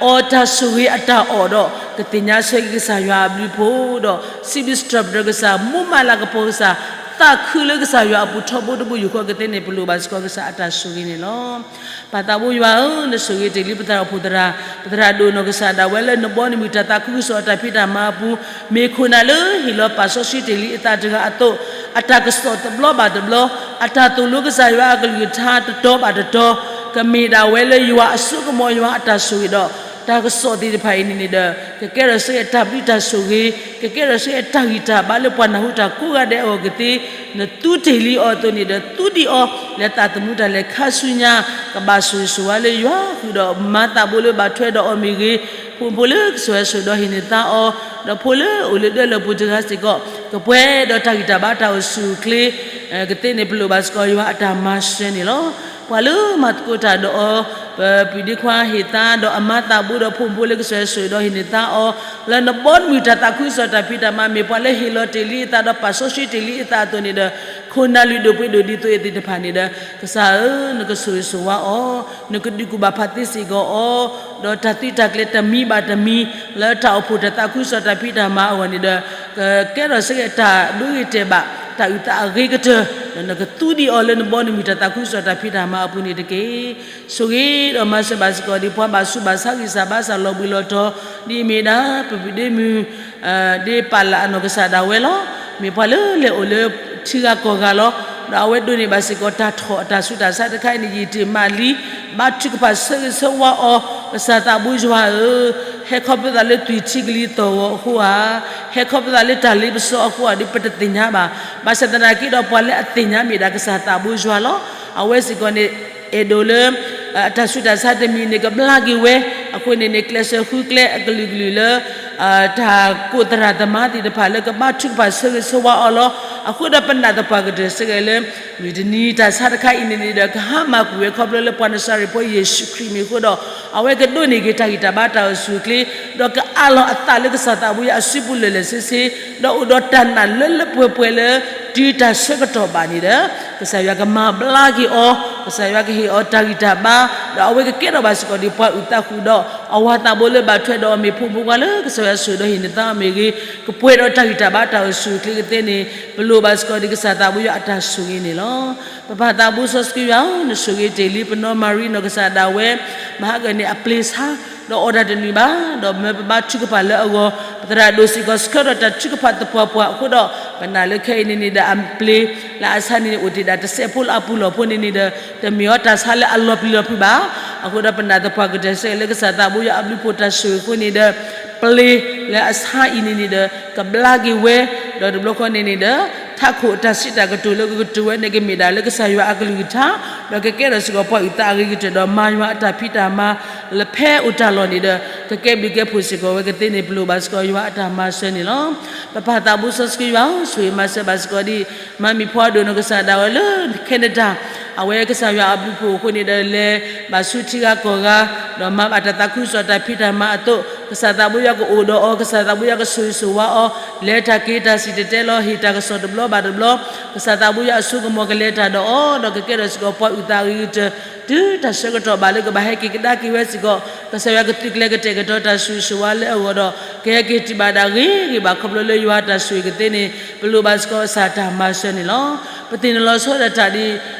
အီၣ်တၢ်ဆိၣ်ဂ့ၤအတၢ်အီၣ်ဒီး ကသ့ၣ်ညါဆၢက့ၤကစၢ်ယွၤအဘျုးအဖှိၣ်ဒီး စံးဘျုးစံးထီၣ်ပတြၢၤကစၢ် မူမၤလၤကပီၤကစၢ် သးခုလၢကစၢ်ယွၤအပူၤထီဘိတဘိယူၢ်ဃီကသ့န့ၣ် ပလိၣ်ဘၣ်စ့ၢ်ကီးကစၢ်အတၢ်ဆိၣ်ဂ့ၤန့ၣ်လီၤ. ပၢ်သးဘိယွၤဧၢ, နဆိၣ်ဂ့ၤတ့ၢ်လံပသရၣ်အိၣ်ဖှိၣ်သရၣ်, ပသရၣ်ဒိၣ်နီၢ်ကစၢ်ဒၣ်ဝဲလၢနဘီနမုၢ်တၢ်သးခုကစီၣ်အတၢ်ဖံးတၢ်မၤအပူၤ, မ့ၢ်ခိၣ်နၢ်လၢဟ့ၣ်လီၤပာ်စီဆှံတ့ၢ်လံအသးတဂၤအသိး, အတၢ်ကစီၣ်တဘျီဘၣ်တဘျီ, အတၢ်သိၣ်လိကစၢ်ယွၤအကလုၢ်ကထါတတီၤဘၣ်တတီၤ, ကမ့ၢ်ဒၣ်ဝဲလၢယွၤအစိကမီၤယွၤအတၢ်ဆိၣ်ဂ့ၤဒီး တၢ်ကစီၣ်သ့ၣ်တဖၣ်အံၤန့ၣ်န့ၣ်ဒီး ကကဲထီၣ်စ့ၢ်ကီးတၢ်ဘျုးတၢ်ဆိၣ်ဂ့ၤ, ကကဲထီၣ်စ့ၢ်ကီးတၢ်ဂံၢ်တၢ်ဘါလၢပှၤနၢ်ဟူတၢ်ကိးဂၤဒဲးအဂီၢ်ကသ့, နသူတ့ၢ်လံအီၤအသိးန့ၣ်ဒီး သူဒံးအီၤ လၢသးသမူတၢ်လဲၤခါဆူညါ, ကဘၣ်ဆိၣ်ဂ့ၤဆိၣ်ဝါလၢယွၤဃုာ်ဒီး မၤသးဘိလၢဘၣ်ထွဲဒီးအီၤမ့ၢ်ဂ့ၤ, ဖိမုၣ်ဖိလၢကစၢ်ယွၤဆိၣ်ဒီးဟ့ၣ်န့ၢ်သါအီၤ, ဒီးဖိလၢအိၣ်လၢဒၢလီၢ်ပူၤတဂၤစ့ၢ်ကီး ကပှဲၤဒီးတၢ်ဂံၢ်တၢ်ဘါတၢ်အိၣ်ဆူၣ်အိၣ်ချ့ ကသ့န့ၣ် ပလိၣ်ဘၣ်စ့ၢ်ကီးယွၤအတၢ်မၤစၢၤန့ၣ်လီၤ. ပှၤလၢမၤသကိးတၢ်ဒီးအီၤ, ပပုၢ်ဒ့ခွါဟ့ၣ်သါဒီးအမၤသးဘိဒီး ဖိမုၣ်ဖိလၢကစၢ်ယွၤဆိၣ်ဒီးဟ့ၣ်န့ၢ်သါအီၤ, လၢနဘီနမုၢ်တၢ်သးခုကစီၣ်တၢ်ဖံးတၢ်မၤ မ့ၢ်ပှၤလၢဟ့ၣ်လီၤတ့ၢ်လံအသးဒီးပာ်စီဆှံတ့ၢ်လံအသးအသိးန့ၣ်ဒီး ခိၣ်နၢ်လုၢ်ဒိၣ်ပှ့ၤဒိၣ်ဒ်သိးအံၤသ့ၣ်တဖၣ်န့ၣ်ဒီး ကစၢ်ဧၢ, နကဆိၣ်ဂ့ၤဆိၣ်ဝါအီၤ, နကဒုးကူၣ်ဘၣ်ဖးသ့စ့ၢ်ကီးအီၤ, ဒီးတၢ်သုးတၢ်ကျဲၤတမံၤဘၣ်တမံၤ လၢတၢ်အိၣ်ဖှိၣ်တၢ်သးခုကစီၣ်တၢ်ဖံးတၢ်မၤအဂီၢ်န့ၣ်ဒီး ကကဲထီၣ်စ့ၢ်ကီးတၢ်ဒိဂ့ၤတဲာ်ဘၣ် တၢ်အုၣ်သးအဂ့ၤကတၢၢ်, ဒီးနကသူဒံးအီၤလၢနဘီနမုၢ်တၢ်သးခုကစီၣ်တၢ်ဖံးတၢ်မၤအပူၤန့ၣ်တက့ၢ်. ဆိၣ်ဂ့ၤဒီးမၤစၢၤဘၣ်စ့ၢ်ကီးဒ်ပှၤဘၣ်ဆူးဘၣ်ဆါဂံၢ်စၢ်ဘါစၢ်လီၤဘှံးလီၤတီၤ ဒ်အမ့ၢ်ဒၣ် ပပုၢ်ဒ့မုၢ် ဒ်ပာ်လးအနီၢ်ကစၢ်ဒၣ်ဝဲလီၤ. မ့ၢ်ပှၤလၢလဲၤအိၣ်လၢထံဂၤကီၢ်ဂၤလီၤ. ဒီးအဝဲဒိးန့ၢ်ဘၣ်စ့ၢ်ကီးတၢ်ထီၣ်အတၢ်ဆူးတၢ်ဆါတခါအံၤန့ၣ် ယံာ်တ့ၢ်မးလံ, ဘါထုကဖၣ်ဆၢဂ့ၤဆၢဝါအီၤ, ကစၢ်သးဘိယွၤဧၢ, ဟဲခီဖျိသးလၢသွံၣ်ထံကလံၤသီၣ်ဂီၤအဃိဧါ, ဟဲခီဖျိသးလၢတၢ်လ့ပစီအဃိဧါ ဒ်ပတသ့ၣ်ညါဘၣ်. ဘၣ်ဆၣ်သနာ်က့ဒီး ပှၤလၢအသ့ၣ်ညါမ့ၢ်ဒၣ်ကစၢ်သးဘိယွၤလီၤ. အဝဲစ့ၢ်ကီးန့ၣ် အဲၣ်ဒိးလၢ အတၢ်ဆူးတၢ်ဆါတမံၤန့ၣ် ကဘျါက့ၤဝဲ, အဃိန့ၣ်န့ၣ် ကျဲးစၢးဃုကျဲအကလုာ်ကလုာ်လၢ တၢ်ကိးသရၣ်သမါသ့ၣ်တဖၣ်လၢကဘါထုကဖၣ်ဆၢဂ့ၤဆၢဝါအီၤလီၤ. အဃိဒီးပနာ်သပှၢ်ကတၢၢ်စ့ၢ်ကီးလၢ မုၢ်တနံၤတၢ်ဆါတခါအံၤန့ၣ်န့ၣ်ဒီး ကဟါမၢ်ကွံာ်ဝဲခီဖျိလၢပှၤနစၤရ့းဖိယ့ၣ်ၡူးခရံာ်မ့ၢ်အဃိဒီး အဝဲကဒိးန့ၢ်က့ၤတၢ်ဂံၢ်တၢ်ဘါတၢ်အိၣ်ဆူၣ်အိၣ်ချ့, ဒီးကအးလီၤအသးလၢကစၢ်သးဘိယွၤအစုပူၤလၢာ်လၢာ်ဆ့ဆ့, ဒီးအိၣ်ဒီးတၢ်နာ်လၢလၢပှဲၤပှဲၤလၢ တုၤတၢ်ဆၢကတီၢ်ဘၣ်န့ၣ်ဒီး ကစၢ်ယွၤကမၤဘျါက့ၤအီၤ, ကစၢ်ယွၤကဟ့ၣ်အီၤတၢ်ဂံၢ်တၢ်ဘါ, ဒီးအဝဲကကဲထီၣ်ဘၣ်စ့ၢ်ကီးဒ်ပှၤအုၣ်သးဃုာ်ဒီး အဝၤသးဘိလၢဘၣ်ထွဲဒီးအီၤမ့ၢ်ဖိမုၣ်ဖိခွါလၢကစၢ်ယွၤဆိၣ်ဒီးဟ့ၣ်န့ၢ်သါအီၤမ့ၢ်ဂ့ၤ, ကပှဲၤဒီးတၢ်ဂံၢ်တၢ်ဘါတၢ်အိၣ်ဆူၣ်အိၣ်ချ့ကသ့န့ၣ် ပလိၣ်ဘၣ်စ့ၢ်ကီးဒ်ကစၢ်သးဘိယွၤအတၢ်ဆိၣ်ဂ့ၤန့ၣ်လီၤ. ပပၢ်သးဘိစီဆှံယွၤဧၢ, နဆိၣ်ဂ့ၤတ့ၢ်လံပနီၢ်မၤရံနီၢ်ကစၢ်ဒၣ်ဝဲ, မဟါကန့ၣ်အပျ့ၤဆါ ဒီးအီၣ်တၢ်တနုာ်ဘၣ်, ဒီးမၢပဘါထုကဖၣ်လၢအဂီၢ်, ပသရၣ်ဒိၣ်စ့ၢ်ကီးဆှၢထီၣ်တၢ်ထုကဖၣ်သပှၢ်ပှၢ်အဃိဒီး ပနာ်လၢခဲအံၤန့ၣ်န့ၣ်ဒီးအပျ့ၤလၢအဆါန့ၣ်န့ၣ် အိၣ်တ့ၢ်ဒၣ်တစဲးဖိလၢအပူၤလီၢ်ဖိန့ၣ်န့ၣ်ဒီး တမ့ၢ်အီၤတၢ်ဆါလၢအလီၤပျံၤလီၤဖုးဘၣ်. အဃိဒီးပနာ်သပှၢ်ကတၢၢ်စ့ၢ်ကီးလၢကစၢ်သးဘိယွၤအဘျုးဖှိၣ်တၢ်ဆိၣ်ဂ့ၤအဃိန့ၣ်ဒီး ပျ့ၤလၢအဆါအံၤန့ၣ်န့ၣ်ဒီး ကဘျါက့ၤဝဲ, ဒီးတဘျီဃီန့ၣ်န့ၣ်ဒီး ထးခိၣ်အတၢ်စံးတၢ်ကတိၤလၢကကတိၤဝဲန့ၣ် ကမ့ၢ်ဒၣ်လၢကစၢ်ယွၤအကလုၢ်ကထါ, ဒီးကကဲထီၣ်စ့ၢ်ကီးပှၤအုၣ်သးအဂ့ၤကတၢၢ်ဒီးမၤယွၤအတၢ်ဖံးတၢ်မၤ လၢဖဲအိၣ်တၢ်လီၢ်န့ၣ်ဒီး ကကဲဘျုးကဲဖှိၣ်စ့ၢ်ကီးဝဲကသ့န့ၣ် ပလိၣ်ဘၣ်စ့ၢ်ကီးယွၤအတၢ်မၤစၢၤန့ၣ်လီၤ. ပပၢ်သးဘိစီဆှံယွၤဧၢ, ဆိၣ်ဂ့ၤမၤစၢၤဘၣ်စ့ၢ်ကီးဒ် မၤမံၤဖီဒိၣ်နီၢ်ကစၢ်ဒၣ်ဝဲလၢ Canada အဝဲကစၢ်ယွၤအဘျုးဖှိၣ်အဃိန့ၣ်ဒီး လဲၤဘၣ်ဆူထံဂၤကီၢ်ဂၤ, ဒီးမၤဘၣ်တၢ်သးခုကစီၣ်တၢ်ဖံးတၢ်မၤအသိး ကစၢ်သးဘိယွၤကအိၣ်ဒီးအီၤ, ကစၢ်သးဘိယွၤကဆိၣ်ဂ့ၤဆိၣ်ဝါအီၤ, လဲၤတၢ်က့ၤတၢ်စံၣ်တဲၤတဲလီၤ, ဟ့ၣ်တၢ်ကစီၣ်တဘျီဘၣ်တဘျီ, ကစၢ်သးဘိယွၤအစိကမီၤကလဲၤတၢ်ဒီးအီၤ, ဒီးကကဲထီၣ်စ့ၢ်ကီးပှၤအုၣ်သးအဂ့ၤကတၢၢ်, တုၤတၢ်ဆၢကတီၢ်ဘၣ်လၢကဘၣ်ဟဲက့ၤကဒါက့ၤဝဲစ့ၢ်ကီး, ကစၢ်ယွၤကသုးကျဲၤကတဲာ်ကတီၤတၢ်ဆိၣ်ဂ့ၤဆိၣ်ဝါလၢအဂီၢ်ဒီး ကဟဲက့ၤတုၤဘၣ်ဒၣ်ဂ့ၤဂ့ၤဘၣ် ခီဖျိလၢယွၤတၢ်ဆိၣ်ဂ့ၤကသ့န့ၣ် ပလိၣ်ဘၣ်စ့ၢ်ကီးကစၢ်တၢ်မၤစၢၤန့ၣ်လီၤ. ပသ့ၣ်နီၣ်လီၤဆီဒၣ်တၢ်ဒ်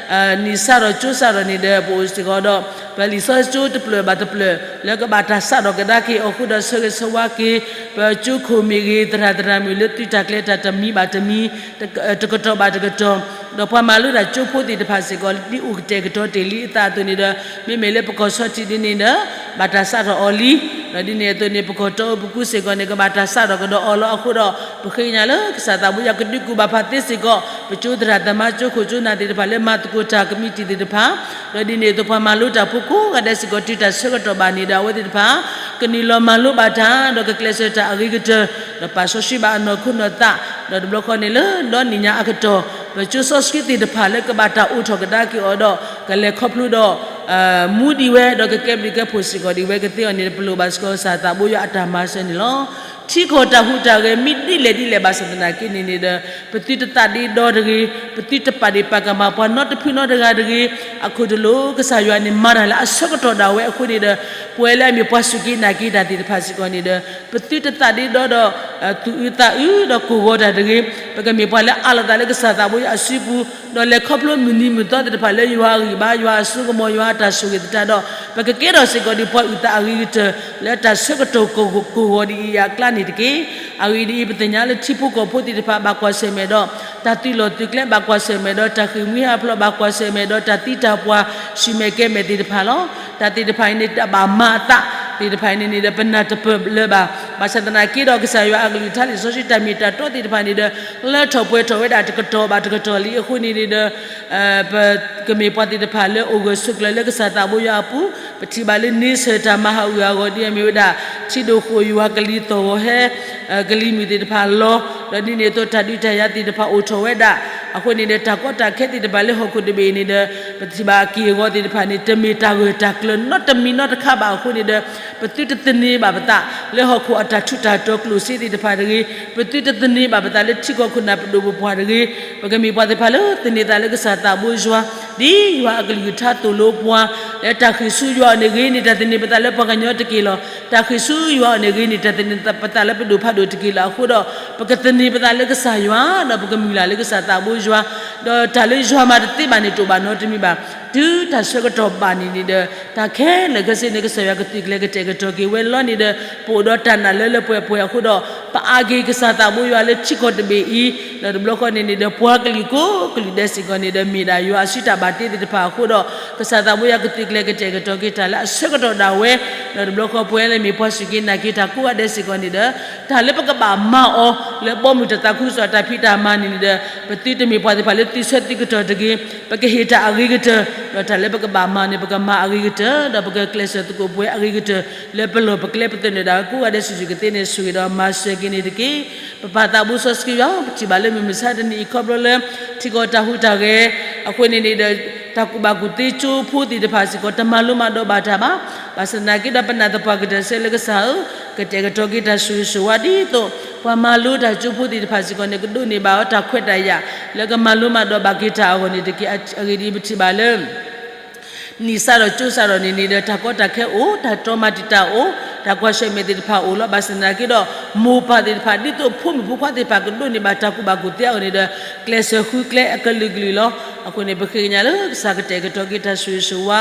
နံၣ်စးထီၣ်ကၠိစးထီၣ်န့ၣ်ဒီး ပအိၣ်စ့ၢ်ကီးဒီး ပလံာ်စီဆှံကၠိတဖျၢၣ်ဘၣ်တဖျၢၣ် လၢကဘၣ်တၢ်စးထီၣ်ကဒါက့ၤအီၤအဃိဒီး ဆၢဂ့ၤဆၢဝါက့ၤ ပကၠိခိၣ်မ့ၢ်ဂ့ၤ သရၣ်သရၣ်မုၣ်လၢသုတၢ်ကျဲၤတၢ်တမံၤဘၣ်တမံၤ တကတီၢ်ဘၣ်တကတီၢ်, ဒီးပှၤမၤလိတၢ်ကၠိဖိသ့ၣ်တဖၣ်စ့ၢ်ကီး ဒ်အိၣ်ကတဲာ်ကတီၤတ့ၢ်လံအသးအသိးန့ၣ်ဒီး မ့မ့ၢ်လၢပကီၢ်ဆီထံးဒ်န့ၣ်ဒီး ဘၣ်တၢ်စးထီၣ်အီၤလံ, ဒီးဒ်န့ၣ်အသိးန့ၣ် ပကီၢ်တီအပူၤကွံာ်စ့ၢ်ကီးန့ၣ် ကဘၣ်တၢ်စးထီၣ်ကဒီးအီၤလီၤ. အဃိဒီး ပဃ့ကညးလၢကစၢ်သးဘိယွၤကဒုးကူၣ်ဘၣ်ပှၤသ့စ့ၢ်ကီး ပကၠိသရၣ်သမါ ကၠိခိၣ်ကၠိနၢ်သ့ၣ်တဖၣ်လၢမၤသကိးတၢ်ကမံးတံာ်သ့ၣ်တဖၣ်, ဒီးဒ်န့ၣ်အသိးပှၤမၤလိတၢ်ဖိကိးဂၤဒဲးစ့ၢ်ကီး တုၤတၢ်ဆၢကတီၢ်ဘၣ်န့ၣ်ဒီး အဝဲသ့ၣ်တဖၣ် ကနုာ်လီၤမၤလိဘၣ်တၢ် ဒီးကကျဲးစၢးတၢ်အဂ့ၤကတၢၢ်, ဒီးပာ်စီဆှံဘၣ်အနီၢ်ခိနီၢ်သး, ဒီးတဘျီဃီန့ၣ်လၢဒီနံၣ်ညါအကတီၢ် ပကၠိစီဆှံသ့ၣ်တဖၣ်လၢကဘၣ်တၢ်အိးထီၣ်ကဒါက့ၤအီၤဒီး ကလဲၤခီဖျိဒီး မူဒံးဝဲ ဒီးကကဲဘျုးကဲဖှိၣ်စ့ၢ်ကီးဒံးဝဲကသ့အီၤန့ၣ် ပလိၣ်ဘၣ်စ့ၢ်ကီးကစၢ်သးဘိယွၤအတၢ်မၤစၢၤန့ၣ်လီၤ. ထံကီၢ်တၢ်ဟူးတၢ်ဂဲၤမ့ၢ်ဒ်လဲၣ်ဒ်လဲၣ်ဘၣ်ဆၣ်သနာ်က့န့ၣ်န့ၣ်ဒီး ပသုတသးဒ့ဒီတဂ့ၤ, ပသုတပာ်ဒ့ၣ်ပာ်ကမၣ်ပှၤနီတဖုနီတဂၤတဂ့ၤ, အခိၣ်တလိၣ်ကစၢ်ယွၤန့ၣ်မၤတၢ်လၢအဆၢကတီၢ်ဒၣ်ဝဲအဃိန့ၣ်ဒီး ပဝဲလၢအမ့ၢ်ပှၤစူၢ်က့ၤနာ်က့ၤတၢ်သ့ၣ်တဖၣ်စ့ၢ်ကီးန့ၣ်ဒီး ပသုတသးဒ့ဒီဒီး သူၣ်အုးသးအုးဒီးကိၢ်ဂီၤတၢ်တဂ့ၤ, ပကမ့ၢ်ပှၤလၢအးလီၤသးလၢကစၢ်သးဘိယွၤအစုပူၤ, ဒီးလဲၤခီဖျိမုၢ်နံၤမုၢ်သီသ့ၣ်တဖၣ်လၢယွၤအဂံၢ်ဘါ ယွၤအစိကမီၤ ယွၤအတၢ်ဆိၣ်ဂ့ၤသတးဒီး ပကကဲထီၣ်စ့ၢ်ကီးဒ်ပှၤအုၣ်သးအဂ့ၤကတၢၢ် လၢတၢ်ဆၢကတီၢ်ကိၢ်ဂီၤဒ်အံၤအကျါန့ၣ်တက့ၢ်. အဂ့ၢ်ဒ်အံၤ ပသ့ၣ်ညါလၢထံဖိကီၢ်ဖိသ့ၣ်တဖၣ်ဘၣ်ကွၢ်ဆၢၣ်မဲာ်ဒီး တၢ်သုးလီၢ်သုးကျဲဘၣ်ကွၢ်ဆၢၣ်မဲာ်ဒီး တၢ်ဃ့ၢ်မှံဟးဖျိးဘၣ်ကွၢ်ဆၢၣ်မဲာ်ဒီး တၢ်သံတၢ်ပှၢ်ဆူၣ်မဲာ်ကဲမဲာ်သ့ၣ်တဖၣ်လီၤ. တၢ်သ့ၣ်တဖၣ်အံၤန့ၣ် တၢ်ဘၣ်မၤအသးသ့ၣ်တဖၣ်အံၤန့ၣ်န့ၣ်ဒီး ပနၢ်တပၢၢ်လၢၤဘၣ်. ဘၣ်ဆၣ်သနာ်က့ဒီး ကစၢ်ယွၤအကလုၢ်ကထါလံာ်စီဆှံတၢ်မ့ၢ်တၢ်တီသ့ၣ်တဖၣ်န့ၣ်ဒီး လၢထီၣ်ပှဲၤထီၣ်ဝဲဒၣ်တကတီၢ်ဘၣ်တကတီၢ်လံအဃိန့ၣ်န့ၣ်ဒီး ပကမ့ၢ်ပှၤသ့ၣ်တဖၣ်လၢအိၣ်ဂၢၢ်ဆိးကျၢၤလၢကစၢ်သးဘိယွၤအပူၤ, ပထံၣ်ဘၣ်လၢန့ဆၢၣ်တၢ်မၤဟးဂူာ်ဟးဂီၤဒ်အမ့ၢ်ဝဲဒၣ် ထံဒိၣ်ဃိၣ်ယွၤကလံၤသီၣ်ဂီၤဟဲ ကလံၤမုၢ်သ့ၣ်တဖၣ်လီၤ. ဒီးဒ်န့ၣ်အသိးတၢ်ဒုးတၢ်ယၤသ့ၣ်တဖၣ်အိၣ်ထီၣ်ဝဲဒၣ် အဃိန့ၣ်ဒီး တၢ်ကီတၢ်ခဲသ့ၣ်တဖၣ်လၢဟီၣ်ခိၣ်တဘ့ၣ်အံၤန့ၣ်ဒီး ပထံၣ်ဘၣ်အက့ၢ်အဂီၤသ့ၣ်တဖၣ်န့ၣ် တမ့ၢ်တၢ်ဂၢၢ်တၢ်ကျၢၤနီတမံၤနီတခါဘၣ်အဃိန့ၣ်ဒီး ပသုတသန့ၤဘၣ်ပသး လၢဟီၣ်ခိၣ်အတၢ်ထူးတၢ်တီၤကျိၣ်စ့သ့ၣ်တဖၣ်တဂ့ၤ, ပသုတသန့ၤဘၣ်ပသးလၢထံကီၢ်ခိၣ်နၢ်ပဒိၣ်ပပှၢ်တဂ့ၤ, ပကမ့ၢ်ပှၤသ့ၣ်တဖၣ်လၢသန့ၤသးလၢကစၢ်သးဘိယွၤ, ဒ်ယွၤအကလုၢ်ကထါသိၣ်လိပှၤ, လၢတၢ်ဃ့ၢ်ဆူယွၤအီၤန့ၣ်ဂ့ၤန့ၢ်တၢ်သန့ၤပသးလၢပှၤကညီတက့ၢ်လီၤ. တၢ်ဃ့ၢ်ဆူယွၤအီၤန့ၣ်ဂ့ၤန့ၢ်တၢ်သန့ၤပသးလၢပဒိၣ်ဖးဒိၣ်တက့ၢ်လီၤ. အဃိဒီး ပကသန့ၤပသးလၢကစၢ်ယွၤ ဒီးပကမုၢ်လၢ်လၢကစၢ်သးဘိယွၤ, ဒီးတၢ်လၢယွၤမၤတသ့ဘၣ်န့ၣ်တအိၣ်ဘၣ်နီတမံၤဘၣ်. တုၤတၢ်ဆၢကတီၢ်ဘၣ်န့ၣ်န့ၣ်ဒီး တၢ်ခဲလၢာ်ခဲဆ့န့ၣ် ကစၢ်ယွၤကသုးကျဲၤကတဲာ်ကတီၤက့ၤဝဲလီၤန့ၣ်ဒီး ပအိၣ်ဒီးတၢ်နာ်လၢလၢပှဲၤပှဲၤအဃိဒီး ပအါက့ၤကစၢ်သးဘိယွၤလၢထံကီၢ်တဘ့ၣ်အံၤ, ဒီးတဘျီဃီန့ၣ်န့ၣ်ဒီး ပှၤကလုာ်ကိးကလုာ်ဒဲးစ့ၢ်ကီးန့ၣ်ဒီး မ့ၢ်ဒၣ်ယွၤအစုတၢ်ဘၣ်တ့သ့ၣ်တဖၣ်အဃိဒီး ကစၢ်သးဘိယွၤကသုးကျဲၤကတဲာ်ကတီၤက့ၤတၢ်လၢအဆၢကတီၢ်ဒၣ်ဝဲ, ဒီးတဘျီဃီပဝဲလၢမ့ၢ်ပှၤစူၢ်က့ၤနာ်က့ၤတၢ်ကိးဂၤဒဲးစ့ၢ်ကီးန့ၣ်ဒီး တၢ်လၢပကဘၣ်မၤအီၤ လၢဘီမုၢ်တၢ်သးခုကစီၣ်အတၢ်ဖံးတၢ်မၤန့ၣ်န့ၣ်ဒီး ပသုတမ့ၢ်ပှၤသ့ၣ်တဖၣ်လၢသုဆၢသုကတီၢ်တဂ့ၤ, ပကဟ့ၣ်တၢ်အဂ့ၤကတၢၢ်, ဒီးတၢ်လၢပကဘၣ်မၤန့ၣ် ပကမၤအဂ့ၤကတၢၢ်, ဒီးပကကျဲးစၢးသကိးပဝဲအဂ့ၤကတၢၢ် လၢပလီၢ်ပကျဲပသနၢၣ်ဒၣ်ကိးဂၤဒဲးစုာ်စုာ်ကသ့န့ၣ် ဆိၣ်ဂ့ၤဒီးမၤစၢၤက့ၤန့ၣ်တက့ၢ်. ပပၢ်သးဘိစီဆှံယွၤ ပထံၣ်ဘၣ်လၢမုၢ်မဆါတနံၤအံၤခီဖျိလၢ ထံကီၢ်တၢ်ဟူးတၢ်ဂဲၤ အဃိန့ၣ်န့ၣ်ဒီး တၢ်ကူၣ်ဘၣ်ကူၣ်သ့ကၠိဖိသ့ၣ်တဖၣ်စ့ၢ်ကီး တမၤလိမၤဒိးဘၣ်တၢ်ဘၣ်. ဘၣ်ဆၣ်သနာ်က့ဒီး ပနာ်သပှၢ်ကတၢၢ်စ့ၢ်လၢကစၢ်ဧၢ, ကတဲာ်ကတီၤက့ၤတၢ်ဆိၣ်ဂ့ၤဆိၣ်ဝါဒ်သိး ပှၤမၤလိတၢ်ကၠိဖိသ့ၣ်တဖၣ်စ့ၢ်ကီးန့ၣ် ကဒိးန့ၢ်ဘၣ်အီၤတၢ်ခွဲးတၢ်ယာ် လၢကမၤလိမၤဒိးဘၣ်က့ၤတၢ်အဂီၢ်န့ၣ်တက့ၢ်. အဂ့ၢ်ဒ်အံၤ ပထံၣ်ဘၣ်လၢ နံၣ်စးထီၣ်ကၠိစးထီၣ်န့ၣ်န့ၣ်ဒီး တၢ်ကီတၢ်ခဲအိၣ်, တၢ်တီမၤတံာ်တာ်အိၣ်, တၢ်ကွၢ်ဆၢၣ်မဲာ်သ့ၣ်တဖၣ်အိၣ်လီၤ. ဘၣ်ဆၣ်သနာ်က့ဒီး မိၢ်ပၢ်သ့ၣ်တဖၣ် ဒ်သိးဖိမုၣ်ဖိခွါသ့ၣ်တဖၣ်ကဒိးန့ၢ်ဘၣ်တၢ်ကူၣ်ဘၣ်ကူၣ်သ့အဂီၢ်န့ၣ်ဒီး ကျဲးစၢးဃုကျဲအကလုာ်ကလုာ်လီၤ. အဃိန့ၣ် ပဃ့ကညးလၢကစၢ်ကတဲာ်ကတီၤက့ၤတၢ်ဆိၣ်ဂ့ၤဆိၣ်ဝါ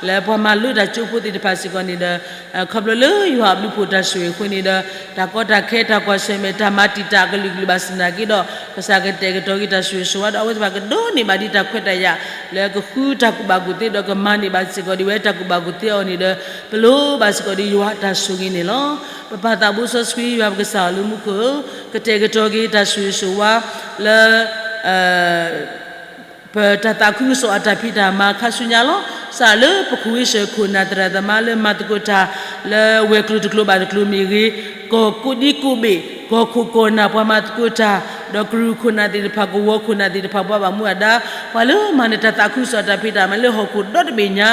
လၢပှၤမၤလိတၢ်ကၠိဖိသ့ၣ်တဖၣ်စ့ၢ်ကီးန့ၣ်ဒီး ခီဖျိလၢယွၤအဘျုးဖှိၣ်တၢ်ဆိၣ်ဂ့ၤအဃိန့ၣ်ဒီး တၢ်ကီတၢ်ခဲ တၢ်ကွၢ်ဆၢၣ်မဲာ် တၢ်မၤတံာ်တာ်အကလုာ်ကလုာ်ဘၣ်ဆၣ်သနာ်က့ဒီး ကစၢ်ကတဲာ်ကတီၤက့ၤတၢ်ဆိၣ်ဂ့ၤဆိၣ်ဝါဒီး အဝဲသ့ၣ်တဖၣ်ကဒိးန့ၢ်ဘၣ်ဒ်တၢ်ခွဲးတၢ်ယာ် လၢကဃုတၢ်ကူၣ်ဘၣ်ကူၣ်သ့ဒီးကမၤန့ၢ်ဘၣ်စ့ၢ်ကီးဒ်ဝဲတၢ်ကူၣ်ဘၣ်ကူၣ်သ့အဂီၢ်န့ၣ်ဒီး ပလိၣ်ဘၣ်စ့ၢ်ကီးဒ်ယွၤအတၢ်ဆိၣ်ဂ့ၤန့ၣ်လီၤ. ပပၢ်သးဘိစီဆှံယွၤပကစၢ်အလၢမူခိၣ်ဧၢ, ကတဲာ်ကတီၤက့ၤတၢ်ဆိၣ်ဂ့ၤဆိၣ်ဝါ လၢ ပတၢ်သးခုကစီၣ်အတၢ်ဖံးတၢ်မၤခါဆူညါလီၤ. စးလၢပခိၣ်ဝ့ၢ်စၢၤခိၣ်နၢ်သရၣ်သမါလၢမၤသကိးတၢ် လၢဝဲၤကျိၤတကျိၤဘၣ်တကျိၤမ့ၢ်ဂ့ၤ, ကီၢ်ကိးဒံကိးဘ့ၣ် ကီၢ်ခိၣ်ကီၢ်နၢ်ပှၤမၤသကိးတၢ်, ဒီးကရူၢ်ခိၣ်နၢ်သ့ၣ်တဖၣ် ကဝီၤခိၣ်နၢ်သ့ၣ်တဖၣ် ပှၤဘၣ်မူဘၣ်ဒါ ပှၤလၢမၤနၢၤတၢ်သးခုကစီၣ်အတၢ်ဖံးတၢ်မၤလၢဟီၣ်ခိၣ်ဒီတဘ့ၣ်ညါ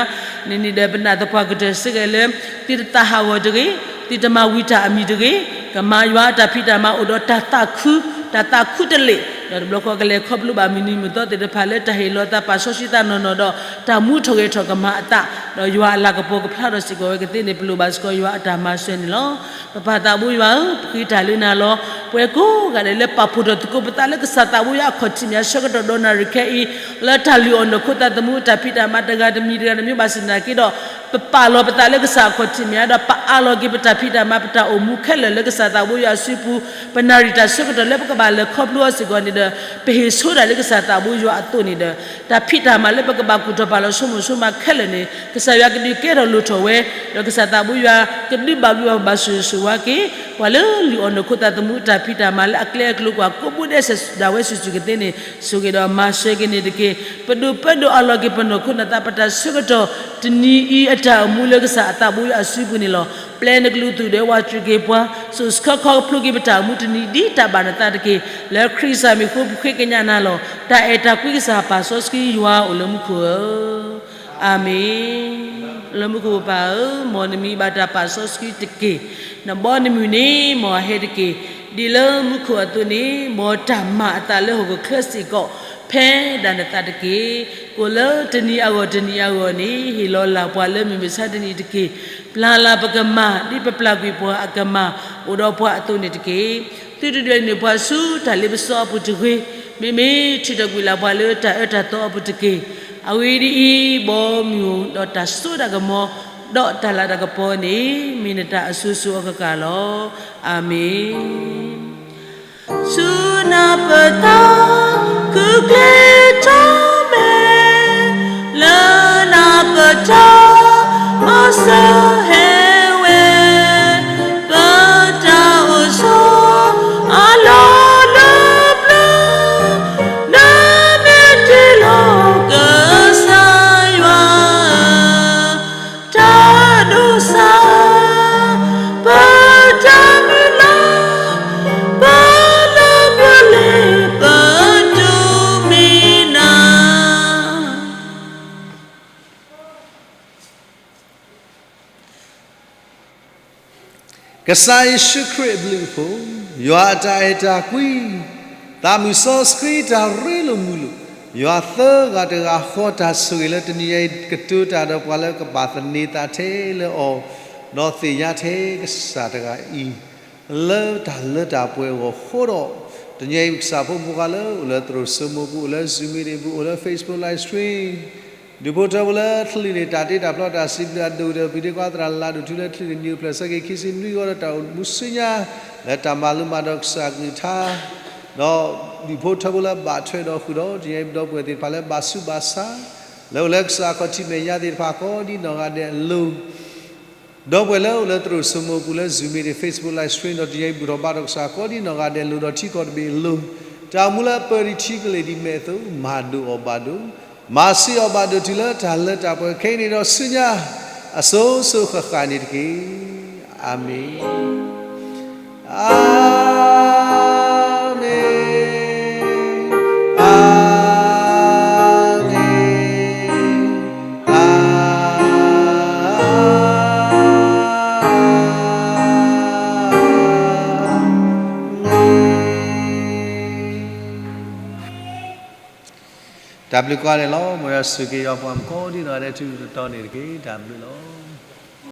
န့ၣ်န့ၣ်ဒီး ပနာ်သပှၢ်ကတၢၢ်စ့ၢ်ကီးလၢ သုတသးဟးဂီၤတဂ့ၤ သုတမၤဝံၤတၢ်အမံၤတဂ့ၤ, ကမၤယွၤအတၢ်ဖံးတၢ်မၤအိၣ်ဒီးတၢ်သးခု, တၢ်သးခုတလ့ၢ်, ဒီးတဘျီဃီကလဲၤခီဖျိဘၣ်မုၢ်နံၤမုၢ်သီသ့ၣ်တဖၣ်လၢတၢ်ဟ့ၣ်လီၤသးပာ်စီဆှံသးနီၢ်နီၢ်ဒီး တၢ်မူထီၣ်ဂဲၤထီၣ်ကမၤအသး, ဒီးယွၤအလၤကပီၤကဖျါထီၣ်စ့ၢ်ကီးဝဲကသ့န့ၣ် ပလိၣ်ဘၣ်စ့ၢ်ကီးယွၤအတၢ်မၤစၢၤန့ၣ်လီၤ. ပပၢ်သးဘိယွၤဧၢ, ပဃ့တၢ်လၢနၤလီၤ. ပှၤကိးဂၤဒဲးလၢပာ်ဖှိၣ်ထီၣ်သကိးပသးလၢကစၢ်သးဘိယွၤအခီၣ်ထံးမ့ၢ်အဆၢကတီၢ်ဒီးနၣ်ရံၣ်ခဲအံၤ လၢတၢ်လုၢ်အီၣ်နီၢ်ခိသးသမူအတၢ်ဖံးတၢ်မၤတဂၤတမံၤတဂၤတမံၤဘၣ်ဆၣ်သနာ်က့ဒီး ပပာ်လီၤပသးလၢကစၢ်အခီၣ်ထံးမ့ၢ်ဒီး ပအးလီၤက့ၤပတၢ်ဖံးတၢ်မၤ ပတၢ်အိၣ်မူခဲလၢာ်လၢကစၢ်သးဘိယွၤအစုပူၤ, ပနၣ်ရံၣ်တၢ်ဆၢကတီၢ်လၢပကဘၣ်လဲၤခီဖျိအီၤစ့ၢ်ကီးန့ၣ်ဒီး ပဟ့ၣ်ဆိဒၣ်လၢကစၢ်သးဘိယွၤအသိးန့ၣ်ဒီး တၢ်ဖံးတၢ်မၤလၢပကဘၣ်ကူၣ်ထီၣ်ပာ်လီၤဆိကမိၣ်ဆိကမးခဲလၢာ်န့ၣ် ကစၢ်ယွၤကဒုးကဲထီၣ်လိၣ်ထီၣ်ဝဲ, ဒီးကစၢ်သးဘိယွၤကဒုးဘၣ်ဘျုးဘၣ်ဆိၣ်ဂ့ၤဆိၣ်ဝါက့ၤ ပှၤလၢလုၢ်အီၣ်နီၢ်ခိသးသမူအတၢ်ဖံးတၢ်မၤလၢအကျဲအကျိၤကွၢ် ကိးဘိဒဲးစဲးဒၣ်ဝဲစုာ်စုာ်ကသ့န့ၣ် ဆိၣ်ဂ့ၤဒီးမၤစၢၤက့ၤန့ၣ်တက့ၢ်. ပဒိၣ်ပၢဒိၣ်အးလီၤက့ၤပနီၢ်ခိနီၢ်သး ပတၢ်ဆၢကတီၢ်တနံၤအံၤအတၢ်အိၣ်မူလၢကစၢ်အသးဘိယွၤအစုပူၤန့ၣ်လီၤ. ပျဲနကလူးသူၣ်ဒဲးဝးတရံးက့ၤပှၤ, စိာ်ဆှၢခီဖျိက့ၤပတၢ်အိၣ်မူတနံၤဒ်တၢ်ဘၣ်နသးတက့ၢ်. လၢခရံာ်ကစၢ်မံၤအဃိပဃ့ကညးနၤလီၤ. တၢ်အဲၣ်တၢ်ကွံကစၢ်ပာ်စီဆှံယွၤအိၣ်လၢမူခိၣ်ဧၢ. အၤမ့ၣ်. လၢမူခိၣ်ပၢ်ဧၢ, မ်နမံၤဘၣ်တၢ်ပာ်စီဆှံတက့ၢ်. နဘီနမုၢ်န့ၣ် မ်အဟဲတက့ၢ်. ဒ်လၢမူခိၣ်အသိးန့ၣ် မ်တၢ်မၤအသးလၢဟီၣ်ခိၣ်ချၢစ့ၢ်ကီး ဖဲဒၣ်နသးတက့ၢ်. ကိၣ်လၢတနံၤအဂီၢ်တနံၤအဂီၢ်န့ၣ် ဟ့ၣ်လီၤလၢ်ပှၤလၢမုၢ်မဆါတနံၤတက့ၢ်. ပျၢ်လၢ်ပကမၤ ဒ်ပပျၢ်ကွံာ်ပှၤအကမၤ အိၣ်ဒီးပှၤအသိးန့ၣ်တက့ၢ်. သုတဒွဲၣ်နုာ်ပှၤဆူတၢ်လ့ပစီအပူၤတဂ့ၤ, မ့မ့ၢ်ထုးထီၣ်ကွံာ်လၢ်ပှၤလၢတၢ်အၢတၢ်သီအပူၤတက့ၢ်. အဂ့ၢ်ဒ်အံၤ, ဘီမုၢ်ဒီးတၢ်စိတၢ်ကမီၤ ဒီးတၢ်လၤတၢ်ကပီၤန့ၣ် မ့ၢ်နတၢ်အစိၤစိၤအဃၣ်ဃၣ်လီၤ. အၤမ့ၣ်. ဆူနၤပတၢ် ခုၣ်ကျ့ထီၣ်မဲာ်, လၢနၤပတၢ် မၤစၢၤဟဲဝဲ, ပတၢ်အိၣ်ဆိး အလီၢ်လၢပျၢၤ, နမ့ၢ်တ့လီၤကစၢ်ယွၤ တၢ်ဒိၣ်စၢ် ပတၢ်မုၢ်လၢ် ပလၢပလဲၤ ပဒိးမ့ၢ်နၤ. ကစၢ်ယ့ၣ်ၡူးခရံာ်အဘျုးအဖှိၣ်, ယွၤအတၢ်အဲၣ်တၢ်ကွံ, သးမုၢ်စီဆှံတၢ်ရ့လိာ်မုာ်လိာ်, ယွၤသၢဂၤတဂၤဃီတၢ်ဆိၣ်ဂ့ၤလၢတနံၤညါအံၤ ကတိၤတၢ်ဒီးပှၤလၢကဘၣ်သန့ၤသးထဲလၢအီၤ, ဒီးသ့ၣ်ညါထဲကစၢ်တဂၤအံၤ လၢတၢ်လၢတၢ်ပှဲၤအဂီၢ်အဃိဒီး, တနံၤညါအံၤပကစၢ်ဖိမုၣ်ဖိခွါလၢအိၣ်လၢသရိာ်စိမိၤပူၤ အိၣ်လၢ Zoom meeting ပူၤ အိၣ်လၢ Facebook live stream ဒုးဖိထၢဖိလၢချံးန့ၣ် တၢ်တ့တၢ်ဖျီတၢ်စံးဘျုးအဒိၣ်ဒီး ပှၤဒ့ကွၢ်သရၣ်လၢဒိၣ်ထူလၢချံးန့ၣ် နံၣ်အိၣ်ဖျဲၣ်ဆၢက့ၤခံဆံနွံဂီၢ်ဒီးတၢ်အိၣ်မူဆူညါ လၢတၢ်မၤလိမၤဒိးကစၢ်အကလုၢ်ကထါ ဒီးဒုးဖိထၢဖိလၢဘၣ်ထွဲဒီးဃုာ်ဒီး တနံၤညါအံၤပဒီပုၢ်ဝဲၢ်သ့ၣ်တဖၣ်လၢဘၣ်ဆူးဘၣ်ဆါ လၢအိၣ်လၢကစၢ်ခီၣ်ထံးမဲာ်ညါသ့ၣ်တဖၣ်ကိးဒ်နီၢ်ဂၤဒဲးအလိၤ ဒီပုၢ်ဝဲၢ်လၢအိၣ်လၢသရိာ်စိမိၤပူၤလၢ Zoom meeting Facebook live stream ဒီးတနံၤညါအံၤဘူၣ်ထီၣ်ဘါထီၣ်ကစၢ်ကိးဒ်နီၢ်ဂၤဒဲးလိၤဒီးထံကီၢ်တဘ့ၣ်အလိၤ တၢ်အိၣ်မူလၢအပၢၢ်ဒံးထံကလ့ၢ်ဒံးမဲာ်အသိး မၤဒိၣ်အီၤဘၣ်ဒိၣ် မၤဆံးအီၤဘၣ်ဒိၣ်တုၤလၢတၢ်လၢတၢ်ပှဲၤခဲအံၤန့ၣ်ဒီးဆူညါ အစိၤစိၤဃၣ်ဃၣ်န့ၣ်တက့ၢ်. အၤမ့ၣ်. အၤမ့ၣ်, အၤမ့ၣ်, အၤမ့ၣ်. တၢ်ဘျုးကိးဂၤဒဲးလီၤ. မ်ယွၤဆိၣ်ဂ့ၤက့ၤယွၤပှၤကိးဒ်နီၢ်ဂၤဒဲးထူထူတီတီန့ၣ်တက့ၢ်. တၢ်ဘျုးလီၤ.